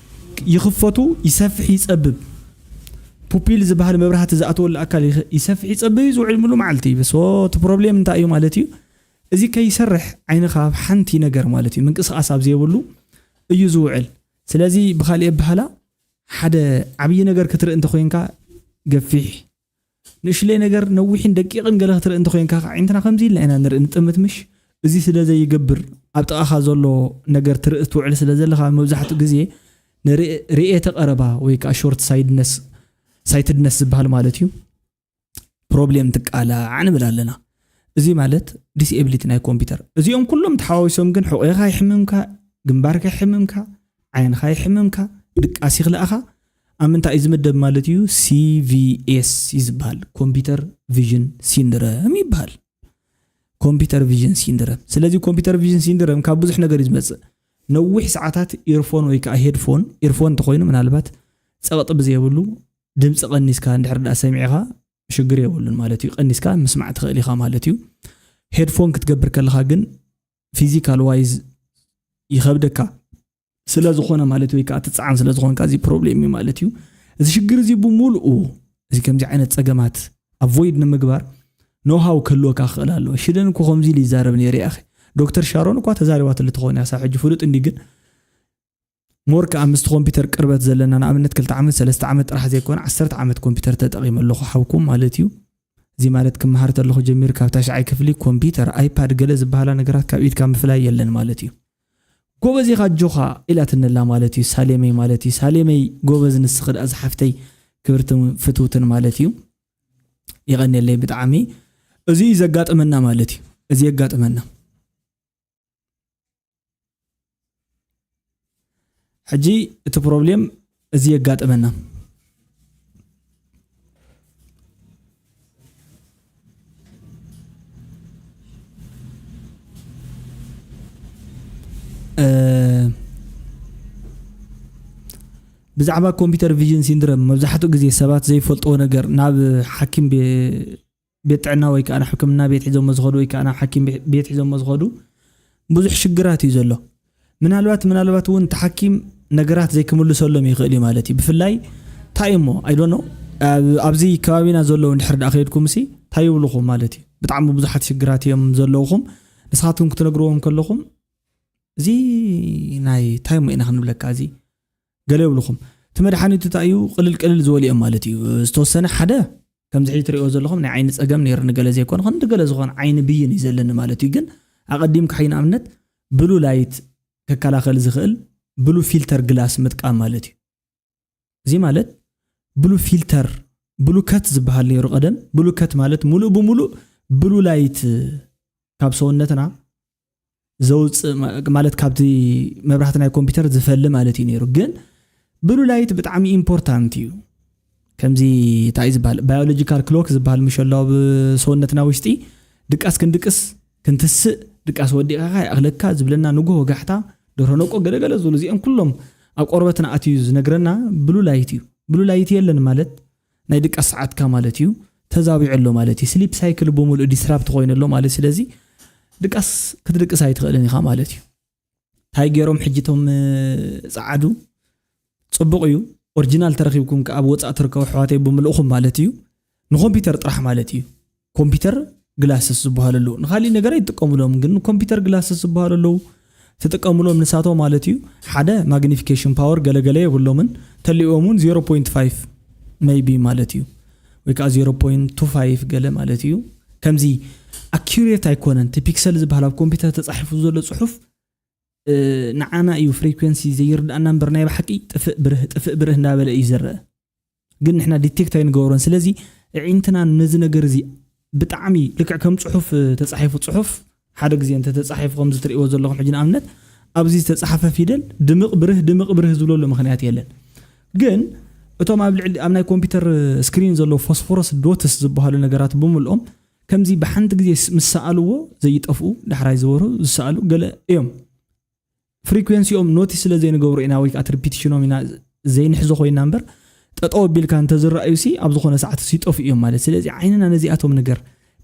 ይኽፈቱ፣ ይሰፍሕ፣ ይጸብብ። ፑፒል ዝበሃል መብራህቲ ዝኣተወሉ ኣካል ይሰፍሕ ይጸብብ እዩ ዝውዕል ምሉ መዓልቲ። ሶ እቲ ፕሮብሌም እንታይ እዩ ማለት እዩ? እዚ ከይሰርሕ ዓይንኻ ኣብ ሓንቲ ነገር ማለት እዩ ምንቅስቓስ ኣብ ዘይብሉ እዩ ዝውዕል። ስለዚ ብኻሊእ ኣበሃላ ሓደ ዓብዪ ነገር ክትርኢ እንተኮይንካ ገፊሕ፣ ንእሽለይ ነገር ነዊሕን ደቂቕን ገለ ክትርኢ እንተኮይንካ ከዓ ዓይንትና ከምዚ ኢልና ኢና ንርኢ ንጥምት ምሽ? እዚ ስለ ዘይገብር ኣብ ጥቓኻ ዘሎ ነገር ትርኢ ትውዕል ስለ ዘለኻ መብዛሕትኡ ግዜ ንርኤተ ቀረባ ወይ ከዓ ሾርት ሳይድነስ ሳይትድነስ ዝበሃል ማለት እዩ ፕሮብሌም ትቃላዕ ንብል ኣለና። እዚ ማለት ዲስኤብሊቲ ናይ ኮምፒውተር። እዚኦም ኩሎም ተሓዋዊሶም ግን ሕቆኻ ይሕምምካ፣ ግንባርካ ይሕምምካ፣ ዓይንኻ ይሕምምካ፣ ድቃስ ይኽልኣኻ። ኣብ ምንታይ እዩ ዝምደብ ማለት እዩ? ሲቪኤስ እዩ ዝበሃል፣ ኮምፒውተር ቪዥን ሲንድረም ይበሃል። ኮምፒውተር ቪዥን ሲንድረም። ስለዚ ኮምፒውተር ቪዥን ሲንድረም ካብ ብዙሕ ነገር እዩ ዝመፅእ። ነዊሕ ሰዓታት ኢርፎን ወይ ከዓ ሄድፎን፣ ኢርፎን እንተኮይኑ ምናልባት ፀቕጢ ብዘይብሉ ድምፂ ቀኒስካ እንድሕር ዳ ሰሚዕኻ ሽግር የብሉን ማለት እዩ። ቀኒስካ ምስማዕ ትኽእል ኢኻ ማለት እዩ። ሄድፎን ክትገብር ከለኻ ግን ፊዚካል ዋይዝ ይኸብደካ ስለ ዝኾነ ማለት ወይ ከዓ ትፀዓን ስለ ዝኾንካ እዚ ፕሮብሌም እዩ ማለት እዩ። እዚ ሽግር እዚ ብምሉኡ እዚ ከምዚ ዓይነት ፀገማት ኣቮይድ ንምግባር ኖሃው ክህልወካ ክኽእል ኣለዎ። ሽደን እኮ ከምዚ ኢሉ ይዛረብ ነይሩ ያኸ ዶክተር ሻሮን እኳ ተዛሪባትሉ ትኸውን እያ ሳብ ሕጂ ፍሉጥ እንዲ ግን ሞር ከዓ ምስቲ ኮምፒውተር ቅርበት ዘለና ንኣብነት ክልተ ዓመት ሰለስተ ዓመት ጥራሕ ዘይኮነ ዓሰርተ ዓመት ኮምፒውተር ተጠቒመ ኣለኹ ሓውኩም ማለት እዩ። እዚ ማለት ክመሃር ተለኹ ጀሚሩ ካብ ታሽዓይ ክፍሊ ኮምፒውተር ኣይፓድ ገለ ዝበሃላ ነገራት ካብ ኢድካ ምፍላይ የለን ማለት እዩ። ጎበዝ ኢኻ ኣጆኻ ኢላትነላ ማለት እዩ ሳሌመይ ማለት እዩ። ሳሌመይ ጎበዝ ንስኺ ደኣ ዝሓፍተይ ክብርትን ፍትውትን ማለት እዩ። የቐንየለይ ብጣዕሚ። እዚ እዩ ዘጋጥመና ማለት እዩ። እዚ የጋጥመና። ሕጂ እቲ ፕሮብሌም እዚ የጋጥመና። ብዛዕባ ኮምፒውተር ቪዥን ሲንድረም መብዛሕትኡ ግዜ ሰባት ዘይፈልጥዎ ነገር ናብ ሓኪም ቤት ጥዕና ወይ ከዓ ናብ ሕክምና ቤት ሒዞሞ ዝኸዱ ወይ ከዓ ናብ ሓኪም ቤት ሒዞሞ ዝኸዱ ብዙሕ ሽግራት እዩ ዘሎ። ምናልባት ምናልባት እውን እቲ ሓኪም ነገራት ዘይክምልሰሎም ይኽእል እዩ ማለት እዩ። ብፍላይ እንታይ እሞ ኣይዶኖ ኣብዚ ከባቢና ዘለዉ እንድሕር ዳ ከየድኩም ሲ እንታይ ይብልኹም ማለት እዩ። ብጣዕሚ ብዙሓት ሽግራት እዮም ዘለውኹም። ንስኻትኩም ክትነግርዎም ከለኹም እዚ ናይ እንታይ እሞ ኢና ክንብለካ እዚ ገለ ይብልኹም። እቲ መድሓኒቱ እንታይ እዩ ቅልል ቅልል ዝበሉ እዮም ማለት እዩ። ዝተወሰነ ሓደ ከምዚ ሕጂ ትሪእዎ ዘለኹም ናይ ዓይኒ ፀገም ነይሩ ንገለ ዘይኮነ ክንዲ ገለ ዝኾነ ዓይኒ ብይን እዩ ዘለኒ ማለት እዩ። ግን ኣቐዲምካ ሕጂ ንኣብነት ብሉ ላይት ክከላኸል ዝኽእል ብሉ ፊልተር ግላስ ምጥቃም ማለት እዩ። እዚ ማለት ብሉ ፊልተር ብሉ ከት ዝበሃል ነይሩ ቀደም። ብሉ ከት ማለት ሙሉእ ብሙሉእ ብሉ ላይት ካብ ሰውነትና ዘውፅእ ማለት ካብቲ መብራህቲ ናይ ኮምፒውተር ዝፈሊ ማለት እዩ ነይሩ። ግን ብሉ ላይት ብጣዕሚ ኢምፖርታንት እዩ። ከምዚ እንታይ ዝበሃል ባዮሎጂካል ክሎክ ዝበሃል ምሸሎ ኣብ ሰውነትና ውሽጢ ድቃስ ክንድቅስ ክንትስእ ድቃስ ወዲእካ ይኣኽለካ ዝብለና ንጎሆ ጋሕታ ደርሆ ነቆ ገለገለ ዝብሉ እዚኦም ኩሎም ኣብ ቆርበትና ኣትዩ ዝነግረና ብሉ ላይት እዩ። ብሉ ላይት የለን ማለት ናይ ድቃስ ሰዓትካ ማለት እዩ ተዛቢዑ ኣሎ ማለት እዩ። ስሊፕ ሳይክል ብምሉእ ዲስራፕት ኮይኑ ኣሎ ማለት ስለዚ ድቃስ ክትድቅስ ኣይትኽእልን ኢኻ ማለት እዩ። እንታይ ገይሮም ሕጂ እቶም እ፣ ጸዓዱ ጽቡቕ እዩ። ኦሪጂናል ተረኺብኩም ከኣ ኣብ ወጻእ ትርከቡ ኣሕዋተይ ብምልእኹም ማለት እዩ። ንኮምፒውተር ጥራሕ ማለት እዩ። ኮምፒውተር ግላስስ ዝበሃሉ ኣለዉ። ንኻሊእ ነገር ኣይትጥቀሙሎም ግን ኮምፒውተር ግላስስ ዝበሃሉ ኣለዉ። ትጥቀሙሎም ንሳቶም ማለት እዩ። ሓደ ማግኒፊኬሽን ፓወር ገለገለ የብሎምን ተሊኦም እውን ዜሮ ፖይንት ፋይቭ ሜይቢ ማለት እዩ ወይ ከዓ ዜሮ ፖይንት ቱ ፋይቭ ገለ ማለት እዩ። ከምዚ ኣኪሬት ኣይኮነን እቲ ፒክሰል ዝበሃል ኣብ ኮምፒውተር ተፃሒፉ ዘሎ ፅሑፍ ንዓና እዩ ፍሪኩንሲ ዘይርዳእና እምበር ናይ ብሓቂ ጥፍእ ብርህ ጥፍእ ብርህ እንዳበለ እዩ ዝረአ። ግን ንሕና ዲቴክት ኣይንገብሮን። ስለዚ ኣዒንትና ነዚ ነገር እዚ ብጣዕሚ ልክዕ ከም ፅሑፍ ተፃሒፉ ፅሑፍ ሓደ ግዜ እንተተፃሒፉ ከምዚ ትሪእዎ ዘለኹም ሕጂ ንኣብነት ኣብዚ ዝተፃሓፈ ፊደል ድምቕ ብርህ ድምቕ ብርህ ዝብለሉ ምኽንያት የለን። ግን እቶም ኣብ ልዕሊ ኣብ ናይ ኮምፒውተር ስክሪን ዘለዉ ፎስፎረስ ዶትስ ዝበሃሉ ነገራት ብምልኦም ከምዚ ብሓንቲ ግዜ ምስ ሰኣልዎ ዘይጠፍኡ ዳሕራይ ዝበሩ ዝሰኣሉ ገለ እዮም። ፍሪኩንሲኦም ኖቲስ ስለ ዘይንገብሮ ኢና ወይ ከዓ ሪፒቲሽኖም ኢና ዘይንሕዞ ኮይና እምበር ጠጠው ኣቢልካ እንተዝረኣዩ ሲ ኣብ ዝኾነ ሰዓት ሲ ይጠፍኡ እዮም ማለት። ስለዚ ዓይንና ነዚኣቶም ነገር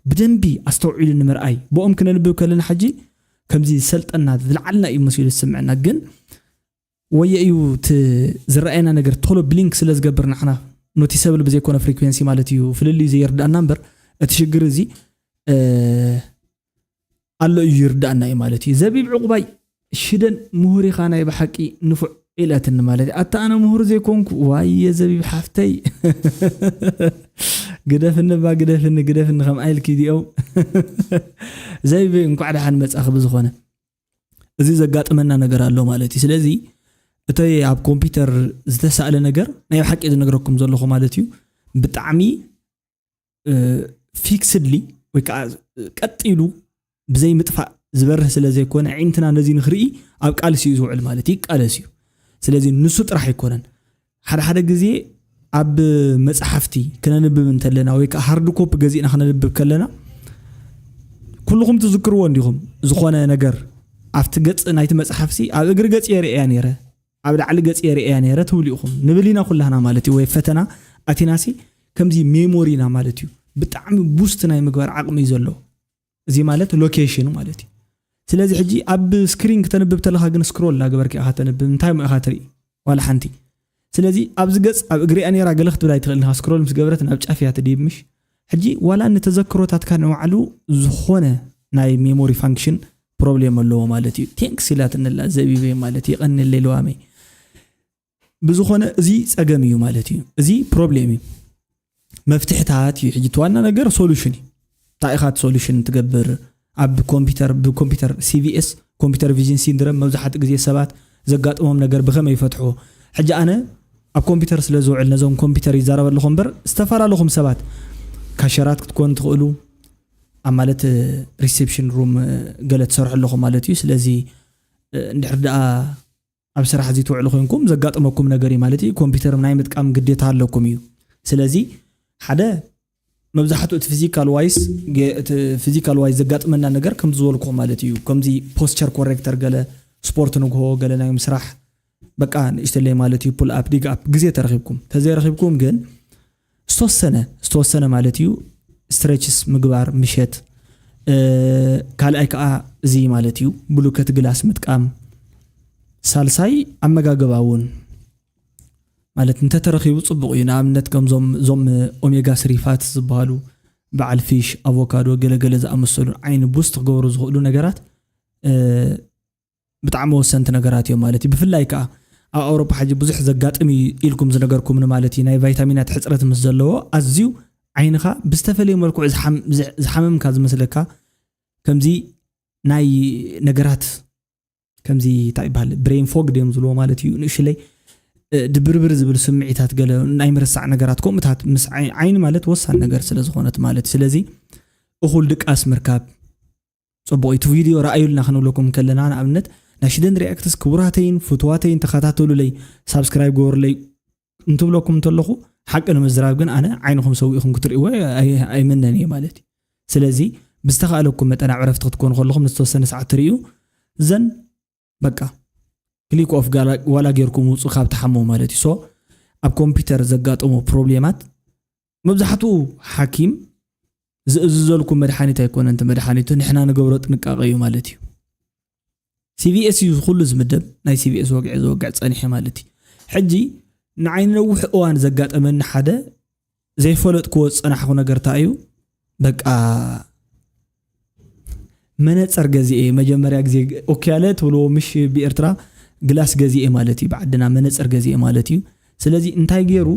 ብደንቢ ኣስተውዒሉ ንምርኣይ፣ ብኦም ክነንብብ ከለና ሕጂ ከምዚ ዝሰልጠና ዝለዓልና እዩ መሲሉ ዝስምዐና። ግን ወየ እዩ እቲ ዝረኣየና ነገር ቶሎ ብሊንክ ስለ ዝገብር ንዓና ኖቲሰብል ብዘይኮነ ፍሪኩንሲ ማለት እዩ ፍልልዩ ዘይርዳእና እምበር፣ እቲ ሽግር እዚ ኣሎ እዩ ይርዳእና እዩ ማለት እዩ። ዘቢብ ዕቑባይ ሽደን ምሁር ኢኻ ናይ ብሓቂ ንፉዕ ኢላትኒ ማለት እዩ። ኣታ ኣነ ምሁር ዘይኮንኩ ዋየ ዘቢብ ሓፍተይ ግደፍኒ ባ ግደፍኒ ግደፍኒ ከም ኣይልኪ ዲኦም ዘይቢ እንኳዕ ደሓን መጻኺ። ብዝኾነ እዚ ዘጋጥመና ነገር ኣሎ ማለት እዩ። ስለዚ እቲ ኣብ ኮምፒውተር ዝተሳእለ ነገር ናይ ብሓቂ ዝነግረኩም ዘለኹ ማለት እዩ ብጣዕሚ ፊክስድሊ ወይ ከዓ ቀጢሉ ብዘይ ምጥፋእ ዝበርህ ስለ ዘይኮነ፣ ዒንትና ነዚ ንክርኢ ኣብ ቃልሲ እዩ ዝውዕል ማለት እዩ። ይቃለስ እዩ። ስለዚ ንሱ ጥራሕ ኣይኮነን። ሓደ ሓደ ግዜ ኣብ መፅሓፍቲ ክነንብብ እንተለና ወይ ከዓ ሃርድ ኮፕ ገዚእና ክነንብብ ከለና፣ ኩልኹም ትዝክርዎ እንዲኹም፣ ዝኾነ ነገር ኣብቲ ገፅ ናይቲ መፅሓፍሲ ኣብ እግሪ ገፅ የርእያ ነይረ፣ ኣብ ላዕሊ ገፅ የርእያ ነይረ ትብሉ ኢኹም ንብል ኢና ኩላህና ማለት እዩ። ወይ ፈተና ኣቲናሲ ከምዚ ሜሞሪና ማለት እዩ ብጣዕሚ ቡስት ናይ ምግባር ዓቕሚ እዩ ዘለዎ። እዚ ማለት ሎኬሽን ማለት እዩ። ስለዚ ሕጂ ኣብ ስክሪን ክተንብብ ተለኻ ግን ስክሮል እናገበርክ ኢኻ ተንብብ፣ እንታይ ሞ ኢኻ ትርኢ? ዋላ ሓንቲ። ስለዚ ኣብዚ ገፅ ኣብ እግሪኣ ነይራ ገለ ክትብል ኣይትኽእልን ኢኻ። ስክሮል ምስ ገበረት ናብ ጫፍ እያ ትድይብ ምሽ? ሕጂ ዋላ ንተዘክሮታትካ ንባዕሉ ዝኾነ ናይ ሜሞሪ ፋንክሽን ፕሮብሌም ኣለዎ ማለት እዩ። ቴንክስ ኢላትንላ ዘቢበይ ማለት እዩ። የቐንለይ ልዋመይ። ብዝኾነ እዚ ፀገም እዩ ማለት እዩ። እዚ ፕሮብሌም እዩ። መፍትሕታት እዩ ሕጂ እቲ ዋና ነገር ሶሉሽን እዩ። እንታይ ኢኻ እቲ ሶሉሽን ትገብር? ኣብ ኮምፒውተር ብኮምፒውተር ሲቪኤስ ኮምፒውተር ቪዥን ሲንድረም መብዛሕትኡ ግዜ ሰባት ዘጋጥሞም ነገር ብኸመይ ይፈትሕዎ? ሕጂ ኣነ ኣብ ኮምፒውተር ስለ ዝውዕል ነዞም ኮምፒውተር ይዛረብ ኣለኹ እምበር ዝተፈላለኹም ሰባት ካሸራት ክትኮኑ ትኽእሉ ኣብ ማለት ሪሴፕሽን ሩም ገለ ትሰርሑ ኣለኹም ማለት እዩ። ስለዚ እንድሕር ደኣ ኣብ ስራሕ እዚ ትውዕሉ ኮንኩም ዘጋጥመኩም ነገር እዩ ማለት እዩ። ኮምፒውተር ናይ ምጥቃም ግዴታ ኣለኩም እዩ። ስለዚ ሓደ መብዛሕትኡ እቲ ፊዚካል ዋይስ ፊዚካል ዋይስ ዘጋጥመና ነገር ከም ዝበልኩ ማለት እዩ። ከምዚ ፖስቸር ኮሬክተር ገለ ስፖርት ንግሆ ገለ ናይ ምስራሕ በቃ ንእሽተለይ ማለት እዩ። ፑል ኣፕ ዲግ ኣፕ ግዜ ተረኺብኩም ተዘይረኺብኩም ግን ዝተወሰነ ዝተወሰነ ማለት እዩ ስትሬችስ ምግባር ምሸት። ካልኣይ ከዓ እዚ ማለት እዩ ብሉከት ግላስ ምጥቃም። ሳልሳይ ኣመጋግባ እውን ማለት እንተተረኺቡ ፅቡቕ እዩ። ንኣብነት ከምዞም እዞም ኦሜጋ ስሪፋት ዝበሃሉ በዓል ፊሽ፣ ኣቮካዶ፣ ገለገለ ዝኣመሰሉ ዓይኒ ቡስት ክገብሩ ዝኽእሉ ነገራት ብጣዕሚ ወሰንቲ ነገራት እዮም ማለት እዩ። ብፍላይ ከዓ ኣብ ኣውሮፓ ሕጂ ብዙሕ ዘጋጥም እዩ ኢልኩም ዝነገርኩምኒ ማለት እዩ። ናይ ቫይታሚናት ሕፅረት ምስ ዘለዎ ኣዝዩ ዓይንኻ ብዝተፈለየ መልክዑ ዝሓምምካ ዝመስለካ ከምዚ ናይ ነገራት ከምዚ እንታይ ይበሃል ብሬን ፎግ ድዮም ዝብልዎ ማለት እዩ። ንእሽለይ ድብርብር ዝብል ስምዒታት ገለ ናይ ምርሳዕ ነገራት ከምኡታት ምስ ዓይኒ ማለት ወሳን ነገር ስለ ዝኾነት ማለት እዩ። ስለዚ እኹል ድቃስ ምርካብ ፅቡቕ እዩ። እቲ ቪድዮ ረኣዩልና ክንብለኩም ከለና ንኣብነት ናይ ሽደን ሪያክትስ ክቡራተይን ፍትዋተይን ተኸታተሉለይ ሳብስክራይብ ገበሩለይ እንትብለኩም እንተለኹ ሓቂ ንምዝራብ ግን ኣነ ዓይንኹም ሰዊእኹም ክትርእይዎ ኣይምነን እየ ማለት እዩ። ስለዚ ብዝተኻእለኩም መጠን ኣብ ዕረፍቲ ክትኮኑ ከለኹም ንዝተወሰነ ሰዓት ትርእዩ ዘን በቃ ክሊክ ኦፍ ዋላ ጌርኩም ውፁ ካብ ትሓሙ ማለት እዩ። ሶ ኣብ ኮምፒውተር ዘጋጠሙ ፕሮብሌማት መብዛሕትኡ ሓኪም ዝእዝዘልኩም መድሓኒት ኣይኮነን እቲ መድሓኒቱ ንሕና ንገብሮ ጥንቃቐ እዩ ማለት እዩ። ሲቪኤስ እዩ ኩሉ ዝምደብ ናይ ሲቪኤስ ወግዒ ዝወግዕ ፀኒሐ ማለት እዩ። ሕጂ ንዓይ ንነዊሕ እዋን ዘጋጠመኒ ሓደ ዘይፈለጥክዎ ዝፀናሕኩ ነገር እንታይ እዩ በቃ መነፀር ገዚኤ መጀመርያ ግዜ ኦኪያለ ትብልዎ ምሽ ብኤርትራ ግላስ ገዚኤ ማለት እዩ ብዓድና መነፀር ገዚኤ ማለት እዩ። ስለዚ እንታይ ገይሩ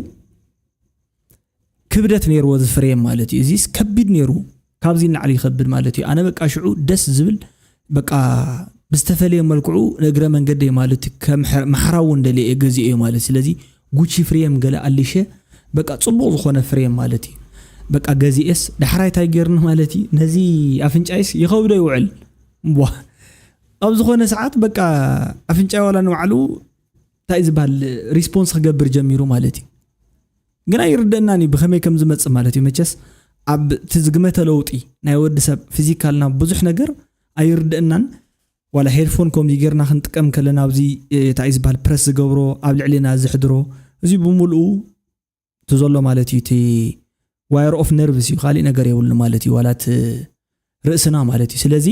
ክብደት ነይርዎ እዚ ፍሬም ማለት እዩ። እዚስ ከቢድ ነይሩ ካብዚ ንላዕሊ ይኸብድ ማለት እዩ። ኣነ በቃ ሽዑ ደስ ዝብል በቃ ብዝተፈለየ መልክዑ ንእግረ መንገደይ ማለት ከም ማሕራ እውን ደልየ እየ ገዚኦዮ ማለት ስለዚ ጉቺ ፍሬም ገለ ኣሊሸ በቃ ፅቡቕ ዝኾነ ፍሬም ማለት እዩ። በቃ ገዚኤስ ዳሕራይ እንታይ ገይርኒ ማለት እዩ ነዚ ኣፍንጫይስ ይኸብዶ ይውዕል ቧ ኣብ ዝኾነ ሰዓት በቃ ኣፍንጫይ ዋላ ንባዕሉ እንታይ ዝበሃል ሪስፖንስ ክገብር ጀሚሩ ማለት እዩ። ግን ኣይርደእናን እዩ ብኸመይ ከም ዝመፅእ ማለት እዩ። መቸስ ኣብ እቲ ዝግመተ ለውጢ ናይ ወዲ ሰብ ፊዚካልና ብዙሕ ነገር ኣይርደእናን። ዋላ ሄድፎን ከምዚ ጌርና ክንጥቀም ከለና ኣብዚ እንታይ ዝበሃል ፕረስ ዝገብሮ ኣብ ልዕሊና ዝሕድሮ እዚ ብምልኡ እቲ ዘሎ ማለት እዩ። እቲ wire of nerves እዩ፣ ካሊእ ነገር የብሉ ማለት እዩ። ዋላ እቲ ርእስና ማለት እዩ። ስለዚ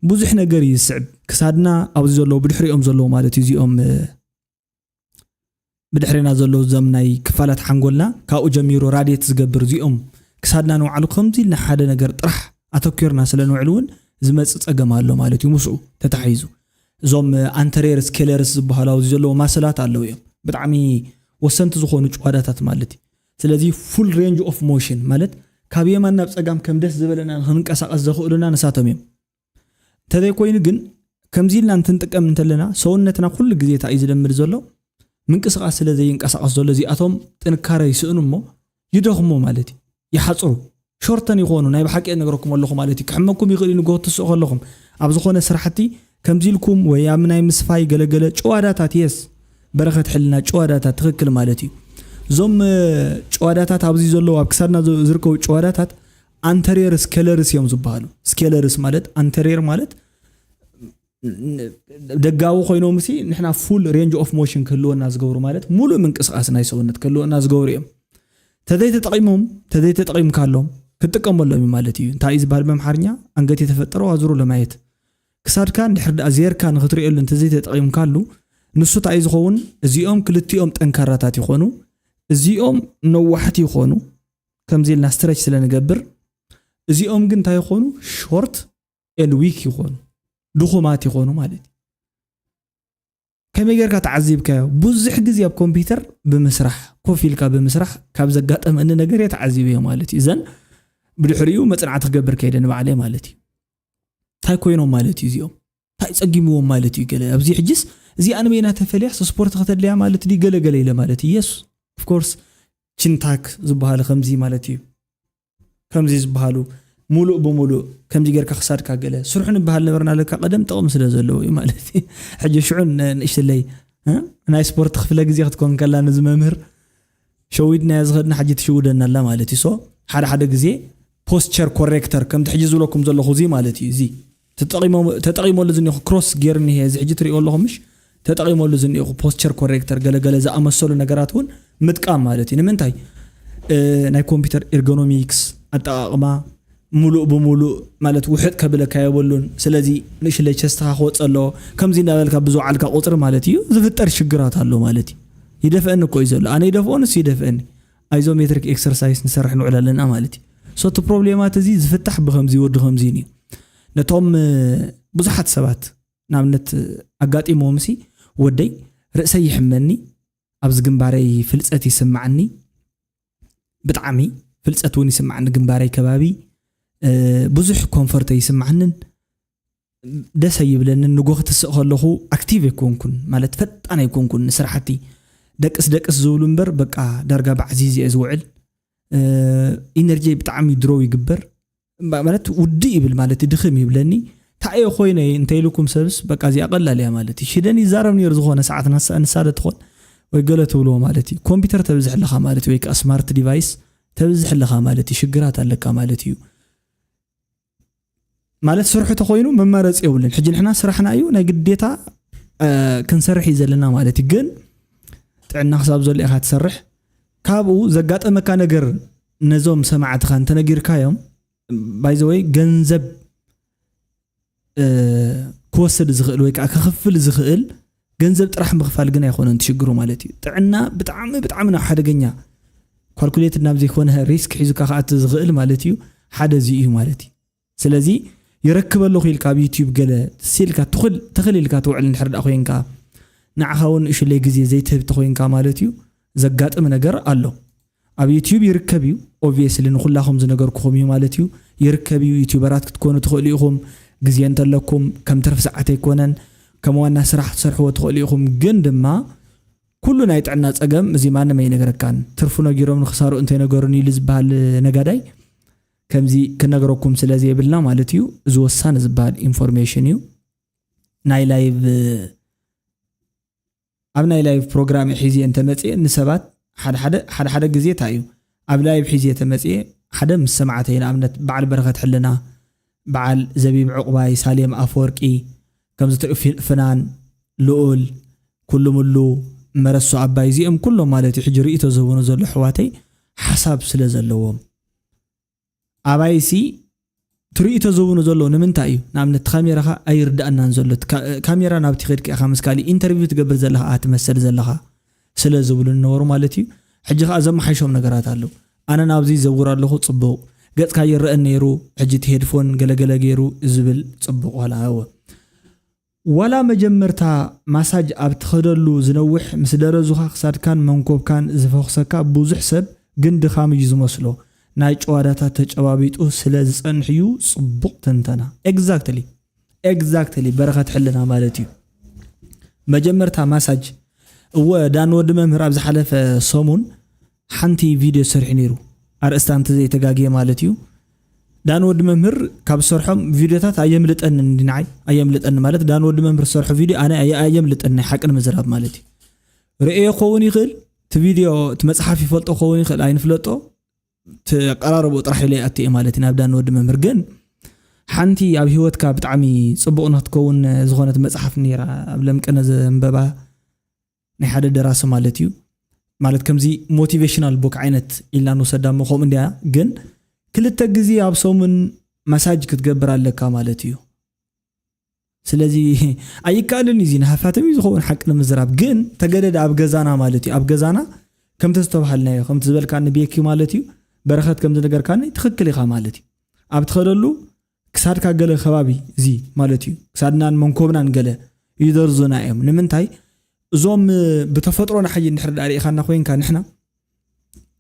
ብዙሕ ነገር እዩ ዝስዕብ። ክሳድና ኣብዚ ዘለዉ፣ ብድሕሪኦም ዘለዉ ማለት እዩ። እዚኦም ብድሕሪና ዘለዉ፣ እዞም ናይ ክፋላት ሓንጎልና፣ ካብኡ ጀሚሩ ራድየት ዝገብር፣ እዚኦም ክሳድና ንባዕሉ ከምዚ ኢልና ሓደ ነገር ጥራሕ ኣተኪርና ስለ ንውዕል እውን ዝመፅእ ፀገም ኣሎ ማለት እዩ። ምስኡ ተታሒዙ እዞም ኣንተሬር ስኬለርስ ዝበሃሉ ኣብዚ ዘለዉ ማሰላት ኣለዉ እዮም፣ ብጣዕሚ ወሰንቲ ዝኾኑ ጭዋዳታት ማለት እዩ። ስለዚ full range of motion ማለት ካብ የማን ናብ ፀጋም ከም ደስ ዝበለና ክንቀሳቀስ ዘኽእሉና ንሳቶም እዮም። እንተዘይኮይኑ ግን ከምዚ ኢልና እንትንጥቀም እንተለና ሰውነትና ኩሉ ግዜ እንታይ እዩ ዝለምድ ዘሎ? ምንቅስቃስ ስለ ዘይንቀሳቀስ ዘሎ እዚኣቶም ጥንካረ ይስእኑ እሞ ይደኽሙ ማለት እዩ፣ ይሓፅሩ፣ ሾርተን ይኾኑ። ናይ ብሓቂ ነግረኩም ኣለኹ ማለት እዩ። ክሕመኩም ይኽእል እዩ ንጎ ትስኡ ከለኹም ኣብ ዝኾነ ስራሕቲ ከምዚ ኢልኩም ወይ ኣብ ናይ ምስፋይ ገለገለ ጭዋዳታት የስ በረኸት ሕልና ጭዋዳታት ትኽክል ማለት እዩ። እዞም ጭዋዳታት ኣብዚ ዘለዉ ኣብ ክሳድና ዝርከቡ ጭዋዳታት ኣንተሪየር ስኬለርስ እዮም ዝበሃሉ። ስኬለርስ ማለት ኣንተሪየር ማለት ደጋዊ ኮይኖም ሲ ንሕና full range of motion ክህልወና ዝገብሩ ማለት ሙሉእ ምንቅስቃስ ናይ ሰውነት ክህልወና ዝገብሩ እዮም። ተዘይተጠቂሞም ተዘይተጠቂምካሎም ክትጥቀመሎም እዩ ማለት እዩ። እንታይ እዩ ዝበሃል በምሓርኛ? አንገት የተፈጠረው አዙሮ ለማየት። ክሳድካ እንድሕር ደኣ ዜርካ ንክትርእየሉ እንተዘይተጠቂምካሉ ንሱ እንታይ እዩ ዝኸውን? እዚኦም ክልቲኦም ጠንካራታት ይኾኑ። እዚኦም ነዋሕቲ ይኾኑ፣ ከምዚ ኢልና ስትረች ስለ ንገብር። እዚኦም ግን እንታይ ይኾኑ? ሾርት ኤንድ ዊክ ይኾኑ፣ ድኹማት ይኾኑ ማለት እዩ። ከመይ ጌርካ ተዓዚብካዮ? ብዙሕ ግዜ ኣብ ኮምፒውተር ብምስራሕ፣ ኮፍ ኢልካ ብምስራሕ ካብ ዘጋጠመኒ ነገር እየ ተዓዚበዮ ማለት እዩ። እዘን ብድሕሪኡ መፅናዕቲ ክገብር ከይደ ንባዕለይ ማለት እዩ። እንታይ ኮይኖም ማለት እዩ እዚኦም? እንታይ ፀጊምዎም ማለት እዩ? ገለ ኣብዚ ሕጅስ እዚኣ ንበይና ተፈልያስ ስፖርት ከተድልያ ማለት ድዩ? ገለ ገለ ኢለ ማለት እዩ። የስ ኦፍኮርስ ቺንታክ ዝበሃሉ ከምዚ ማለት እዩ። ከምዚ ዝበሃሉ ሙሉእ ብሙሉእ ከምዚ ጌርካ ክሳድካ ገለ ስርሑ ንበሃል ነበርና ለካ ቀደም ጥቕሚ ስለ ዘለዎ እዩ ማለት እዩ። ሕጂ ሽዑ ን- ንእሽትለይ እ? ናይ ስፖርት ክፍለ ግዜ ክትኮን ከላ ነዚ መምህር ሸዊድናዮ ዝኸድና ሕጂ ትሽውደና ኣላ ማለት እዩ። ሶ ሓደ ሓደ ግዜ ፖስቸር ኮሬክተር ከምቲ ሕጂ ዝብለኩም ዘለኹ እዚ ማለት እዩ። እዚ ተጠቂሞ- ተጠቂመሉ ዝኒኹ ክሮስ ጌር እኒሄ እዚ ሕጂ ትሪእዎ ኣለኹም ምሽ? ተጠቂመሉ ዝኒኹ ፖስቸር ኮሬክተር ገለገለ ዝኣመሰሉ ነገራት እውን ምጥቃም ማለት እዩ። ንምንታይ? እ፣ ናይ ኮምፒውተር ኤርጎኖሚክስ ኣጠቃቅማ ሙሉእ ብሙሉእ ማለት ውሕጥ ከብለካ የብሉን። ስለዚ ንእሽለይ ቸስትኻ ክወፀ ኣለዎ። ከምዚ እንዳበልካ ብዝወዓልካ ቁፅሪ ማለት እዩ ዝፍጠር ሽግራት ኣሎ ማለት እዩ። ይደፍአኒ እኮ እዩ ዘሎ፣ ኣነ ይደፍኦ ንሱ ይደፍአኒ። ኣይዞሜትሪክ ኤክሰርሳይስ ንሰርሕ ንውዕል ኣለና ማለት እዩ። ሶ እቲ ፕሮብሌማት እዚ ዝፍታሕ ብከምዚ ወዲ ከምዚ እዩ። ነቶም እ፣ ብዙሓት ሰባት ንኣብነት ኣጋጢሞም ሲ ወደይ ርእሰይ ይሕመኒ፣ ኣብዚ ግንባረይ ፍልፀት ይስማዓኒ፣ ብጣዕሚ ፍልፀት እውን ይስማዓኒ ግንባረይ ከባቢ እ፣ ብዙሕ ኮንፈርት ኣይስማዓንን፣ ደስ ኣይብለንን። ንጎ ክትስእ ከለኹ ኣክቲቭ ኣይኮንኩን ማለት ፈጣን ኣይኮንኩን ንስራሕቲ ደቅስ ደቅስ ዝብሉ እምበር በቃ ዳርጋ ባዕዚዝ እየ ዝውዕል። እ፣ ኢነርጂ ብጣዕሚ ድሮው ይግበር ማ- ማለት ውድእ ይብል ማለት ድኽም ይብለኒ። ታየ ኮይነ እንተ ኢልኩም ሰብስ በቃ እዚኣ ቀላል እያ ማለት እዩ። ሽደን ይዛረብ ነይሩ ዝኾነ ሰዓት ናሳ- ንሳ ዶ ትኾን ወይ ገለ ትብልዎ ማለት እዩ። ኮምፒውተር ተብዝሕ ኣለኻ ማለት እዩ ወይ ከዓ ስማርት ዲቫይስ ተብዝሕ ኣለኻ ማለት እዩ። ሽግራት ኣለካ ማለት እዩ። ማለት ስርሑ ተኮይኑ መማረፂ የብሉን። ሕጂ ንሕና ስራሕና እዩ ናይ ግዴታ እ፣ ክንሰርሕ እዩ ዘለና ማለት እዩ። ግን ጥዕና ክሳብ ዘሎ ኢኻ ትሰርሕ። ካብኡ ዘጋጠመካ ነገር ነዞም ሰማዕትኻ እንተነጊርካዮም ባይዘወይ ገንዘብ እ፣ ክወስድ ዝኽእል ወይ ከዓ ክኽፍል ዝኽእል ገንዘብ ጥራሕ ምኽፋል ግን ኣይኮነን ትሽግሩ ማለት እዩ። ጥዕና ብጣዕሚ ብጣዕሚ ናብ ሓደገኛ ካልኩሌትድ ናብ ዘይኮነ ሪስክ ሒዙካ ክኣቲ ዝኽእል ማለት እዩ። ሓደ እዚ እዩ ማለት እዩ። ስለዚ ይረክብ ኣለኹ ኢልካ ኣብ ዩቲዩብ ገለ ሲልካ ትኽል ትኽል ኢልካ ትውዕል እንድሕር ደኣ ኮይንካ ንዓኻ እውን ንእሽለይ ግዜ ዘይትህብ ተኮይንካ ማለት እዩ። ዘጋጥም ነገር ኣሎ። ኣብ ዩቲዩብ ይርከብ እዩ። ኦብቪየስሊ ንኩላኹም ዝነገርኩኹም እዩ ማለት እዩ። ይርከብ እዩ። ዩቲዩበራት ክትኮኑ ትኽእሉ ኢኹም። ግዜ እንተለኩም ከም ትርፊ ሰዓት ኣይኮነን፣ ከም ዋና ስራሕ ክትሰርሕዎ ትኽእሉ ኢኹም። ግን ድማ ኩሉ ናይ ጥዕና ጸገም እዚ ማንም ኣይነገረካን። ትርፉ ነጊሮም ንክሳሩ እንተይነገሩን ኢሉ ዝበሃል ነጋዳይ ከምዚ ክነግረኩም ስለ ዘይብልና ማለት እዩ። እዚ ወሳኒ ዝበሃል ኢንፎርሜሽን እዩ። ናይ ላይቭ ኣብ ናይ ላይቭ ፕሮግራም ሒዝየ እንተመፅየ ንሰባት ሓደ ሓደ ሓደ ሓደ ግዜ እንታይ እዩ ኣብ ላይቭ ሒዝየ ተመፅየ ሓደ ምስ ሰማዕተይ ንኣብነት በዓል በረኸት ሕልና በዓል ዘቢብ ዕቑባይ ሳሌም ኣፈወርቂ ከምዚ ትሪኡ ፊ- ፍናን ልኡል ኩሉ ምሉ መረሱ ኣባይ እዚኦም ኩሎም ማለት እዩ ሕጂ ርእይቶ ዝህቡኑ ዘሎ ኣሕዋተይ ሓሳብ ስለ ዘለዎም ኣባይሲ ትርእይቶ ዝህቡኑ ዘለዉ ንምንታይ እዩ ንኣብነት ካሜራኻ ኣይርዳእናን ዘሎ ካሜራ ናብቲ ከድካ ኢኻ ምስ ካሊእ ኢንተርቪው ትገብር ዘለኻ ኣትመሰል ዘለኻ ስለ ዝብሉ ነበሩ ማለት እዩ ሕጂ ከዓ ዘመሓይሾም ነገራት ኣለዉ ኣነ ናብዚ ዘውር ኣለኹ ፅቡቕ ገፅካ ይረአ ነይሩ ሕጂ እቲ ሄድፎን ገለገለ ገይሩ ዝብል ፅቡቕ ዋላ እወ ዋላ መጀመርታ ማሳጅ ኣብ ትኸደሉ ዝነውሕ ምስ ደረዙኻ ክሳድካን መንኮብካን ዝፈኹሰካ ብዙሕ ሰብ ግን ድኻም እዩ ዝመስሎ ናይ ጨዋዳታት ተጨባቢጡ ስለ ዝጸንሕ እዩ ጽቡቕ ትንተና exactly exactly በረኸት ሕልና ማለት እዩ መጀመርታ ማሳጅ እወ ዳን ወዲ መምህር ኣብ ዝሓለፈ ሰሙን ሓንቲ ቪድዮ ሰሪሑ ነይሩ ኣርእስታ እንተ ዘይተጋግየ ማለት እዩ ዳን ወዲ መምህር ካብ ዝሰርሖም ቪድዮታት ኣየምልጠንን እንዲ ንዓይ ኣየምልጠኒ ማለት ዳን ወዲ መምህር ዝሰርሖ ቪድዮ ኣነ ኣየ- ኣየምልጠኒ ናይ ሓቂ ንምዝራብ ማለት እዩ ርእዮ ክኸውን ይኽእል እቲ ቪድዮ እቲ መፅሓፍ ይፈልጦ ክኸውን ይኽእል ኣይንፍለጦ ተቀራረቦ ጥራሕ ኢለ ኣትየ ማለት እዩ ናብ ዳን ወዲ መምህር ግን ሓንቲ ኣብ ህይወትካ ብጣዕሚ ፅቡቕ ንክትከውን ዝኾነት መፅሓፍ ነይራ ኣብ ለምቅነ ዘንበባ ናይ ሓደ ደራሲ ማለት እዩ ማለት ከምዚ ሞቲቬሽናል ቦክ ዓይነት ኢልና ንወሰዳ እሞ ከምኡ እንዲያ ግን ክልተ ግዜ ኣብ ሰሙን መሳጅ ክትገብር ኣለካ ማለት እዩ ስለዚ ኣይከኣልን እዚ ንሃፋትም እዩ ዝኸውን ሓቂ ንምዝራብ ግን ተገደደ ኣብ ገዛና ማለት እዩ ኣብ ገዛና ከምቲ ዝተባሃልናዮ ከምቲ ዝበልካኒ ቤኪ ማለት እዩ በረኸት ከም ዝነገርካኒ ትኽክል ኢኻ ማለት እዩ ኣብ ትኸደሉ ክሳድካ ገለ ከባቢ እዚ ማለት እዩ ክሳድናን መንኮብናን ገለ ይደርዙና እዮም ንምንታይ እዞም ብተፈጥሮና ሕጂ እንድሕር ዳኣ ርኢኻና ኮይንካ ንሕና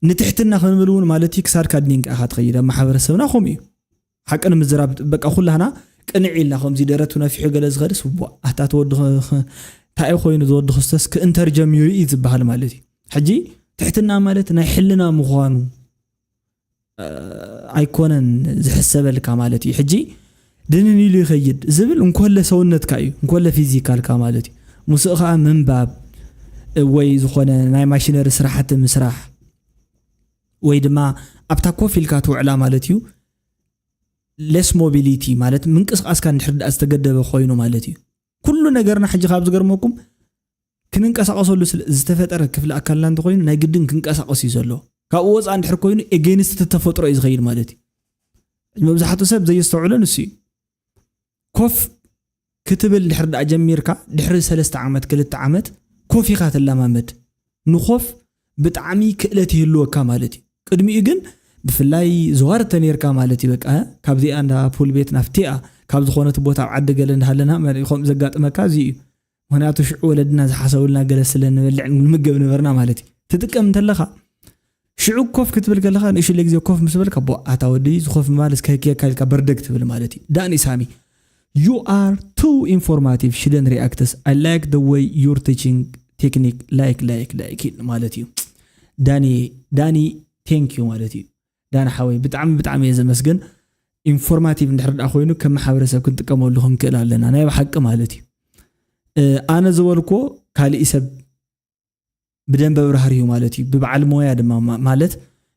ንትሕትና ክንብል እውን ማለት እዩ ክሳድካ ድኒንካ ኢኻ ትኸይድ ኣብ ማሕበረሰብና ከምኡ እዩ ሓቂ ንምዝራብ በቃ ኩላህና ቅንዕ ኢልና ከምዚ ደረቱ ነፊሑ ገለ ዝኸድስ ዋ ኣታ ተወዲ እንታይ ኮይኑ ዝወዲ ክስተስ ክእንተር ጀሚሩ እዩ ዝበሃል ማለት እዩ ሕጂ ትሕትና ማለት ናይ ሕልና ምዃኑ ኣይኮነን ዝሕሰበልካ ማለት እዩ ሕጂ ድንን ኢሉ ይኸይድ ዝብል እንኮለ ሰውነትካ እዩ እንኮለ ፊዚካልካ ማለት እዩ ምስኡ ከዓ ምንባብ ወይ ዝኾነ ናይ ማሽነሪ ስራሕቲ ምስራሕ ወይ ድማ ኣብታ ኮፍ ኢልካ ትውዕላ ማለት እዩ less mobility ማለት ምንቅስቃስካ እንድሕር ዳኣ ዝተገደበ ኮይኑ ማለት እዩ ኩሉ ነገርና ሕጂ ካብ ዝገርመኩም ክንንቀሳቀሰሉ ዝተፈጠረ ክፍሊ ኣካልና እንተኮይኑ ናይ ግድን ክንቀሳቀስ እዩ ዘሎ ካብኡ ወፃ እንድሕር ኮይኑ against ተፈጥሮ እዩ ዝኸይድ ማለት እዩ መብዛሕትኡ ሰብ ዘየስተውዕሎ ንሱ እዩ ኮፍ ክትብል ድሕር ዳኣ ጀሚርካ ድሕሪ ሰለስተ ዓመት ክልተ ዓመት ኮፍ ኢኻ ትለማመድ ንኾፍ ብጣዕሚ ክእለት ይህልወካ ማለት እዩ ቅድሚኡ ግን ብፍላይ ዘዋር ተነርካ ማለት እዩ በቃ ካብዚኣ እንዳ ፑል ቤት ናፍቲኣ ካብ ዝኾነት ቦታ ኣብ ዓዲ ገለ እንዳሃለና ከም ዘጋጥመካ እዚ እዩ ምክንያቱ ሽዑ ወለድና ዝሓሰቡልና ገለ ስለ ንበልዕ ንምገብ ነበርና ማለት እዩ ትጥቀም እንተለካ ሽዑ ኮፍ ክትብል ከለካ ንእሽለ ግዜ ኮፍ ምስ በልካ ቦ ኣታ ወዲ ዝኮፍ ምባል እስከ ህክየካ ኢልካ በርደግ ትብል ማለት እዩ ዳኒ ሳሚ you are too informative ሽደን reacts I like the way you're teaching technique like like like ማለት እዩ ዳኒ ዳኒ thank you ማለት እዩ ዳኒ ሓወይ ብጣዕሚ ብጣዕሚ እየ ዘመስግን ኢንፎርማቲቭ እንድሕር ደኣ ኮይኑ ከም ማሕበረሰብ ክንጥቀመሉ ክንክእል ኣለና ናይ ብሓቂ ማለት እዩ ኣነ ዝበልኮ ካሊእ ሰብ ብደንበ ብራህር እዩ ማለት እዩ ብበዓል ሞያ ድማ ማለት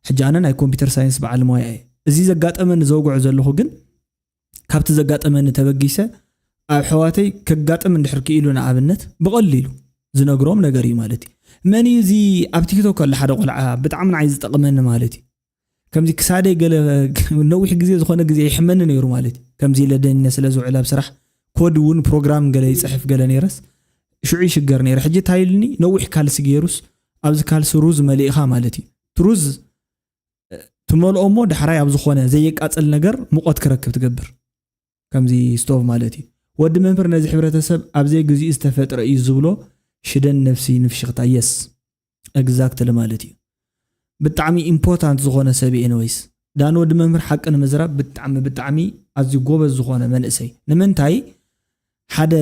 ሕጂ ኣነ ናይ ኮምፒውተር ሳይንስ በዓል ሞያ እየ እዚ ዘጋጠመኒ ዘውግዖ ዘለኹ ግን ካብቲ ዘጋጠመኒ ተበጊሰ ኣብ ሕዋተይ ከጋጥም እንድሕር ክኢሉ ንኣብነት ብቐሊሉ ዝነግሮም ነገር እዩ ማለት እዩ መን እዩ እዚ ኣብ ቲክቶክ ኣሎ ሓደ ቆልዓ ብጣዕሚ ንዓይ ዝጠቕመኒ ማለት እዩ ከምዚ ክሳደይ ገለ ነዊሕ ግዜ ዝኾነ ግዜ ይሕመኒ ነይሩ ማለት እዩ ከምዚ ኢለ ደኒነ ስለ ዝውዕል ኣብ ስራሕ ኮድ እውን ፕሮግራም ገለ ይፅሕፍ ገለ ነይረስ ሽዑ ይሽገር ነይረ ሕጂ እንታይ ኢሉኒ ነዊሕ ካልሲ ገይሩስ ኣብዚ ካልሲ ሩዝ መሊእኻ ማለት እዩ እቲ ሩዝ ትመልኦ እሞ ዳሕራይ ኣብ ዝኾነ ዘየቃፅል ነገር ሙቐት ክረክብ ትገብር ከምዚ ስቶቭ ማለት እዩ ወዲ መምህር ነዚ ሕብረተሰብ ኣብ ዘይግዚኡ ዝተፈጥረ እዩ ዝብሎ ሽደን ነፍሲ ንፍሽኽታ yes exactly ማለት እዩ ብጣዕሚ ኢምፖርታንት ዝኾነ ሰብ እዩ anyways ዳን ወዲ መምህር ሓቂ ንምዝራብ ብጣዕሚ ብጣዕሚ ኣዝዩ ጎበዝ ዝኾነ መንእሰይ ንምንታይ ሓደ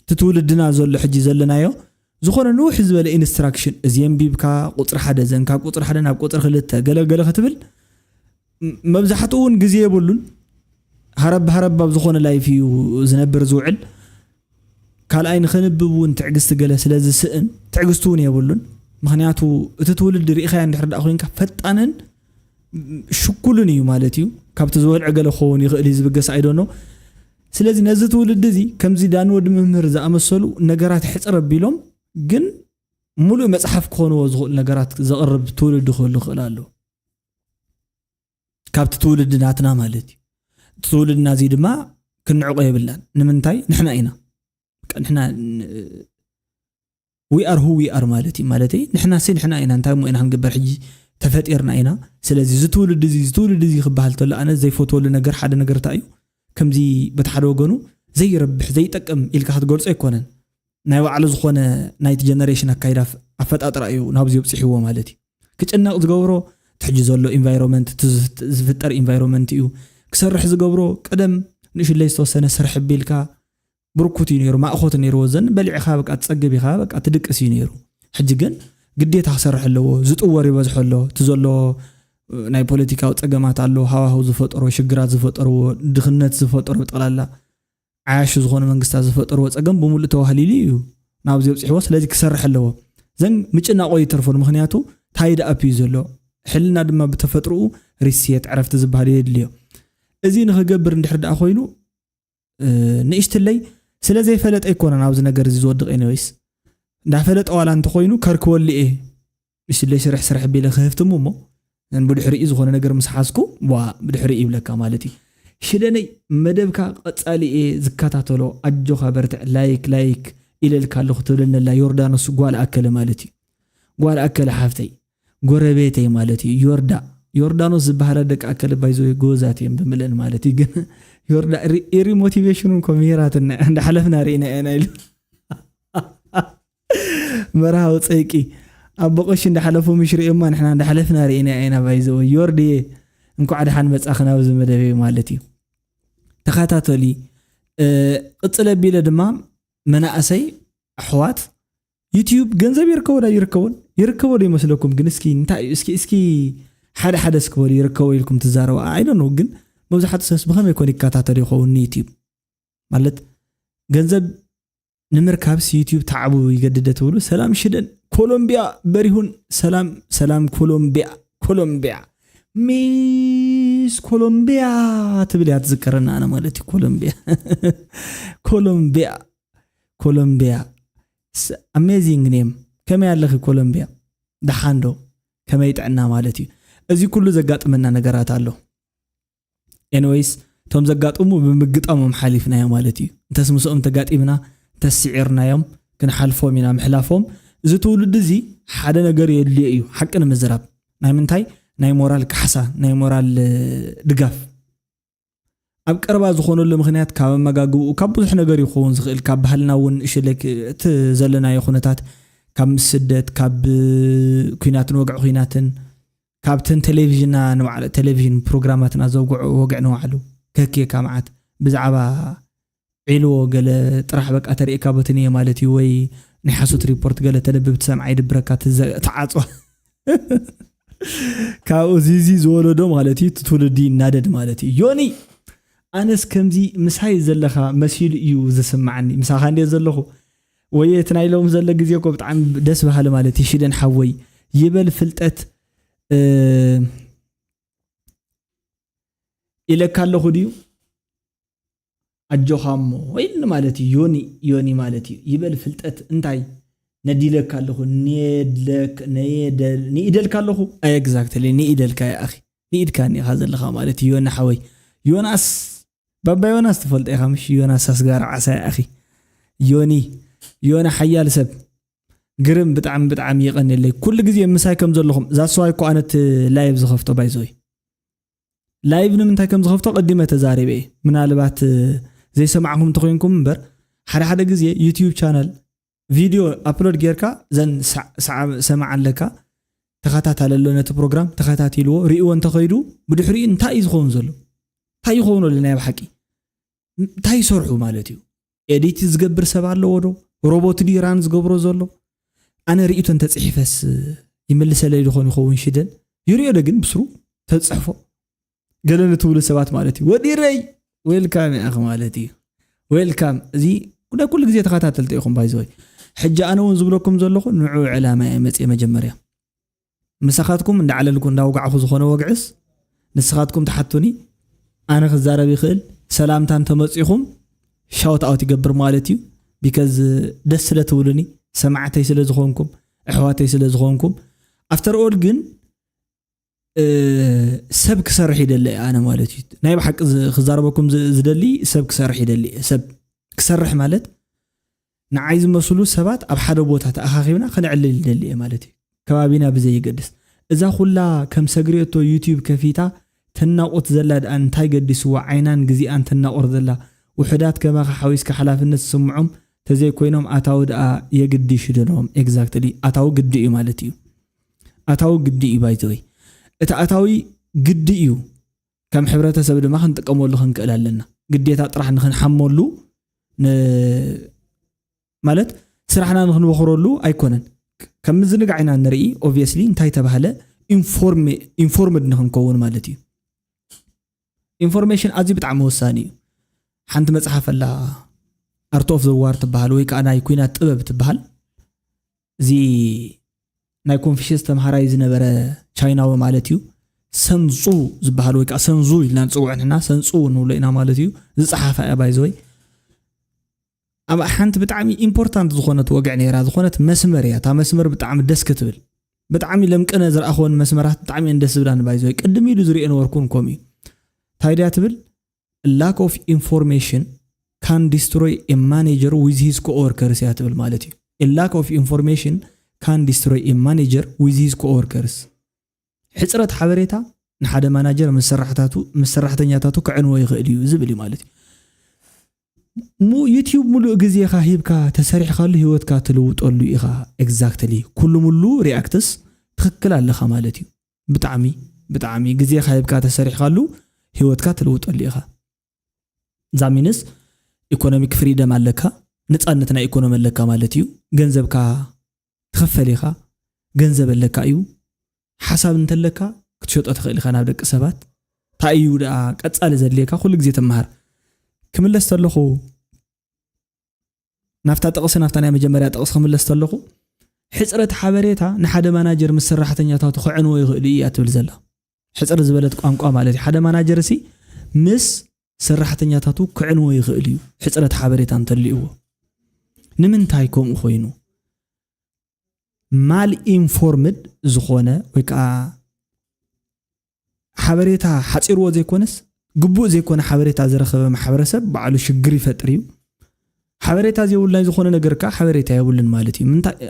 እቲ ትውልድና ዘሎ ሕጂ ዘለናዮ ዝኾነ ንውሕ ዝበለ ኢንስትራክሽን እዚ ኣንቢብካ ቁፅሪ ሓደ ዘንካ ቁፅሪ ሓደ ናብ ቁፅሪ ክልተ ገለገለ ክትብል መብዛሕትኡ እውን ግዜ የብሉን ሃረብ ሃረብ ኣብ ዝኾነ ላይፍ እዩ ዝነብር ዝውዕል ካልኣይ ንኸንብብ እውን ትዕግስቲ ገለ ስለ ዝስእን ትዕግስቲ እውን የብሉን ምክንያቱ እቲ ትውልዲ ርኢኻያ እንድሕር ደኣ ኮይንካ ፈጣንን ሽኩልን እዩ ማለት እዩ ካብቲ ዝበልዐ ገለ ክኸውን ይኽእል እዩ ዝብገስ ኣይደኖ ስለዚ ነዚ ትውልዲ እዚ ከምዚ ዳኒ ወዲ መምህር ዝኣመሰሉ ነገራት ሕፅር ኣቢሎም ግን ሙሉእ መፅሓፍ ክኾንዎ ዝኽእሉ ነገራት ዘቕርብ ትውልዲ ክህሉ ይኽእል ኣሎ። ካብቲ ትውልዲ ናትና ማለት እዩ። እቲ ትውልድና እዚ ድማ ክንዕቆ የብልናን። ንምንታይ? ንሕና ኢና። በቃ ንሕና ን- we are who we are ማለት እዩ። ማለት ንሕና ሲ ንሕና ኢና። እንታይ ሞ ኢና ክንግበር? ሕጂ ተፈጢርና ኢና። ስለዚ እዚ ትውልዲ እዚ እዚ ትውልዲ እዚ ክበሃል ተሎ ኣነ ዘይፈትወሉ ነገር ሓደ ነገር እንታይ እዩ? ከምዚ በቲ ሓደ ወገኑ ዘይረብሕ ዘይጠቅም ኢልካ ክትገልጾ ኣይኮነን። ናይ ባዕሉ ዝኾነ ናይቲ ጀነሬሽን ኣካይዳ ኣፈጣጥራ እዩ ናብዚ ኣብፅሕዎ ማለት እዩ። ክጭነቕ ዝገብሮ እቲ ሕጂ ዘሎ ኢንቫይሮንመንት፣ እቲ ዝፍጠር ኢንቫይሮንመንት እዩ። ክሰርሕ ዝገብሮ ቀደም ንእሽለይ ዝተወሰነ ስርሕ ቢልካ ብርኩት እዩ ነይሩ፣ ማእኾት ነይርዎ። ዘን በሊዕኻ በቃ ትጸግብ ኢኻ፣ በቃ ትድቅስ እዩ ነይሩ። ሕጂ ግን ግዴታ ክሰርሕ ኣለዎ። ዝጥወር ይበዝሖ ኣሎ። እቲ ዘሎ ናይ ፖለቲካዊ ጸገማት ኣሎ፣ ሃዋህው ዝፈጠሮ፣ ሽግራት ዝፈጠርዎ፣ ድኽነት ዝፈጠሮ፣ ጠቕላላ ዓያሹ ዝኾነ መንግስታት ዝፈጠርዎ ጸገም ብምሉእ ተዋህሊሉ እዩ ናብዚ ኣብፅሕዎ። ስለዚ ክሰርሕ ኣለዎ። ዘን ምጭናቆ ይተርፎን፣ ምክንያቱ ታይድ ኣፕ እዩ ዘሎ። ሕልና ድማ ብተፈጥሮኡ ሪሴት ዕረፍቲ ዝበሃል የድልዮ። እዚ ንክገብር እንድሕር ደኣ ኮይኑ ንእሽትለይ ስለ ዘይፈለጠ ኣይኮነን ኣብዚ ነገር እዚ ዝወድቕ። ኤኒወይስ እንዳፈለጠ ዋላ እንተኮይኑ ከርክበሉ እየ። ንእሽትለይ ስርሕ ስርሕ ቢለ ክህፍትሙ እሞ ብድሕሪኡ ዝኾነ ነገር ምስ ሓዝኩ ዋ ብድሕሪኡ ይብለካ ማለት እዩ። ሽደነይ መደብካ ቀጻሊ እየ ዝከታተሎ። ኣጆኻ በርትዕ። ላይክ ላይክ ኢለልካ ኣለኹ ትብለነላ ዮርዳኖስ ጓል ኣከለ ማለት እዩ። ጓል ኣከለ ሓፍተይ ጎረቤተይ ማለት እዩ። ዮርዳ ዮርዳኖስ ዝበሃላ ደቂ ኣከለ ባይዞ ጎዛት እዮም ብምለን ማለት እዩ። ግን ዮርዳ ሪ- ሪ ሞቲቬሽኑ እኮ ምሂራትና እንዳሓለፍና ርኢና ኢና ኢሉ መርሃዊ ጸይቂ ኣቦ ቀሺ እንዳሓለፉ ምሽ ርእዮማ ንሕና እንዳሓለፍና ርኢና ኢና። ባይዘወ ዮርድየ እንኳዕ ደሓን መጻኺ ናብዚ መደበይ ማለት እዩ። ተኸታተሊ። ቅጽል ኣቢለ ድማ መናእሰይ ኣሕዋት ዩቲዩብ ገንዘብ ይርከቦ ዳ ይርከቦን ይርከቦ ዶ ይመስለኩም? ግን እስኪ እንታይ እዩ እስኪ እስኪ ሓደ ሓደ እስኪ በሉ ይርከቦ ኢልኩም ትዛረቡ። ኣይ ዶንት ኖ ግን መብዛሕትኡ ሰብስ ብኸመይ ኮን ይከታተል ይኸውን ንዩቲዩብ ማለት ገንዘብ ንምርካብስ ዩቲዩብ ተዓቡ ይገድደ ትብሉ። ሰላም ሽደን ኮሎምቢያ በሪሁን ሰላም ሰላም ኮሎምቢያ ኮሎምቢያ ሚስ ኮሎምቢያ ትብል እያ ትዝከረና ኣነ ማለት እዩ። ኮሎምቢያ ኮሎምቢያ ኮሎምቢያ ኣሜዚንግ ኔም። ከመይ ኣለኺ ኮሎምቢያ? ደሓንዶ ከመይ ጥዕና ማለት እዩ። እዚ ኩሉ ዘጋጥመና ነገራት ኣሎ። ኤንወይስ እቶም ዘጋጥሙ ብምግጣሞም ሓሊፍናዮ ማለት እዩ። እንተስ ምስኦም ተጋጢምና እንተስ ስዒርናዮም ክንሓልፎም ኢና። ምሕላፎም እዚ ትውልዲ እዚ ሓደ ነገር የድልዮ እዩ። ሓቂ ንምዝራብ ናይ ምንታይ ናይ ሞራል ካሕሳ ናይ ሞራል ድጋፍ ኣብ ቀረባ ዝኾነሉ ምኽንያት ካብ ኣመጋግብኡ ካብ ብዙሕ ነገር ይኸውን ዝኽእል ካብ ባህልና እውን እሽለክ እቲ ዘለናዮ ኩነታት ካብ ምስ ስደት ካብ ኩናትን ወግዒ ኩናትን ካብተን ቴሌቪዥና ንባዕሉ ቴሌቪዥን ፕሮግራማትና ዘውግዑ ወግዒ ንባዕሉ ከኪየካ መዓት ብዛዕባ ዒልዎ ገለ ጥራሕ በቃ ተርእካ በትንየ ማለት እዩ ወይ ናይ ሓሶት ሪፖርት ገለ ተለብብ ትሰምዓ ይድብረካ ትዘ- ትዓፅዋ ካብኡ ዚዚ ዝወለዶ ማለት እዩ እቲ ትውልዲ ይናደድ ማለት እዩ። ዮኒ ኣነስ ከምዚ ምሳይ ዘለኻ መሲሉ እዩ ዝስማዓኒ ምሳኻ እንደ ዘለኹ ወይ እቲ ናይ ሎም ዘሎ ግዜ እኮ ብጣዕሚ ደስ በሃሊ ማለት እዩ። ሽደን ሓወይ ይበል ፍልጠት ኢለካ ኣለኹ ድዩ? ኣጆኻ እሞ ኢልኒ ማለት እዩ። ዮኒ ዮኒ ማለት እዩ። ይበል ፍልጠት እንታይ ነዲለካ ኣለኹ ንኢደልካ ኣለኹ። ኤግዛክትሊ ንኢደልካ እየ ኣኺ ንኢድካኒ ኢኻ ዘለኻ ማለት እዩ። ዮኒ ሓወይ ዮናስ ባባ ዮናስ ትፈልጦ ኢኻ ምሽ? ዮናስ ኣስጋር ዓሳ እየ ኣኺ ዮኒ ዮኒ ሓያል ሰብ ግርም ብጣዕሚ ብጣዕሚ የቐንየለይ ኩሉ ግዜ ምሳይ ከም ዘለኹም ዛስዋይ እኮ ኣነ እቲ ላይቭ ዝኸፍቶ ባይዘወይ ላይቭ ንምንታይ ከም ዝኸፍቶ ቀዲመ ተዛሪበ እየ። ምናልባት ዘይሰማዕኩም እንተኮይንኩም እምበር ሓደ ሓደ ግዜ ዩቲዩብ ቻነል ቪድዮ ኣፕሎድ ጌርካ ዘን ሰማዕ ኣለካ ተኸታታለሎ ነቲ ፕሮግራም ተኸታቲልዎ ርእዎ እንተኸይዱ ብድሕሪኡ እንታይ እዩ ዝኸውን ዘሎ እንታይ ይኸውን ኣሎ ናይ ብሓቂ እንታይ ይሰርሑ ማለት እዩ ኤዲት ዝገብር ሰብ ኣለዎ ዶ ሮቦት ድዩ ራን ዝገብሮ ዘሎ ኣነ ርእቶ እንተፅሒፈስ ይምልሰለይ ዝኾን ይኸውን ሽደን ይርእዮ ዶ ግን ብስሩ ተፅሕፎ ገለ ንትብሉ ሰባት ማለት እዩ ወዲረይ ዌልካም ያእኺ ማለት እዩ ዌልካም እዚ ናይ ኩሉ ግዜ ተኸታተልቲ ኢኹም ባይዘወይ ሕጂ ኣነ እውን ዝብለኩም ዘለኹ ንዑ ዕላማ እየ መፅየ መጀመርያ ምሳኻትኩም እንዳዓለልኩ እንዳውጋዕኹ ዝኾነ ወግዕስ ንስኻትኩም ትሓቱኒ ኣነ ክዛረብ ይኽእል ሰላምታ እንተመፂኹም ሻውት ኣውት ይገብር ማለት እዩ because ደስ ስለ ትብሉኒ ሰማዕተይ ስለ ዝኾንኩም ኣሕዋተይ ስለ ዝኾንኩም። After all ግን ሰብ ክሰርሕ ይደሊ ኣነ ማለት እዩ። ናይ ብሓቂ ክዛረበኩም ዝደሊ ሰብ ክሰርሕ ይደሊ። ሰብ ክሰርሕ ማለት ንዓይ ዝመስሉ ሰባት ኣብ ሓደ ቦታ ተኣኻኺብና ክነዕልል ይደሊ እየ ማለት እዩ። ከባቢና ብዘይገድስ እዛ ኩላ ከም ሰግሬቶ ዩቲዩብ ከፊታ ተናቑት ዘላ ደኣ እንታይ ገዲስዋ ዓይናን ግዜኣን ተናቑር ዘላ ውሑዳት ከማኻ ሓዊስካ ሓላፍነት ዝስምዖም ተዘይኮይኖም ኣታዊ ደኣ የግዲ ሽደኖም። Exactly ኣታዊ ግዲ እዩ ማለት እዩ። ኣታዊ ግዲ እዩ ባይዘወይ እቲ ኣታዊ ግዲ እዩ። ከም ሕብረተሰብ ድማ ክንጥቀመሉ ክንክእል ኣለና። ግዴታ ጥራሕ ንክንሓመሉ ማለት ስራሕና ንክንበክረሉ ኣይኮነን። ከም ምዝንጋዕ ኢና ንርኢ። Obviously እንታይ ተባህለ informed ንክንከውን ማለት እዩ። ኢንፎርሜሽን ኣዝዩ ብጣዕሚ ወሳኒ እዩ። ሓንቲ መፅሓፍ ኣላ Art of the War ትበሃል ወይ ከዓ ናይ ኩናት ጥበብ ትበሃል። እዚ ናይ ኮንፊሽስ ተምሃራይ ዝነበረ ቻይናዊ ማለት እዩ። ሰንፁ ዝበሃል ወይ ከዓ ሰንዙ ኢልና ንፅውዖ ንሕና ሰንፁ ንብሎ ኢና ማለት እዩ። ዝፀሓፋ እያ ባይዘወይ ኣብ ሓንቲ ብጣዕሚ ኢምፖርታንት ዝኾነት ወግዕ ነይራ። ዝኾነት መስመር እያ። እታ መስመር ብጣዕሚ ደስ ክትብል ብጣዕሚ ለምቅነ ዝረኣኽወን መስመራት ብጣዕሚ እየን ደስ ዝብላኒ ባይዘወይ ቅድም ኢሉ ዝሪኦ ነበርኩን ከምኡ እዩ። እንታይ ድያ ትብል lack of information can destroy a manager with his co-workers እያ ትብል ማለት እዩ። A lack of information can destroy a manager with his co-workers ሕፅረት ሓበሬታ ንሓደ ማናጀር ምስ ሰራሕተኛታቱ ክዕንዎ ይኽእል እዩ ዝብል እዩ ማለት እዩ። ዩቲዩብ ሙሉእ ግዜኻ ሂብካ ተሰሪሕካሉ ህይወትካ ትልውጠሉ ኢኻ። Exactly ኩሉ ሙሉ ሪኣክትስ ትኽክል ኣለኻ ማለት እዩ። ብጣዕሚ ብጣዕሚ ግዜኻ ሂብካ ተሰሪሕካሉ ህይወትካ ትልውጠሉ ኢኻ። ዛሚንስ ኢኮኖሚክ ፍሪደም ኣለካ፣ ነፃነት ናይ ኢኮኖሚ ኣለካ ማለት እዩ። ገንዘብካ ትኸፈል ኢኻ፣ ገንዘብ ኣለካ እዩ። ሓሳብ እንተለካ ክትሸጦ ትኽእል ኢኻ ናብ ደቂ ሰባት። እንታይ እዩ ደኣ ቀፃሊ ዘድልየካ ኩሉ ግዜ ተመሃር። ክምለስ ተለኹ ናብታ ጥቕሲ ናብታ ናይ መጀመርያ ጥቕሲ ክምለስ ተለኹ ሕፅረት ሓበሬታ ንሓደ ማናጀር ምስ ሰራሕተኛታቱ ክዕንዎ ይኽእሉ እያ ትብል ዘላ። ሕፅር ዝበለት ቋንቋ ማለት እዩ። ሓደ ማናጀር ሲ ምስ ሰራሕተኛታቱ ክዕንዎ ይኽእል እዩ ሕፅረት ሓበሬታ እንተልይዎ። ንምንታይ ከምኡ ኮይኑ? ማል ኢንፎርምድ ዝኾነ ወይ ከዓ ሓበሬታ ሓፂርዎ ዘይኮነስ ግቡእ ዘይኮነ ሓበሬታ ዝረኸበ ማሕበረሰብ ባዕሉ ሽግር ይፈጥር እዩ። ሓበሬታ ዘይብሉ ናይ ዝኾነ ነገር ከዓ ሓበሬታ የብሉን ማለት እዩ።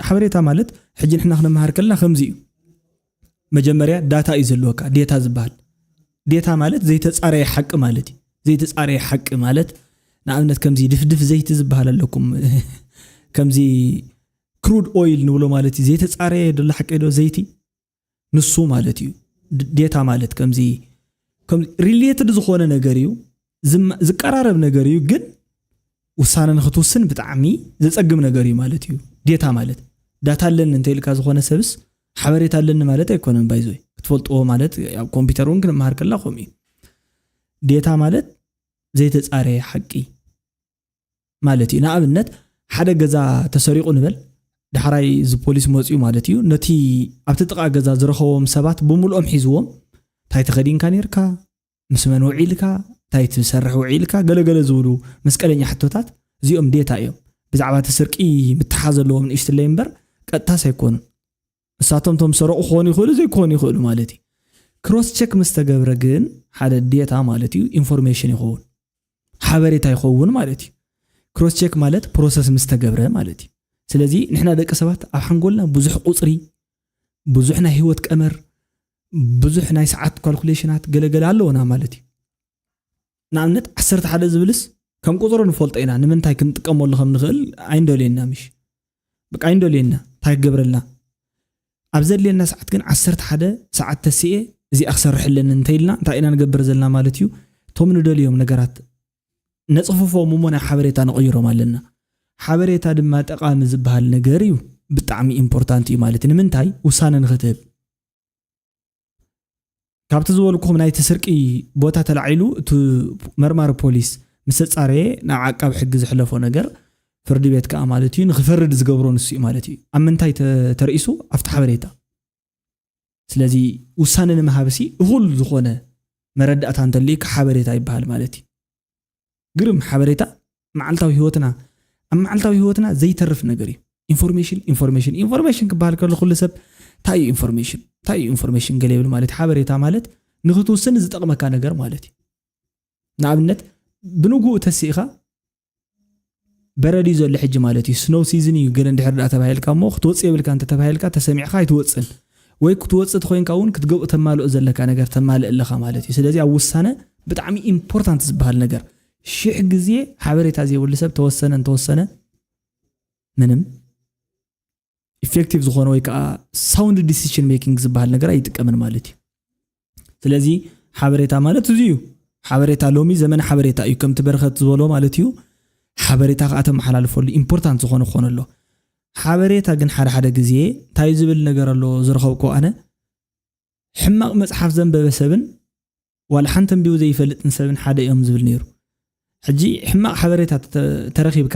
ሓበሬታ ማለት ሕጂ ንሕና ክነመሃር ከለና ከምዚ እዩ። መጀመርያ ዳታ እዩ ዘለወካ። ዴታ ዝበሃል ዴታ ማለት ዘይተፃረየ ሓቂ ማለት እዩ። ዘይተፃረየ ሓቂ ማለት ንኣብነት ከምዚ ድፍድፍ ዘይቲ ዝበሃል ኣለኩም ከምዚ ክሩድ ኦይል ንብሎ ማለት እዩ። ዘይተፃረየ ደሎ ሓቂ ዶ ዘይቲ ንሱ ማለት እዩ። ዴታ ማለት ከምዚ ሪሌትድ ዝኾነ ነገር እዩ። ዝቀራረብ ነገር እዩ ግን ውሳነ ንክትውስን ብጣዕሚ ዘፀግም ነገር እዩ ማለት እዩ። ዴታ ማለት ዳታ ኣለኒ እንተኢልካ ዝኾነ ሰብስ ሓበሬታ ኣለኒ ማለት ኣይኮነን። ባይዞይ ክትፈልጥዎ ማለት ኣብ ኮምፒውተር እውን ክንመሃር ከላ ከምኡ እዩ። ዴታ ማለት ዘይተፃረየ ሓቂ ማለት እዩ። ንኣብነት ሓደ ገዛ ተሰሪቑ ንበል፣ ዳሕራይ እዚ ፖሊስ መፅኡ ማለት እዩ። ነቲ ኣብቲ ጥቓ ገዛ ዝረኸቦም ሰባት ብምልኦም ሒዝዎም፣ እንታይ ተኸዲንካ ነርካ፣ ምስ መን ውዒልካ፣ እንታይ ትሰርሕ ውዒልካ፣ ገለገለ ዝብሉ መስቀለኛ ሕቶታት እዚኦም ዴታ እዮም። ብዛዕባ እቲ ስርቂ ምትሓዝ ዘለዎም ንእሽትለይ እምበር ቀጥታስ ኣይኮኑን። ንሳቶም ቶም ሰረቑ ክኾኑ ይኽእሉ ዘይክኾኑ ይኽእሉ ማለት እዩ። ክሮስ ቸክ ምስ ተገብረ ግን ሓደ ዴታ ማለት እዩ ኢንፎርሜሽን ይኸውን ሓበሬታ ይኸውን ማለት እዩ። ክሮስ ቸክ ማለት ፕሮሰስ ምስ ተገብረ ማለት እዩ። ስለዚ ንሕና ደቂ ሰባት ኣብ ሓንጎልና ብዙሕ ቁፅሪ ብዙሕ ናይ ህይወት ቀመር ብዙሕ ናይ ሰዓት ካልኩሌሽናት ገለገለ ኣለውና ማለት እዩ። ንኣብነት ዓሰርተ ሓደ ዝብልስ ከም ቁፅሩ ንፈልጦ ኢና ንምንታይ ክንጥቀመሉ ከም ንኽእል ኣይንደልየና ምሽ በቃ ኣይንደልየና እንታይ ክገብረልና ኣብ ዘድልየና ሰዓት ግን ዓሰርተ ሓደ ሰዓት ተስኤ እዚኣ ክሰርሕ ኣለኒ እንተኢልና እንታይ ኢና ንገብር ዘለና ማለት እዩ። እቶም ንደልዮም ነገራት ነፅፍፎም እሞ ናይ ሓበሬታ ንቕይሮም ኣለና። ሓበሬታ ድማ ጠቓሚ ዝበሃል ነገር እዩ። ብጣዕሚ ኢምፖርታንት እዩ ማለት እዩ። ንምንታይ ውሳነ ንክትህብ ካብቲ ዝበልኩኹም ናይቲ ስርቂ ቦታ ተላዒሉ እቲ መርማሪ ፖሊስ ምስ ተፃረየ ናብ ዓቃብ ሕጊ ዘሕለፎ ነገር ፍርዲ ቤት ከዓ ማለት እዩ ንክፈርድ ዝገብሮ ንሱ እዩ ማለት እዩ። ኣብ ምንታይ ተሪእሱ ኣብቲ ሓበሬታ ስለዚ ውሳነ ንምሃብሲ እኹል ዝኾነ መረዳእታ እንተልዩካ ሓበሬታ ይበሃል ማለት እዩ። ግርም ሓበሬታ መዓልታዊ ህይወትና ኣብ መዓልታዊ ህይወትና ዘይተርፍ ነገር እዩ። ኢንፎርሜሽን ኢንፎርሜሽን ኢንፎርሜሽን ክበሃል ከሎ ኩሉ ሰብ እንታይ እዩ ኢንፎርሜሽን እንታይ እዩ ኢንፎርሜሽን ገለ ይብል ማለት እዩ። ሓበሬታ ማለት ንክትውስን ዝጠቕመካ ነገር ማለት እዩ። ንኣብነት ብንግኡ ተሲእኻ በረድ እዩ ዘሎ ሕጂ ማለት እዩ፣ ስኖው ሲዝን እዩ ገለ እንድሕር ዳ ተባሂልካ እሞ ክትወፅእ የብልካ እንተተባሂልካ ተሰሚዕካ ኣይትወፅን ወይ ክትወፅእ ተኮይንካ እውን ክትገብኦ ተማልኦ ዘለካ ነገር ተማልእ ኣለካ ማለት እዩ። ስለዚ ኣብ ውሳነ ብጣዕሚ ኢምፖርታንት ዝበሃል ነገር ሽሕ ግዜ ሓበሬታ ዘይብሉ ሰብ ተወሰነ እንተወሰነ ምንም ኢፌክቲቭ ዝኾነ ወይ ከዓ ሳውንድ ዲሲሽን ሜኪንግ ዝበሃል ነገር ኣይጥቀምን ማለት እዩ። ስለዚ ሓበሬታ ማለት እዚ እዩ። ሓበሬታ ሎሚ ዘመን ሓበሬታ እዩ ከምቲ በረኸት ዝበሎ ማለት እዩ። ሓበሬታ ከዓ ተመሓላልፈሉ ኢምፖርታንት ዝኾነ ክኾነ ኣሎ። ሓበሬታ ግን ሓደ ሓደ ግዜ እንታይ ዝብል ነገር ኣሎ ዝረኸብኮ ኣነ ሕማቕ መፅሓፍ ዘንበበ ሰብን ዋላ ሓንቲ ኣንቢቡ ዘይፈልጥን ሰብን ሓደ እዮም ዝብል ነይሩ። ሕጂ ሕማቕ ሓበሬታ ተረኺብካ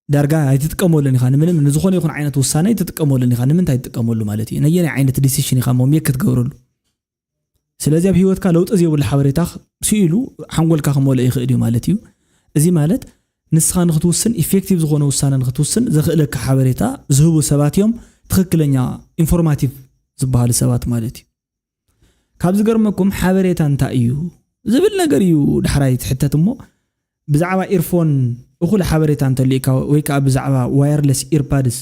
ዳርጋ ኣይትጥቀመሉን ኢኻ ንምንም ንዝኾነ ይኹን ዓይነት ውሳነ ኣይትጥቀመሉን ኢኻ ንምንታይ ትጥቀመሉ ማለት እዩ ነየናይ ዓይነት ዲሲሽን ኢኻ ሞ ሜክ ክትገብረሉ። ስለዚ ኣብ ህይወትካ ለውጢ ዘይብሉ ሓበሬታ ስኢሉ ሓንጎልካ ክመልኦ ይኽእል እዩ ማለት እዩ። እዚ ማለት ንስኻ ንክትውስን ኢፌክቲቭ ዝኾነ ውሳነ ንክትውስን ዘኽእለካ ሓበሬታ ዝህቡ ሰባት እዮም ትኽክለኛ ኢንፎርማቲቭ ዝበሃሉ ሰባት ማለት እዩ። ካብ ዝገርመኩም ሓበሬታ እንታይ እዩ ዝብል ነገር እዩ ዳሕራይ ትሕተት እሞ ብዛዕባ ኢርፎን እኹል ሓበሬታ እንተልእካ ወይ ከዓ ብዛዕባ ዋየርለስ ኢርፓድስ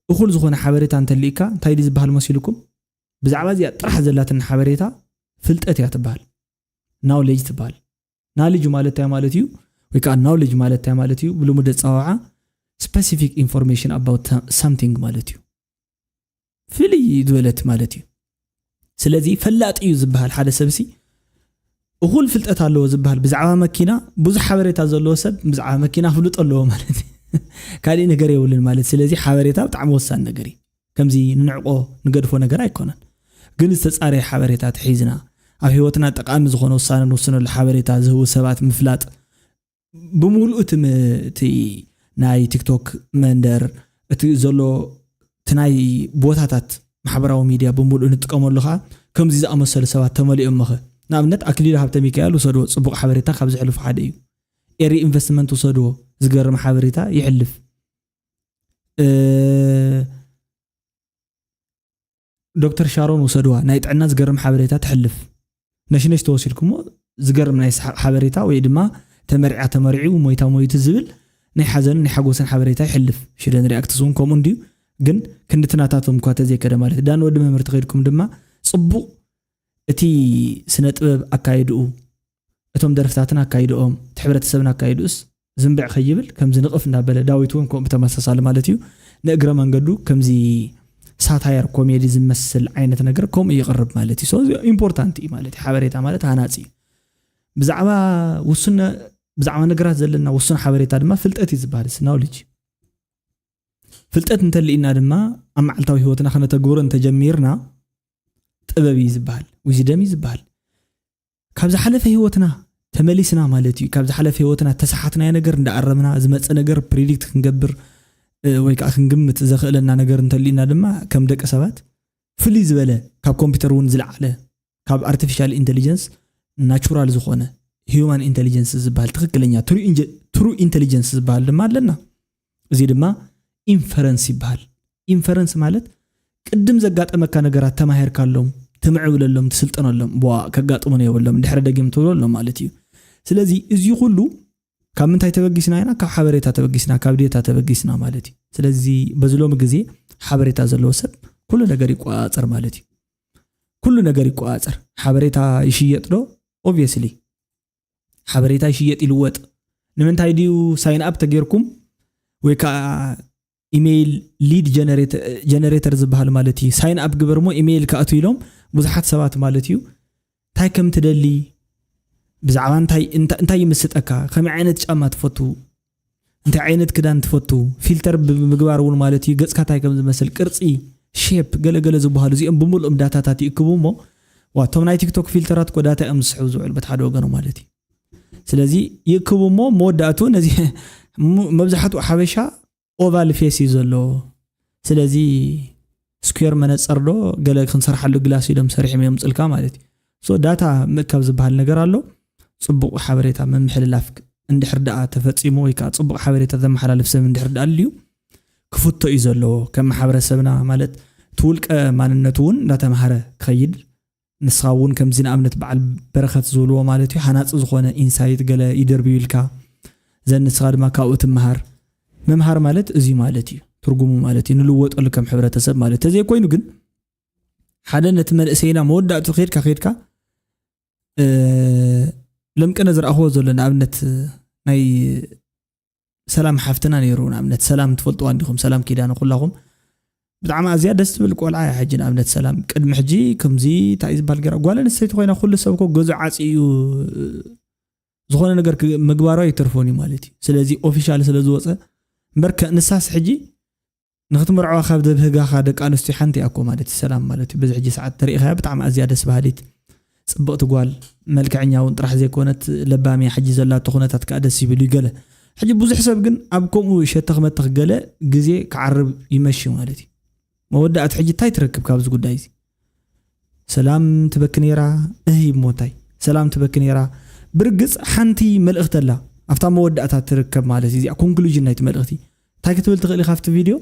እኹል ዝኾነ ሓበሬታ እንተልእካ እንታይ ድዩ ዝበሃል መሲልኩም? ብዛዕባ እዚኣ ጥራሕ ዘላትና ሓበሬታ ፍልጠት እያ ትበሃል። ናውሌጅ ትበሃል። ናሌጅ ማለት እንታይ ማለት እዩ? ወይ ከዓ ናውሌጅ ማለት እንታይ ማለት እዩ? ብልሙድ ኣፀዋውዓ ስፐሲፊክ ኢንፎርሜሽን ኣባውት ሳምቲንግ ማለት እዩ። ፍልይ ዝበለት ማለት እዩ። ስለዚ ፈላጥ እዩ ዝበሃል ሓደ ሰብሲ እኹል ፍልጠት ኣለዎ ዝበሃል ብዛዕባ መኪና ብዙሕ ሓበሬታ ዘለዎ ሰብ ብዛዕባ መኪና ፍልጦ ኣለዎ ማለት እዩ። ካሊእ ነገር የብሉን ማለት። ስለዚ ሓበሬታ ብጣዕሚ ወሳኒ ነገር እዩ። ከምዚ ንንዕቆ ንገድፎ ነገር ኣይኮነን። ግን ዝተፃረየ ሓበሬታ ተሒዝና ኣብ ህይወትና ጠቃሚ ዝኾነ ውሳነ ንውስነሉ ሓበሬታ ዝህቡ ሰባት ምፍላጥ ብምሉኡ እቲ ም- እቲ ናይ ቲክቶክ መንደር እቲ ዘሎ እቲ ናይ ቦታታት ማሕበራዊ ሚድያ ብምሉኡ ንጥቀመሉ ከዓ ከምዚ ዝኣመሰሉ ሰባት ተመሊኦም ምኸ ንኣብነት ኣክሊሉ ሃብተ ሚካኤል ውሰድዎ ፅቡቅ ሓበሬታ ካብ ዝሕልፉ ሓደ እዩ። ኤሪ ኢንቨስትመንት ውሰድዎ ዝገርም ሓበሬታ ይሕልፍ። እ፣ ዶክተር ሻሮን ውሰድዋ ናይ ጥዕና ዝገርም ሓበሬታ ትሕልፍ። ነሽነሽ ተወሲድኩሞ ዝገርም ናይ ሰሓቕ ሓበሬታ ወይ ድማ ተመርዕያ ተመርዕዩ ሞይታ ሞይቱ ዝብል ናይ ሓዘንን ናይ ሓጎስን ሓበሬታ ይሕልፍ። ሽደን ሪኣክትስ እውን ከምኡ እንድዩ። ግን ክንድትናታቶም እኳ ተዘይከደ ማለት ዳን ወዲ መምህር ተኸይድኩም ድማ ፅቡቕ እቲ ስነ ጥበብ ኣካይድኡ እቶም ደርፍታትን ኣካይድኦም እቲ ሕብረተሰብን ኣካይድኡስ ዝንብዕ ከይብል ከምዚ ንቕፍ እንዳበለ ዳዊት እውን ከምኡ ብተመሳሳሊ ማለት እዩ ንእግረ መንገዱ ከምዚ ሳታየር ኮሜዲ ዝመስል ዓይነት ነገር ከምኡ ይቕርብ ማለት እዩ። So ኢምፖርታንት እዩ ማለት እዩ። ሓበሬታ ማለት ሃናፂ እዩ። ብዛዕባ ውሱነ ብዛዕባ ነገራት ዘለና ውሱን ሓበሬታ ድማ ፍልጠት እዩ ዝበሃል ስናውልጅ ፍልጠት እንተልእና ድማ ኣብ መዓልታዊ ህይወትና ከነተግብሮ እንተጀሚርና ጥበብ እዩ ዝበሃል ዊዝደም እዩ ዝበሃል። ካብ ዝሓለፈ ህይወትና ተመሊስና ማለት እዩ። ካብ ዝሓለፈ ህይወትና ተሰሓትናዮ ነገር እንዳኣረምና ዝመፀ ነገር ፕሪዲክት ክንገብር ወይ ከዓ ክንግምት ዘኽእለና ነገር እንተልዩና ድማ ከም ደቂ ሰባት ፍልይ ዝበለ ካብ ኮምፒውተር እውን ዝለዓለ ካብ ኣርቲፊሻል ኢንቴሊጀንስ ናቹራል ዝኾነ ሂዩማን ኢንቴሊጀንስ ዝበሃል ትኽክለኛ ትሩ ኢንቴሊጀንስ ዝበሃል ድማ ኣለና። እዚ ድማ ኢንፈረንስ ይበሃል። ኢንፈረንስ ማለት ቅድም ዘጋጠመካ ነገራት ተማሂርካሎም ትምዕብለሎም ትስልጠነሎም ዋ ከጋጥሙን የብሎም ድሕሪ ደጊም ትብለሎም ማለት እዩ። ስለዚ እዚ ኩሉ ካብ ምንታይ ተበጊስና ኢና? ካብ ሓበሬታ ተበጊስና ካብ ዴታ ተበጊስና ማለት እዩ። ስለዚ በዚ ሎሚ ግዜ ሓበሬታ ዘለዎ ሰብ ኩሉ ነገር ይቆፃፀር ማለት እዩ። ኩሉ ነገር ይቆፃፀር። ሓበሬታ ይሽየጥ ዶ? ኦብቪየስሊ ሓበሬታ ይሽየጥ ይልወጥ። ንምንታይ ድዩ ሳይን ኣፕ ተጌርኩም ወይ ከዓ ኢሜይል ሊድ ጀነሬተር ዝበሃል ማለት እዩ ሳይን ኣፕ ግበር ሞ ኢሜይል ክኣቱ ኢሎም ብዙሓት ሰባት ማለት እዩ እንታይ ከም ትደሊ ብዛዕባ እንታይ እንታይ ይምስጠካ ከመይ ዓይነት ጫማ ትፈቱ እንታይ ዓይነት ክዳን ትፈቱ ፊልተር ብምግባር እውን ማለት እዩ ገፅካ እንታይ ከም ዝመስል ቅርፂ ሼፕ ገለገለ ዝበሃሉ እዚኦም ብምልኦም ዳታታት ይእክቡ እሞ ዋቶም ናይ ቲክቶክ ፊልተራት ኮ ዳታ እዮም ዝስሕቡ ዝውዕል በቲ ሓደ ወገኑ ማለት እዩ። ስለዚ ይእክቡ እሞ መወዳእቱ ነዚ መብዛሕትኡ ሓበሻ ኦቫል ፌስ እዩ ዘለዎ። ስለዚ ስኩዌር መነፀር ዶ ገለ ክንሰርሓሉ ግላስ ኢሎም ሰሪሖም እዮም ፅልካ ማለት እዩ። ሶ ዳታ ምእካብ ዝበሃል ነገር ኣሎ። ፅቡቕ ሓበሬታ ምምሕልላፍ እንድሕር ደኣ ተፈፂሙ ወይ ከዓ ፅቡቕ ሓበሬታ ዘመሓላልፍ ሰብ እንድሕር ደኣ ኣልዩ ክፍቶ እዩ ዘለዎ። ከም ማሕበረሰብና ማለት እቲ ውልቀ ማንነቱ እውን እንዳተምሃረ ክኸይድ፣ ንስኻ እውን ከምዚ ንኣብነት በዓል በረኸት ዝብልዎ ማለት እዩ፣ ሃናፂ ዝኾነ ኢንሳይት ገለ ይደርብዩ ኢልካ፣ ዘን ንስኻ ድማ ካብኡ ትምሃር። ምምሃር ማለት እዚ ማለት እዩ፣ ትርጉሙ ማለት እዩ፣ ንልወጠሉ ከም ሕብረተሰብ ማለት። ተዘይኮይኑ ግን ሓደ ነቲ መንእሰይና መወዳእቱ ከድካ ከድካ እ፣ ለምቅነ ዝረኣኽዎ ዘሎ ንኣብነት ናይ ሰላም ሓፍትና ነይሩ። ንኣብነት ሰላም ትፈልጥዋ እንዲኹም፣ ሰላም ኪዳነ ኩላኹም። ብጣዕሚ ኣዝያ ደስ ትብል ቆልዓ እያ። ሕጂ ንኣብነት ሰላም ቅድሚ ሕጂ ከምዚ እንታይ እዩ ዝበሃል ገራ ጓል ኣንስተይቲ ኮይና ኩሉ ሰብ እኮ ገዙ ዓፂ እዩ፣ ዝኾነ ነገር ክ- ምግባሩ ኣይተርፎን እዩ ማለት እዩ። ስለዚ ኦፊሻል ስለ ዝወፀ እምበር ከ- ንሳስ ሕጂ ንክትምርዐዋ ካብ ዘብህጋኻ ደቂ ኣንስትዮ ሓንቲ እያ እኮ ማለት እዩ ሰላም ማለት እዩ። በዚ ሕጂ ሰዓት ተሪኢኻያ ብጣዕሚ ኣዝያ ደስ በሃሊት ፅብቕቲ ጓል፣ መልክዐኛ እውን ጥራሕ ዘይኮነት ለባም እያ። ሕጂ ዘላቶ ኩነታት ከዓ ደስ ይብል እዩ ገለ። ሕጂ ብዙሕ ሰብ ግን ኣብ ከምኡ ሸተኽ መተኽ ገለ ግዜ ክዓርብ ይመሽ ማለት እዩ። መወዳእቲ ሕጂ እንታይ ትረክብ ካብዚ ጉዳይ እዚ? ሰላም ትበኪ ነይራ። እህ እሞ እንታይ ሰላም ትበኪ ነይራ? ብርግፅ ሓንቲ መልእኽቲ ኣላ ኣብታ መወዳእታ ትርከብ ማለት እዩ። እዚኣ ኮንክሉዥን ናይቲ መልእኽቲ እንታይ ክትብል ትኽእል ኢኻ ኣብቲ ቪድዮ?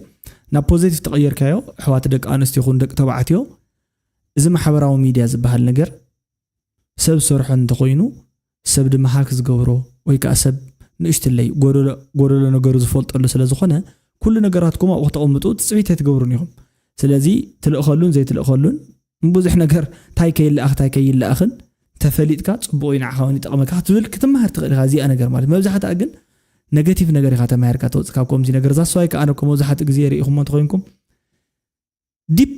ናብ ፖዘቲቭ ተቐየርካዮ ኣሕዋት ደቂ ኣንስትዮ ይኹን ደቂ ተባዕትዮ፣ እዚ ማሕበራዊ ሚድያ ዝበሃል ነገር ሰብ ዝሰርሖ እንተኾይኑ ሰብ ድማ ሃክ ዝገብሮ ወይ ከዓ ሰብ ንእሽትለይ ጎደሎ ጎደሎ ነገሩ ዝፈልጠሉ ስለ ዝኾነ ኩሉ ነገራትኩም ኣብኡ ክተቐምጡ ትፅቢት ኣይትገብሩን ኢኹም። ስለዚ ትልእኸሉን ዘይትልእኸሉን ብዙሕ ነገር እንታይ ከይለኣኽ እንታይ ከይለኣኽን ተፈሊጥካ ፅቡቕ እዩ ንዓኻ እውን ይጠቕመካ ክትብል ክትመሃር ትኽእል ኢኻ። እዚኣ ነገር ማለት መብዛሕትኣ ግን ነገቲቭ ነገር ኢኻ ተማሂርካ ተወፅእ ካብ ከምዚ ነገር ዛስዋይ ከዓ ነኮ መብዛሕትኡ ግዜ ርኢኹሞ እንተኮይንኩም ዲፕ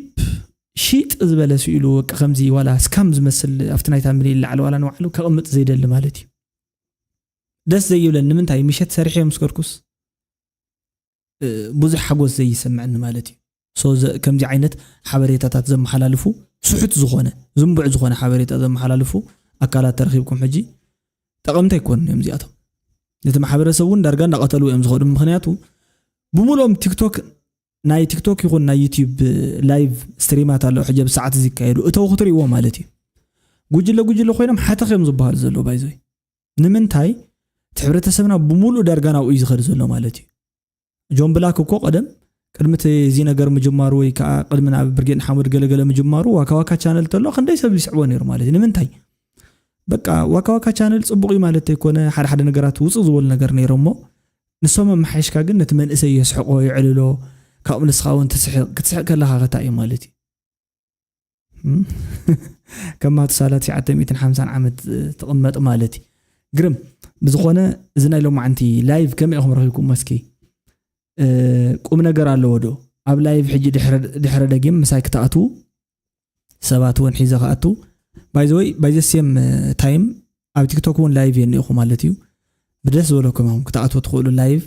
ሺጥ ዝበለ ስኢሉ በቃ ከምዚ ዋላ ስካም ዝመስል ኣብቲ ናይታ ሚሊዮን ላዕሊ ዋላ ንባዕሉ ከቕምጥ ዘይደሊ ማለት እዩ። ደስ ዘይብለን ንምንታይ ምሸት ሰሪሐ ምስ ከድኩስ እ፣ ብዙሕ ሓጎስ ዘይሰምዐኒ ማለት እዩ። ሶ ዘ- ከምዚ ዓይነት ሓበሬታታት ዘመሓላልፉ ስሑት ዝኾነ ዝንቡዕ ዝኾነ ሓበሬታ ዘመሓላልፉ ኣካላት ተረኺብኩም ሕጂ ጠቐምቲ ኣይኮኑን እዮም እዚኣቶም። ነቲ ማሕበረሰብ እውን ዳርጋ እንዳቐተሉ እዮም ዝኸዱ። ምክንያቱ ብምሉኦም ቲክቶክ ናይ ቲክቶክ ይኹን ናይ ዩቲዩብ ላይቭ ስትሪማት ኣለዉ ሕጂ ብሰዓት እዚ ይካየዱ እተው ክትርእይዎ ማለት እዩ። ጉጅለ ጉጅለ ኮይኖም ሓተኽ እዮም ዝበሃሉ ዘለዉ ባይዘይ ንምንታይ እቲ ሕብረተሰብና ብምሉእ ዳርጋ ናብኡ እዩ ዝኸድ ዘሎ ማለት እዩ። ጆን ብላክ እኮ ቀደም ቅድሚ እቲ እዚ ነገር ምጅማሩ ወይ ከዓ ቅድሚ ናብ ብርጌድ ንሓመድ ገለገለ ምጅማሩ ዋካ ዋካ ቻነል ተሎ ክንደይ ሰብ ይስዕቦ ነይሩ ማለት እዩ። ንምንታይ በቃ ዋካ ዋካ ቻነል ፅቡቕ እዩ ማለት ኣይኮነ ሓደ ሓደ ነገራት ውፅእ ዝበሉ ነገር ነይሮሞ ንሶም ኣመሓይሽካ ግን ነቲ መንእሰይ የስሕቆ የዕልሎ ካብኡ ንስኻ እውን ትስሕቅ ክትስሕቅ ከለካ ከታ እዩ ማለት እዩ። ከም ማቱሳላ ትሽዓተ ሚእትን ሓምሳን ዓመት ትቕመጥ ማለት እዩ። ግርም ብዝኾነ እዚ ናይ ሎማዓንቲ ላይቭ ከመይ ኢኹም ረኺብኩም መስኪ ቁም ነገር ኣለዎ ዶ ኣብ ላይቭ ሕጂ ድሕረ ደጊም ምሳይ ክትኣትዉ ሰባት እውን ሒዘ ክኣቱ ባይዘወይ ባይዘ ሴም ታይም ኣብ ቲክቶክ እውን ላይቭ የኒኹ ማለት እዩ። ብደስ ዝበለኩም ኢኹም ክትኣትዉ ትኽእሉ ላይቭ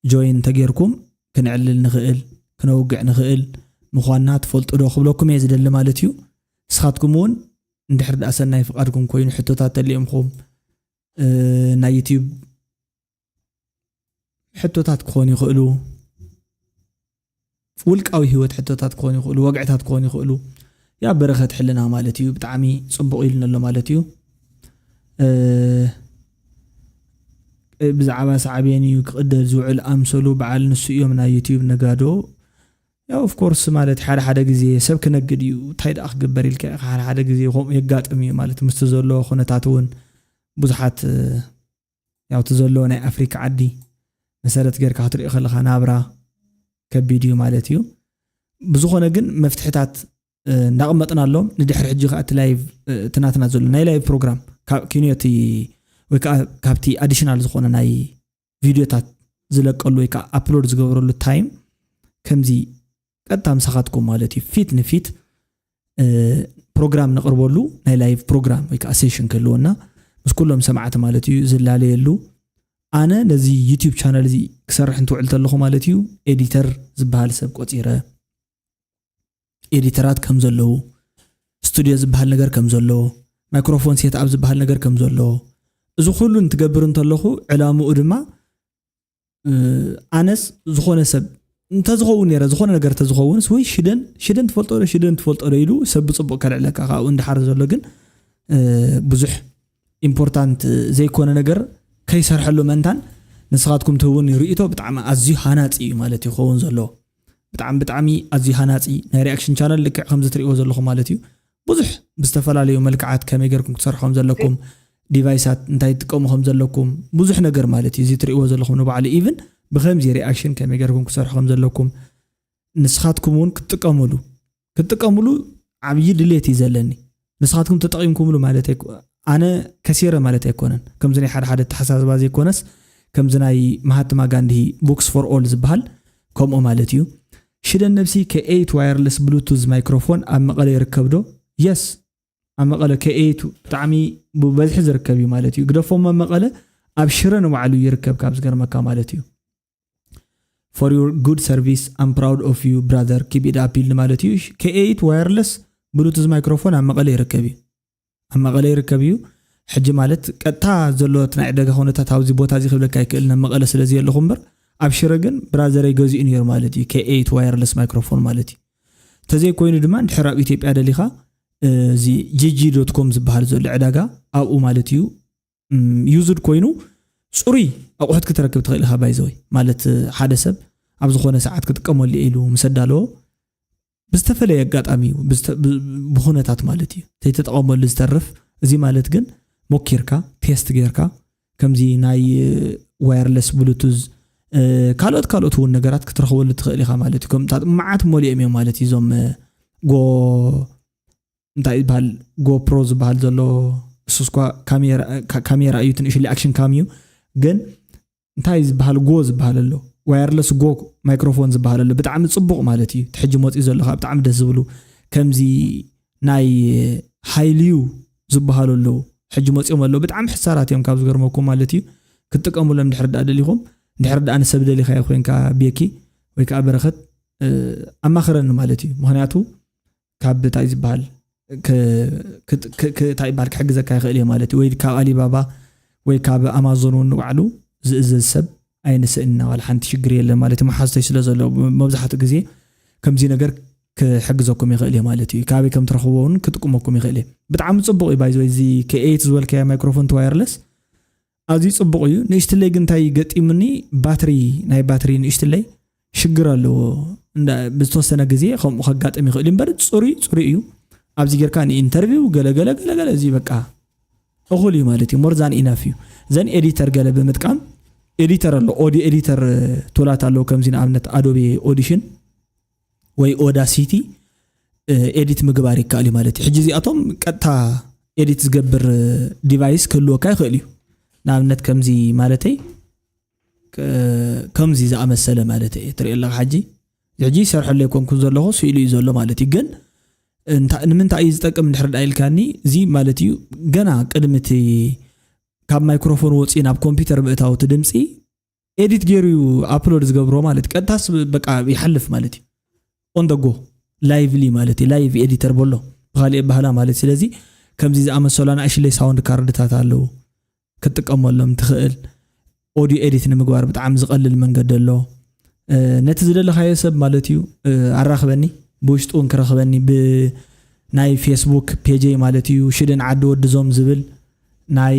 ጆይን ተጌርኩም ክንዕልል ንኽእል ክነውግዕ ንኽእል ምዃንና ትፈልጡ ዶ ክብለኩም እየ ዝደሊ ማለት እዩ። ንስኻትኩም እውን እንድሕር ደኣ ሰናይ ፍቓድኩም ኮይኑ ሕቶታት ተሊኦምኹም ናይ ዩቲዩብ ሕቶታት ክኾኑ ይኽእሉ፣ ውልቃዊ ህይወት ሕቶታት ክኾኑ ይኽእሉ፣ ወግዕታት ክኾኑ ይኽእሉ። ያ በረኸት ሕልና ማለት እዩ። ብጣዕሚ ፅቡቕ ኢሉ ኣሎ ማለት እዩ። ብዛዕባ ሳዕቤን እዩ ክቕደድ ዝውዕል ኣምሰሉ በዓል ንሱ እዮም ናይ ዩቲዩብ ነጋዶ። ያው ኦፍኮርስ ማለት ሓደ ሓደ ግዜ ሰብ ክነግድ እዩ እንታይ ደኣ ክግበር ኢልካ ኢኻ ሓደ ሓደ ግዜ ከምኡ የጋጥም እዩ ማለት ምስቲ ዘሎ ኩነታት እውን ብዙሓት ያው እቲ ዘሎ ናይ ኣፍሪካ ዓዲ መሰረት ጌርካ ክትሪኦ ከለካ ናብራ ከቢድ እዩ ማለት እዩ። ብዝኾነ ግን መፍትሕታት እንዳቕመጥናሎም ንድሕሪ ሕጂ ከዓ እቲ ላይቭ እቲ ናትና ዘሎ ናይ ላይቭ ፕሮግራም ካብ ኪንዮ እቲ ወይ ከዓ ካብቲ ኣዲሽናል ዝኾነ ናይ ቪድዮታት ዝለቀሉ ወይ ከዓ ኣፕሎድ ዝገብረሉ ታይም ከምዚ ቀጥታ ምሳኻትኩም ማለት እዩ ፊት ንፊት ፕሮግራም ነቕርበሉ ናይ ላይቭ ፕሮግራም ወይ ከዓ ሴሽን ክህልወና ምስ ኩሎም ሰማዕቲ ማለት እዩ ዝላለየሉ። ኣነ ነዚ ዩቲዩብ ቻነል እዚ ክሰርሕ እንትውዕል ተለኹ ማለት እዩ ኤዲተር ዝበሃል ሰብ ቆፂረ ኤዲተራት ከም ዘለዉ ስቱድዮ ዝበሃል ነገር ከም ዘሎ ማይክሮፎን ሴት ኣብ ዝበሃል ነገር ከም ዘሎ እዚ ኩሉ እንትገብር እንተለኹ ዕላምኡ ድማ ኣነስ ዝኾነ ሰብ እንተዝኸውን ነረ ዝኾነ ነገር እንተዝኸውንስ ወይ ሽደን ሽደን ትፈልጦ ዶ ሽደን ትፈልጦ ዶ ኢሉ ሰብ ብፅቡቅ ከልዕለካ ካብኡ እንዳሓር ዘሎ ግን ብዙሕ ኢምፖርታንት ዘይኮነ ነገር ከይሰርሐሉ መንታን ንስኻትኩም ትህውን ርእቶ ብጣዕሚ ኣዝዩ ሃናፂ እዩ ማለት ይኸውን ዘሎ። ብጣዕሚ ብጣዕሚ ኣዝዩ ሃናፂ ናይ reaction channel፣ ልክዕ ከምዚ ትሪእዎ ዘለኹም ማለት እዩ። ብዙሕ ብዝተፈላለዩ መልክዓት ከመይ ገርኩም ክትሰርሑ ከም ዘለኩም፣ ዲቫይሳት እንታይ ትጥቀሙ ከም ዘለኩም፣ ብዙሕ ነገር ማለት እዩ። እዚ ትሪእዎ ዘለኹም ንባዕሉ even ብከምዚ reaction ከመይ ገርኩም ክትሰርሑ ከም ዘለኩም ንስኻትኩም እውን ክትጥቀምሉ ክትጥቀምሉ ዓብዪ ድሌት እዩ ዘለኒ። ንስኻትኩም ተጠቒምኩምሉ ማለት ኣይኮ- ኣነ ከሲረ ማለት ኣይኮነን። ከምዚ ናይ ሓደ ሓደ ኣተሓሳስባ ዘይኮነስ፣ ከምዚ ናይ ማሃትማ ጋንዲ books for all ዝበሃል ከምኡ ማለት እዩ። ሽደን ነብሲ፣ K eight wireless Bluetooth microphone ኣብ መቐለ ይርከብ ዶ? Yes፣ ኣብ መቐለ K eight ብጣዕሚ ብበዝሒ ዝርከብ እዩ ማለት እዩ። ግደፎም ኣብ መቐለ፣ ኣብ ሽረ ንባዕሉ ይርከብ፣ ካብ ዝገርመካ ማለት እዩ። For your good service, I'm proud of you, brother, keep it up ኢልኒ ማለት እዩ። K eight wireless Bluetooth microphone ኣብ መቐለ ይርከብ እዩ። ኣብ መቐለ ይርከብ እዩ። ሕጂ ማለት ቀጥታ ዘሎ እቲ ናይ ዕዳጋ ኩነታት ኣብዚ ቦታ እዚ ክብለካ ኣይክእልን፣ ኣብ መቐለ ስለ ዘየለኹ እምበር፣ ኣብ ሽረ ግን ብራዘረይ ገዚኡ ነይሩ ማለት እዩ፣ K eight wireless microphone ማለት እዩ። እንተዘይኮይኑ ድማ እንድሕር ኣብ ኢትዮጵያ ደሊኻ፣ እዚ ጂጂ ዶት ኮም ዝበሃል ዘሎ ዕዳጋ ኣብኡ ማለት እዩ፣ ዩዝድ ኮይኑ ፅሩይ ኣቑሑት ክትረክብ ትኽእል ኢኻ። ባይዘወይ ማለት ሓደ ሰብ ኣብ ዝኾነ ሰዓት ክጥቀመሉ እየ ኢሉ ምስ ኣዳለዎ ብዝተፈለየ ኣጋጣሚ እዩ፣ ብዝተ- ብ- ብኹነታት ማለት እዩ ተይተጠቐመሉ ዝተርፍ። እዚ ማለት ግን ሞኪርካ፣ ቴስት ጌርካ፣ ከምዚ ናይ ዋየርለስ ብሉቱዝ፣ ካልኦት ካልኦት እውን ነገራት ክትረኽበሉ ትኽእል ኢኻ ማለት እዩ። ከም ጣጥ- መዓት መሊኦም እዮም ማለት እዩ እዞም ጎ እንታይ ዝበሃል፣ ጎፕሮ ዝበሃል ዘሎ፣ እሱ እስኳ ካሜራ እዩ፣ ትንሽ ኣክሽን ካም እዩ። ግን እንታይ ዝበሃል፣ ጎ ዝበሃል ኣሎ፣ ዋየርለስ ጎ ማይክሮፎን ዝበሃል ኣሎ። ብጣዕሚ ፅቡቕ ማለት እዩ። እቲ ሕጂ መፂኡ ዘሎ ከዓ ብጣዕሚ ደስ ዝብሉ፣ ከምዚ ናይ ሃይልዩ ዝበሃሉ ኣለዉ። ሕጂ መፂኦም ኣለዉ። ብጣዕሚ ሕሳራት እዮም ካብ ዝገርመኩም ማለት እዩ። ክትጥቀሙሎም እንድሕር ደኣ ደሊኹም፣ እንድሕር ደኣ ንሰብ ደሊኻዮ ኮይንካ ቤኪ ወይ ከዓ በረኸት፣ ኣማኽረኒ ማለት እዩ። ምኽንያቱ ካብ እንታይ ዝበሃል እንታይ ይበሃል ክሕግዘካ ይኽእል እየ ማለት እዩ። ወይ ካብ ኣሊባባ ወይ ካብ ኣማዞን እውን ንባዕሉ ዝእዘዝ ሰብ ኣይንስእንና፣ ዋላ ሓንቲ ሽግር የለን ማለት እዩ። መሓዝቶይ ስለ ዘሎ መብዛሕትኡ ግዜ ከምዚ ነገር ክሕግዘኩም ይኽእል እየ ማለት እዩ። ካበይ ከም ትረኽብዎ እውን ክጥቅመኩም ይኽእል እየ። ብጣዕሚ ፅቡቕ እዩ። ባይዘ እዚ ከኤይት ዝበልካዮ ማይክሮፎን ዋየርለስ ኣዝዩ ጽቡቕ እዩ። ንእሽትለይ ግን እንታይ ገጢሙኒ፣ ባትሪ፣ ናይ ባትሪ ንእሽትለይ ሽግር ኣለዎ። እንዳ ብዝተወሰነ ግዜ ከምኡ ከጋጥም ይኽእል እዩ እምበር ጽሩይ ጽሩይ እዩ። ኣብዚ ጌርካ ንኢንተርቪው ገለ ገለ ገለ ገለ እዚ በቃ እኹል እዩ ማለት እዩ። ሞር ዛን ኢናፍ እዩ። ዘን ኤዲተር ገለ ብምጥቃም፣ ኤዲተር ኣሎ፣ ኦዲዮ ኤዲተር ቱላት ኣለዉ፣ ከምዚ ንኣብነት ኣዶቤ ኦዲሽን ወይ ኦዳሲቲ ኤዲት ምግባር ይከኣል እዩ ማለት እዩ። ሕጂ እዚኣቶም ቀጥታ ኤዲት ዝገብር ዲቫይስ ክህልወካ ይኽእል እዩ። ንኣብነት ከምዚ ማለተይ ከምዚ ዝኣመሰለ ማለት እየ ትርኢ ኣለካ። ሕጂ ሕጂ ይሰርሐሉ ኣይኮንኩን ዘለኹ፣ ስኢሉ እዩ ዘሎ ማለት እዩ። ግን ንምንታይ እዩ ዝጠቅም እንድሕር ዳ ኢልካኒ፣ እዚ ማለት እዩ ገና ቅድሚ እቲ ካብ ማይክሮፎን ወፂኡ ናብ ኮምፒውተር ምእታው እቲ ድምፂ ኤዲት ገይሩ እዩ ኣፕሎድ ዝገብሮ ማለት እዩ። ቀጥታስ በቃ ይሓልፍ ማለት እዩ። ኦን ደ ጎ ላይቭሊ ማለት እዩ። ላይቭ ኤዲተር በሎ ብካሊእ ባህላ ማለት እዩ። ስለዚ ከምዚ ዝኣመሰሉ ኣናእሽለይ ሳውንድ ካርድታት ኣለዉ፣ ክትጥቀመሎም ትኽእል። ኦዲዮ ኤዲት ንምግባር ብጣዕሚ ዝቐልል መንገዲ ኣሎ። ነቲ ዝደለኻዮ ሰብ ማለት እዩ ኣራኽበኒ፣ ብውሽጡ እውን ክረኽበኒ ብናይ ፌስቡክ ፔጀይ ማለት እዩ፣ ሽደን ዓዲ ወድዞም ዝብል ናይ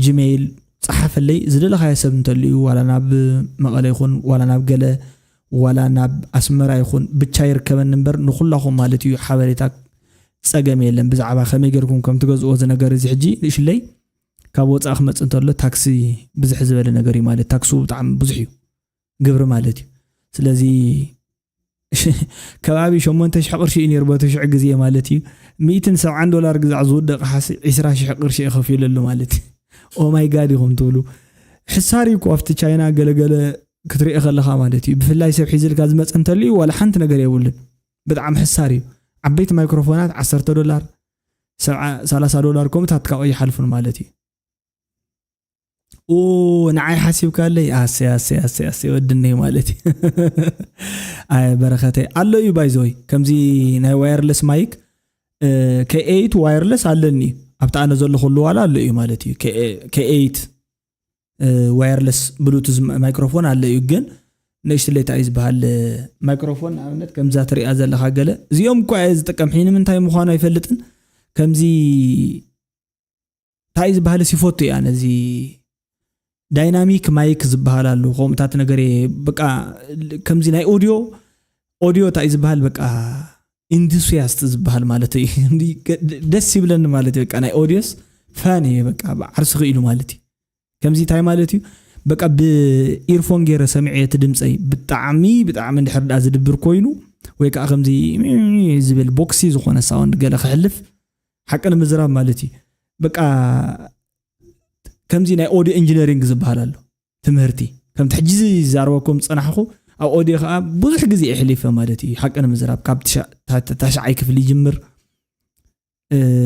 ጂሜይል ፀሓፈለይ። ዝደለኻዮ ሰብ እንተልዩ ዋላ ናብ መቐለ ይኹን ዋላ ናብ ገለ ዋላ ናብ ኣስመራ ይኹን ብቻ ይርከበኒ እምበር ንኹላኹም ማለት እዩ ሓበሬታ ፀገም የለን። ብዛዕባ ከመይ ገርኩም ከም ትገዝእዎ እዚ ነገር እዚ ሕጂ ንእሽለይ ካብ ወፃኢ ክመፅእ እንተሎ ታክሲ ብዝሕ ዝበለ ነገር እዩ ማለት ታክሱ ብጣዕሚ ብዙሕ እዩ ግብሪ ማለት እዩ። ስለዚ ከባቢ ሸሞንተ ሽሕ ቅርሺ እዩ ነይሩ በቲ ሽዑ ግዜ ማለት እዩ። ሚእትን ሰብዓን ዶላር ግዛዕ ዝውደቕ ሓሲ ዒስራ ሽሕ ቅርሺ እዩ ከፊለሉ ማለት እዩ። ኦማይ ጋድ ኢኹም ትብሉ። ሕሳር እዩ እኮ ኣብቲ ቻይና ገለገለ ክትሪኦ ከለኻ ማለት እዩ። ብፍላይ ሰብ ሒዝልካ ዝመፀ እንተልዩ ዋላ ሓንቲ ነገር የብሉን። ብጣዕሚ ሕሳር እዩ። ዓበይቲ ማይክሮፎናት ዓሰርተ ዶላር፣ ሰላሳ ዶላር ከምኡታት ካብኡ ይሓልፉን ማለት እዩ። ንዓይ ሓሲብካለይ ኣሰይ ኣሰይ ኣሰይ ኣሰይ ወድነይ ማለት እዩ። ኣይ በረኸተይ ኣሎ እዩ ባይዘወይ ከምዚ ናይ ዋየርለስ ማይክ ከኤይት ዋየርለስ ኣለኒ ኣብቲ ኣነ ዘለኹሉ ዋላ ኣሎ እዩ ማለት እዩ። ከኤይት ዋየርለስ ብሉቱዝ ማይክሮፎን ኣሎ እዩ ግን ንእሽትለይ እንታይ እዩ ዝበሃል ማይክሮፎን ንኣብነት ከምዛ ትሪኣ ዘለኻ ገለ እዚኦም እኳ እየ ዝጥቀም ሒ ንምንታይ ምዃኑ ኣይፈልጥን። ከምዚ እንታይ ዝበሃል ሲፎቱ እያ ነዚ ዳይናሚክ ማይክ ዝበሃል ኣሉ ከምኡታት ነገር እየ በቃ ከምዚ ናይ ኦዲዮ ኦዲዮ እንታይ እዩ ዝበሃል? በቃ ኢንዱስያስት ዝበሃል ማለት እዩ። ደስ ይብለኒ ማለት እዩ። በቃ ናይ ኦዲዮስ ፋን እየ። በቃ ዓርሲ ክኢሉ ማለት እዩ። ከምዚ እንታይ ማለት እዩ? በቃ ብኢርፎን ገይረ ሰሚዐ እቲ ድምፀይ ብጣዕሚ ብጣዕሚ እንድሕር ዳ ዝድብር ኮይኑ ወይ ከዓ ከምዚ ዝብል ቦክሲ ዝኾነ ሳውንድ ገለ ክሕልፍ ሓቂ ንምዝራብ ማለት እዩ። በቃ ከምዚ ናይ ኦዲዮ ኢንጂነሪንግ ዝበሃል ኣሎ ትምህርቲ ከምቲ ሕጂ ዝዛረበኩም ዝፀናሕኩ ኣብ ኦዲዮ ከዓ ብዙሕ ግዜ የሕሊፈ ማለት እዩ። ሓቂ ንምዝራብ ካብ ታሽዓይ ክፍሊ ይጅምር።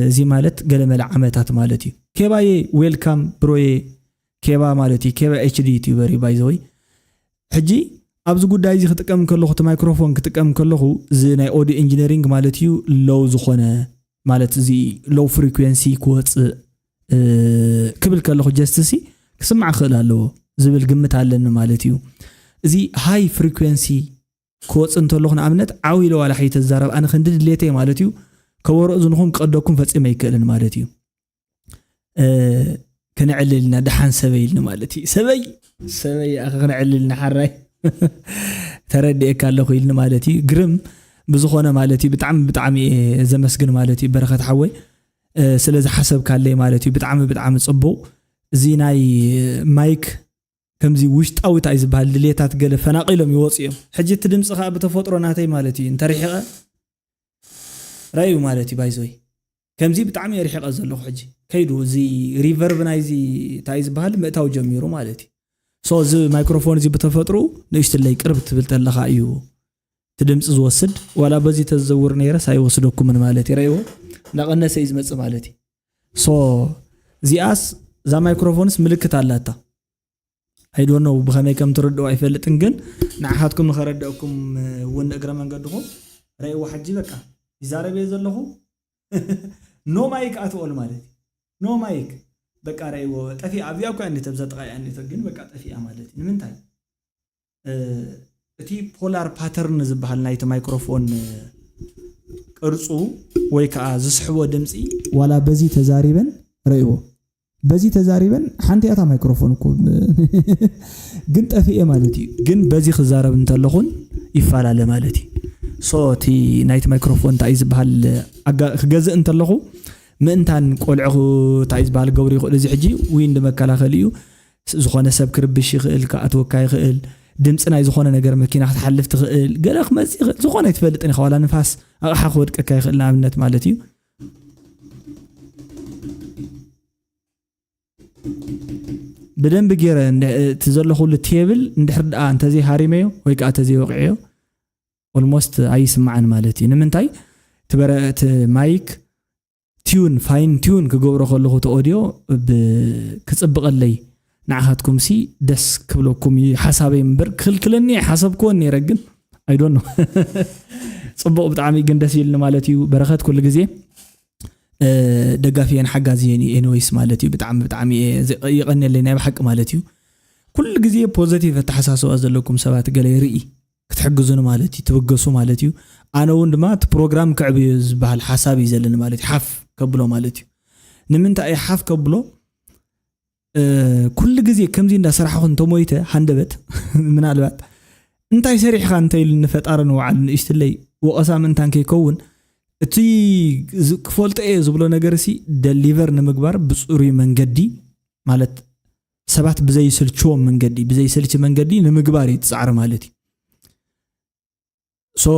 እዚ ማለት ገለመለ ዓመታት ማለት እዩ። ኬባዬ ዌልካም ብሮዬ። ኬባ ማለት እዩ። ኬባ ኤችዲ ዩቲዩበር እዩ ባይዘወይ። ሕጂ ኣብዚ ጉዳይ እዚ ክጥቀም ከለኹ እቲ ማይክሮፎን ክጥቀም ከለኹ እዚ ናይ ኦዲዮ ኢንጂነሪንግ ማለት እዩ ሎው ዝኾነ ማለት እዚ ሎው ፍሪኩንሲ ክወፅእ ክብል ከለኹ ጀስትሲ ክስማዕ ክእል ኣለዎ ዝብል ግምት ኣለኒ ማለት እዩ። እዚ ሃይ ፍሪኩንሲ ክወፅእ እንተለኹ ንኣብነት ዓው ኢለ ዋላ ሕጂ ተዛረብ ኣነ ክንዲ ድሌተይ ማለት እዩ ከበሮ እዝንኹም ክቐደኩም ፈፂመ ኣይክእልን ማለት እዩ። ክነዕልል ኢና ደሓን ሰበይ ኢልኒ ማለት እዩ። ሰበይ ሰበይ ኣኸ ክነዕልል ኢና ሓራይ ተረዲኤካ ኣለኹ ኢልኒ ማለት እዩ። ግርም ብዝኾነ ማለት እዩ ብጣዕሚ ብጣዕሚ እየ ዘመስግን ማለት እዩ በረኸት ሓወይ። ስለዚ ሓሰብካለይ ማለት እዩ ብጣዕሚ ብጣዕሚ ፅቡቕ። እዚ ናይ ማይክ ከምዚ ውሽጣዊ እንታይ ዝበሃል ድሌታት ገለ ፈናቒሎም ይወፁ እዮም። ሕጂ እቲ ድምፂ ከዓ ብተፈጥሮ ናተይ ማለት እዩ እንተርሒቐ ረዩ ማለት እዩ ባይዞይ ከምዚ ብጣዕሚ የርሒቐ ዘለኹ ሕጂ ከይዱ እዚ ሪቨርብ ናይዚ እንታይ ዝበሃል ምእታው ጀሚሩ ማለት እዩ። ሶ እዚ ማይክሮፎን እዚ ብተፈጥሩ ንእሽትለይ ቅርብ ትብል ተለኻ እዩ እቲ ድምፂ ዝወስድ። ዋላ በዚ ተዘውር ነይረስ ኣይወስደኩምን ማለት ይረእዎ እናቐነሰ እዩ ዝመፅእ ማለት እዩ። ሶ እዚኣስ እዛ ማይክሮፎንስ ምልክት ኣላታ። ኣይዶኖ ብኸመይ ከም ትርድኡ ኣይፈልጥን ግን ንዓኻትኩም ንኸረድአኩም እውን እግረ መንገድኹም ረእይዎ። ሕጂ በቃ ይዛረብ እየ ዘለኹ ኖ ማይክ ኣትኦል ማለት እዩ። ኖ ማይክ በቃ ረእይዎ ጠፊኣ ኣብዚኣ እኮ እያ እኒተ ብዛ ጥቓ እያ እኒተ ግን በቃ ጠፊኣ ማለት እዩ። ንምንታይ እቲ ፖላር ፓተርን ዝበሃል ናይቲ ማይክሮፎን ቅርፁ ወይ ከዓ ዝስሕቦ ድምፂ ዋላ በዚ ተዛሪበን ረእይዎ በዚ ተዛሪበን ሓንቲ እያ እታ ማይክሮፎን እኮ ግን ጠፊኤ ማለት እዩ። ግን በዚ ክዛረብ እንተለኹን ይፈላለ ማለት እዩ። ሶ እቲ ናይቲ ማይክሮፎን እንታይ እዩ ዝበሃል ክገዝእ እንተለኹ ምእንታን ቆልዑ እንታይ እዩ ዝበሃል ገብሩ ይኽእሉ እዚ ሕጂ ዊንድ መከላኸሊ እዩ። ዝኾነ ሰብ ክርብሽ ይኽእል ክኣትወካ ይኽእል። ድምፂ ናይ ዝኾነ ነገር መኪና ክትሓልፍ ትኽእል ገለ ክመፅእ ይኽእል ዝኾነ ኣይትፈልጥን ኢኻ ዋላ ንፋስ ኣቕሓ ክወድቀካ ይኽእል ንኣብነት ማለት እዩ። ብደንቢ ገይረ እቲ ዘለኹሉ ቴብል እንድሕር ደኣ እንተዘይሃሪመዮ ወይ ከዓ እንተዘይወቂዐዮ ኦልሞስት ኣይስማዕን ማለት እዩ። ንምንታይ ትበረ እቲ ማይክ ቲዩን ፋይን ቲዩን ክገብሮ ከለኹ እቲ ኦዲዮ ክፅብቐለይ ንዓኻትኩም ሲ ደስ ክብለኩም እዩ ሓሳበይ እምበር ክኽልክለኒ ሓሰብክወን ነይረ ግን ኣይዶኖ ፅቡቕ ብጣዕሚ ግን ደስ ኢልኒ ማለት እዩ። በረኸት ኩሉ ግዜ ደጋፊየን ሓጋዝየን እዩ ኤኒወይስ ማለት እዩ። ብጣዕሚ ብጣዕሚ የቐንየለይ ናይ ብሓቂ ማለት እዩ። ኩሉ ግዜ ፖዘቲቭ ኣተሓሳስባ ዘለኩም ሰባት ገለ ይርኢ ክትሕግዙኒ ማለት እዩ ትብገሱ ማለት እዩ። ኣነ እውን ድማ እቲ ፕሮግራም ክዕብዮ ዝበሃል ሓሳብ እዩ ዘለኒ ማለት እዩ ሓፍ ከብሎ ማለት እዩ። ንምንታይ እየ ሓፍ ከብሎ ኩሉ ግዜ ከምዚ እንዳሰራሕኹ እንተሞይተ ሃንደበት ምናልባት እንታይ ሰሪሕኻ እንተኢሉ ንፈጣሪ ንውዓል ንእሽትለይ ወቐሳ ምእንታን ከይከውን እቲ ክፈልጦ እየ ዝብሎ ነገር ሲ ደሊቨር ንምግባር ብፅሩይ መንገዲ ማለት ሰባት ብዘይስልችዎም መንገዲ ብዘይሰልች መንገዲ ንምግባር እዩ ፃዕሪ ማለት እዩ። ሶ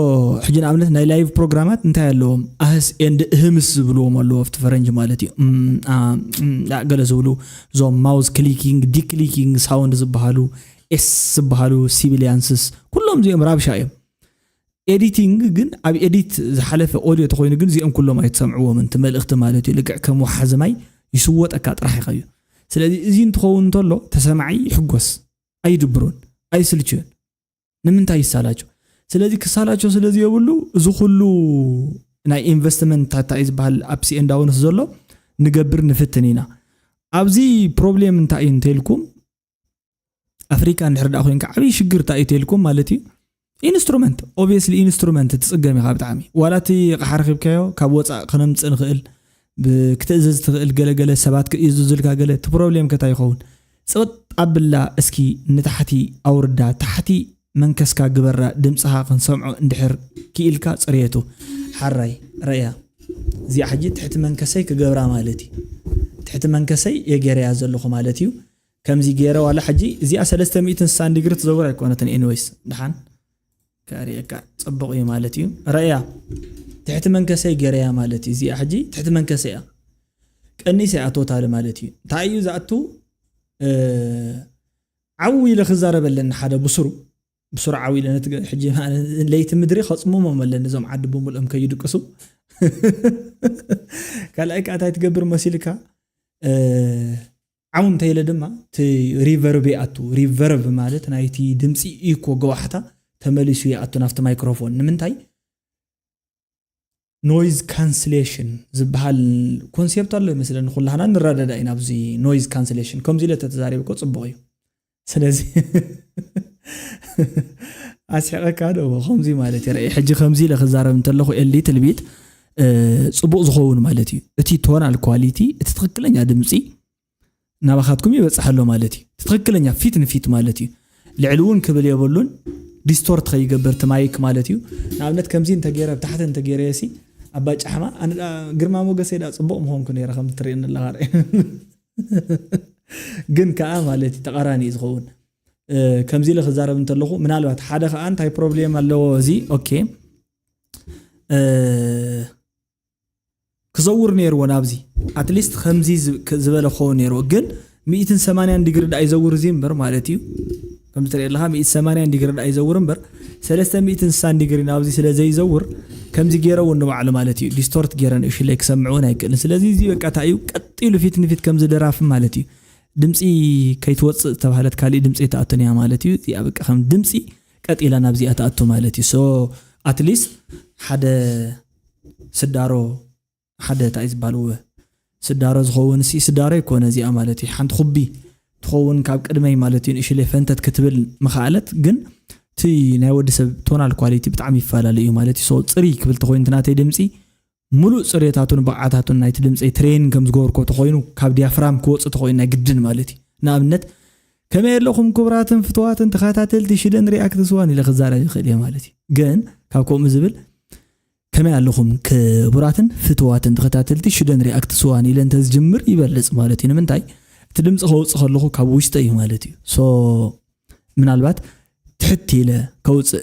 ሕጂ ንኣብነት ናይ ላይቭ ፕሮግራማት እንታይ ኣለዎም ኣህስ ኤንድ እህምስ ዝብልዎም ኣለዎ ኣብቲ ፈረንጂ ማለት እዩ። ገለ ዝብሉ እዞም ማውስ ክሊኪንግ ዲክሊኪንግ ሳውንድ ዝበሃሉ ኤስ ዝበሃሉ ሲቪሊያንስስ ኩሎም እዚኦም ራብሻ እዮም። ኤዲቲንግ ግን ኣብ ኤዲት ዝሓለፈ ኦዲዮ ተኮይኑ ግን እዚኦም ኩሎም ኣይትሰምዕዎም እቲ መልእክቲ ማለት እዩ። ልክዕ ከም ወሓዚ ማይ ይስወጠካ ጥራሕ ኢኻ እዩ። ስለዚ እዚ እንትኸውን እንተሎ ተሰማዒ ይሕጎስ ኣይድብሮን ኣይስልችዮን። ንምንታይ ይሳላቸው? ስለዚ ክሳላቸው ስለዚ የብሉ እዚ ኩሉ ናይ ኢንቨስትመንት ታታይ ዝበሃል ኣፕሲ ኤንዳውንስ ዘሎ ንገብር ንፍትን ኢና። ኣብዚ ፕሮብሌም እንታይ እዩ እንተልኩም ኣፍሪካ እንድሕር ደኣ ኮይንካ ዓብዪ ሽግር እንታይ እዩ ተልኩም ማለት እዩ። ኢንስትሩመንት ኦብቪየስሊ ኢንስትሩመንት ትፅገም ኢኻ ብጣዕሚ ዋላ እቲ ቕሓ ረኺብካዮ ካብ ወፃእ ክነምፅእ ንኽእል ክትእዝዝ ትኽእል ገለገለ ሰባት ክእዝዙልካ ገለ እቲ ፕሮብሌም ከታ ይኸውን። ፅቕጥ ኣብላ እስኪ ንታሕቲ ኣውርዳ ታሕቲ መንከስካ ግበራ፣ ድምፅኻ ክንሰምዖ እንድሕር ክኢልካ ፅርየቱ። ሓራይ ረእያ። እዚኣ ሕጂ ትሕቲ መንከሰይ ክገብራ ማለት እዩ። ትሕቲ መንከሰይ የገረያ ዘለኹ ማለት እዩ። ከምዚ ገይረ ዋላ ሕጂ እዚኣ ሰለስተ ሚእትን ስሳን ዲግሪ ትዘውር ኣይኮነትን። ኤኒወይስ፣ ደሓን ከርእየካ፣ ጽቡቕ እዩ ማለት እዩ። ረእያ፣ ትሕቲ መንከሰይ ገረያ ማለት እዩ። እዚኣ ሕጂ ትሕቲ መንከሰይ እያ። ቀኒሰ እያ ቶታሊ ማለት እዩ። እንታይ እዩ ዝኣቱ? ዓው ኢለ ክዛረበለኒ ሓደ ብስሩ፣ ብስሩ ዓው ኢለ ነቲ ገ-፣ ሕጂ ለይቲ ምድሪ ከጽምሞም ኣለኒ እዞም ዓዲ ብምልኦም ከይድቅሱ። ካልኣይ ከኣ እንታይ ትገብር መሲልካ? ዓው እንተ ኢለ ድማ እቲ ሪቨርብ ይኣቱ። ሪቨርብ ማለት ናይቲ ድምፂ ኢኮ፣ ገዋሕታ፣ ተመሊሱ ይኣቱ ናብቲ ማይክሮፎን። ንምንታይ? ኖይዝ ካንስሌሽን ዝበሃል ኮንሴፕት ኣሎ ይመስለኒ። ኩላህና ንረዳዳ ኢና ኣብዚ ኖይዝ ካንስሌሽን። ከምዚ ኢለ ተተዛሪበ እኮ ጽቡቕ እዩ። ስለዚ ኣስሕቐካ ዶ ከምዚ ማለት እዩ። ርእ፣ ሕጂ ከምዚ ኢለ ክዛረብ እንተለኹ ኤሊትል ቢት ጽቡቕ ዝኸውን ማለት እዩ። እቲ ቶናል ኳሊቲ፣ እቲ ትኽክለኛ ድምፂ ናባኻትኩም ይበፅሕ ኣሎ ማለት እዩ። እቲ ትኽክለኛ ፊት ንፊት ማለት እዩ። ልዕሊ እውን ክብል የብሉን፣ ዲስቶርት ከይገብር እቲ ማይክ ማለት እዩ። ንኣብነት ከምዚ እንተገይረ፣ ብታሕቲ እንተገይረ የሲ ኣባ ጫሕማ፣ ኣነ ደኣ ግርማ ሞገሰይ ደኣ ፅቡቕ ምኾንኩ ነይረ ከም ትርእየኒ ኣለኻ። ግን ከዓ ማለት እዩ ተቓራኒ እዩ ዝኸውን። እ፣ ከምዚ ኢለ ክዛረብ እንተለኹ ምናልባት ሓደ ከዓ እንታይ ፕሮብሌም ኣለዎ እዚ፣ ኦኬ፣ እ፣ ክዘውር ነይርዎ ናብዚ። ኣትሊስት ከምዚ ዝ-፣ ክ-፣ ዝበለ ክኸውን ነይርዎ። ግን ሚእትን ሰማንያን ዲግሪ ደኣ ይዘውር እዚ እምበር ማለት እዩ። ከምዚ ትርኢ ኣለኻ፣ ሚእትን ሰማንያን ዲግሪ ደኣ ይዘውር እምበር፣ ሰለስተ ሚእትን ስሳን ዲግሪ ናብዚ ስለ ዘይዘውር፣ ከምዚ ገይረ እውን ንባዕሉ ማለት እዩ። ዲስቶርት ገይረ ንእሽለይ ክሰምዕ እውን ኣይክእልን። ስለዚ እዚ በቃ እንታይ እዩ፣ ቀጥ ኢሉ ፊት ንፊት ከምዚ ደራፊ ማለት እዩ። ድምፂ ከይትወፅእ ዝተባህለት ካሊእ ድምፂ ኣይትኣቱን እያ ማለት እዩ። እዚኣ በቃ ከም ድምፂ ቀጥ ኢላ ናብዚኣ ትኣቱ ማለት እዩ። ሶ ኣትሊስት ሓደ ስዳሮ፣ ሓደ እንታይ ዝበሃል፣ ስዳሮ ዝኸውን ሲ ስዳሮ ይኮነ እዚኣ ማለት እዩ። ሓንቲ ኩቢ ትኸውን ካብ ቅድመይ ማለት እዩ። ንእሽለይ ፈንተት ክትብል ምኽኣለት፣ ግን እቲ ናይ ወዲ ሰብ ቶናል ኳሊቲ ብጣዕሚ ይፈላለ እዩ ማለት እዩ። ሶ ፅሪ ክብል ተኮይኑ እቲ ናተይ ድምፂ ሙሉእ ፅሬታቱን ብቕዓታቱን ናይቲ ድምፀይ ትሬን ከም ዝገበርኮ ተኮይኑ፣ ካብ ዲያፍራም ክወፅእ ተኮይኑ ናይ ግድን ማለት እዩ። ንኣብነት፣ ከመይ ኣለኹም ክቡራትን ፍትዋትን ተኸታተልቲ ሽደን ሪኣክት ስዋን ኢለ ክዛረብ ይኽእል እየ ማለት እዩ። ግን ካብ ከምኡ ዝብል፣ ከመይ ኣለኹም ክቡራትን ፍትዋትን ተኸታተልቲ ሽደን ሪኣክት ስዋን ኢለ እንተዝጅምር ይበልፅ ማለት እዩ። ንምንታይ? እቲ ድምፂ ከውፅእ ከለኹ ካብ ውሽጠ እዩ ማለት እዩ። ሶ ምናልባት ትሕት ኢለ ከውፅእ፣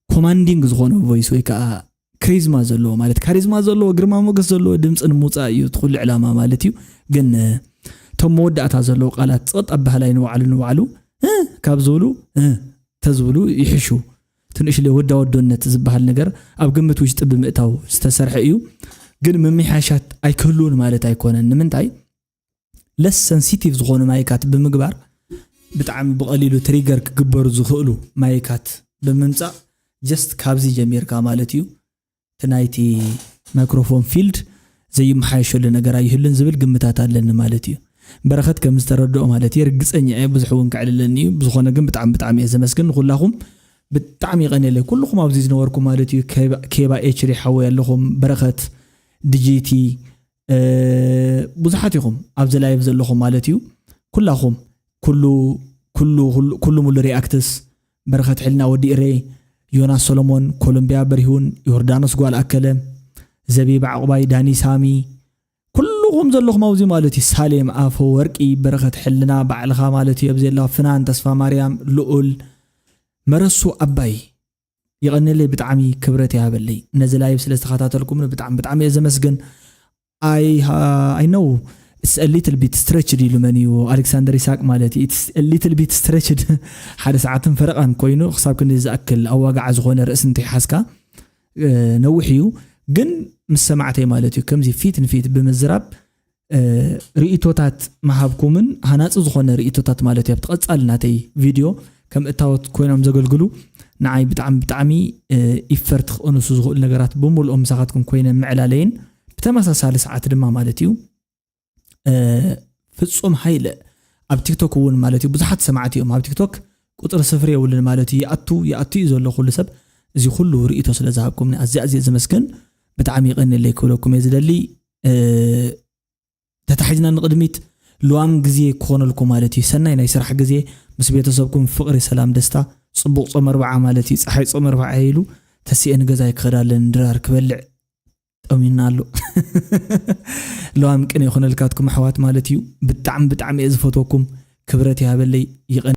ኮማንዲንግ ዝኾነ ቮይስ ወይ ከዓ ክሪዝማ ዘለዎ ማለት ካሪዝማ ዘለዎ፣ ግርማ ሞገስ ዘለዎ ድምፂ ንምውፃእ እዩ እቲ ኩሉ ዕላማ ማለት እዩ። ግን፣ እ፣ እቶም መወዳእታ ዘለዎ ቃላት ፀጥ ኣባህላይ ንባዕሉ ንባዕሉ፣ እ፣ ካብ ዝብሉ፣ እ፣ ተዝብሉ ይሕሹ። እቲ ንእሽለይ ወዳ ወዶነት ዝበሃል ነገር ኣብ ግምት ውሽጢ ብምእታው ዝተሰርሐ እዩ። ግን ምምሕያሻት ኣይክህልውን ማለት ኣይኮነን። ንምንታይ? ለስ ሰንሲቲቭ ዝኾኑ ማይካት ብምግባር፣ ብጣዕሚ ብቐሊሉ ትሪገር ክግበሩ ዝኽእሉ ማይካት ብምምፃእ፣ ጀስት ካብዚ ጀሚርካ ማለት እዩ። እቲ ናይቲ ማይክሮፎን ፊልድ ዘይመሓየሸሉ ነገር ኣይህሉን ዝብል ግምታት ኣለኒ ማለት እዩ። በረኸት ከም ዝተረድኦ ማለት እዩ። ርግፀኛ እየ፣ ብዙሕ እውን ከዕልለኒ እዩ። ብዝኾነ ግን ብጣዕሚ፣ ብጣዕሚ እየ ዘመስግን ንኹላኹም። ብጣዕሚ ይቐንየለይ ኩልኹም ኣብዚ ዝነበርኩም ማለት እዩ። ኬባ፣ ኬባ ኤች ዲ ሓወይ ኣለኹም፣ በረኸት፣ ዲጂቲ፣ እ፣ ብዙሓት ኢኹም ኣብዚ ላይቭ ዘለኹም ማለት እዩ። ኩላኹም፣ ኩሉ፣ ኩሉ፣ ኩሉ፣ ኩሉ ሙሉ ሪኣክትስ፣ በረኸት ሕልና፣ ወዲ ኢሬ፣ ዮናስ ሰሎሞን፣ ኮሎምቢያ በሪሁን፣ ዮርዳኖስ ጓል ኣከለ፣ ዘቢብ ዓቑባይ፣ ዳኒ ሳሚ፣ ኩልኹም ዘለኹም ኣብዚ ማለት እዩ። ሳሌም ኣፈወርቂ፣ በረኸት ሕልና፣ ባዕልኻ ማለት እዩ። ኣብዚ ዘለኻ ፍናን ተስፋ ማርያም፣ ልኡል መረሱ ኣባይ፣ ይቐንየለይ፣ ብጣዕሚ ክብረት ይሃበለይ። ነዚ ላይቭ ስለ ዝተኸታተልኩም ብጣዕሚ፣ ብጣዕሚ እየ ዘመስግን። I, uh, I know it's a little bit stretched ኢሉ መን እዩ? ኣሌክሳንደር ይስሐቅ ማለት እዩ። It's a little bit stretched ሓደ ሰዓትን ፈረቓን ኮይኑ ክሳብ ክንዲ ዝኣክል ኣዋጋዓ ዝኾነ ርእሲ እንተይሓዝካ፣ እ፣ ነዊሕ እዩ። ግን ምስ ሰማዕተይ ማለት እዩ ከምዚ ፊት ንፊት ብምዝራብ፣ እ፣ ርእይቶታት ምሃብኩምን ሃናፂ ዝኾነ ርእይቶታት ማለት እዩ። ኣብቲ ቀፃሊ ናተይ ቪድዮ ከም እታወት ኮይኖም ዘገልግሉ ንዓይ ብጣዕሚ፣ ብጣዕሚ፣ እ፣ ኢፈርት ክቕንሱ ዝኽእሉ ነገራት ብምልኦም ምሳኻትኩም ኮይነ ምዕላለይን ብተመሳሳሊ ሰዓት ድማ ማለት እዩ፣ እ፣ ፍጹም ሃይለ ኣብ ቲክቶክ እውን ማለት እዩ ብዙሓት ሰማዕቲ እዮም። ኣብ ቲክቶክ ቁፅሪ ስፍሪ የብሉን ማለት እዩ። ይኣቱ፣ ይኣቱ እዩ ዘሎ ኩሉ ሰብ። እዚ ኩሉ ርእይቶ ስለ ዝሃብኩምኒ ኣዝየ፣ ኣዝየ ዘመስግን። ብጣዕሚ ይቐንየለይ ክብለኩም እየ ዝደሊ። እ፣ ተታሒዝና ንቕድሚት፣ ልዋም ግዜ ክኾነልኩም ማለት እዩ። ሰናይ ናይ ስራሕ ግዜ ምስ ቤተሰብኩም፣ ፍቕሪ፣ ሰላም፣ ደስታ ጽቡቕ ጾም ኣርብዓ ማለት እዩ። ጸሓይ ጾም ኣርብዓ ኢሉ ተሲኤ ንገዛይ ክኸድ ኣለኒ ድራር ክበልዕ ጠሚና ኣሎ። ለዋም ቅን ይኹነልካትኩም ኣሕዋት ማለት እዩ። ብጣዕሚ ብጣዕሚ እየ ዝፈትወኩም። ክብረት ይሃበለይ። ይቐን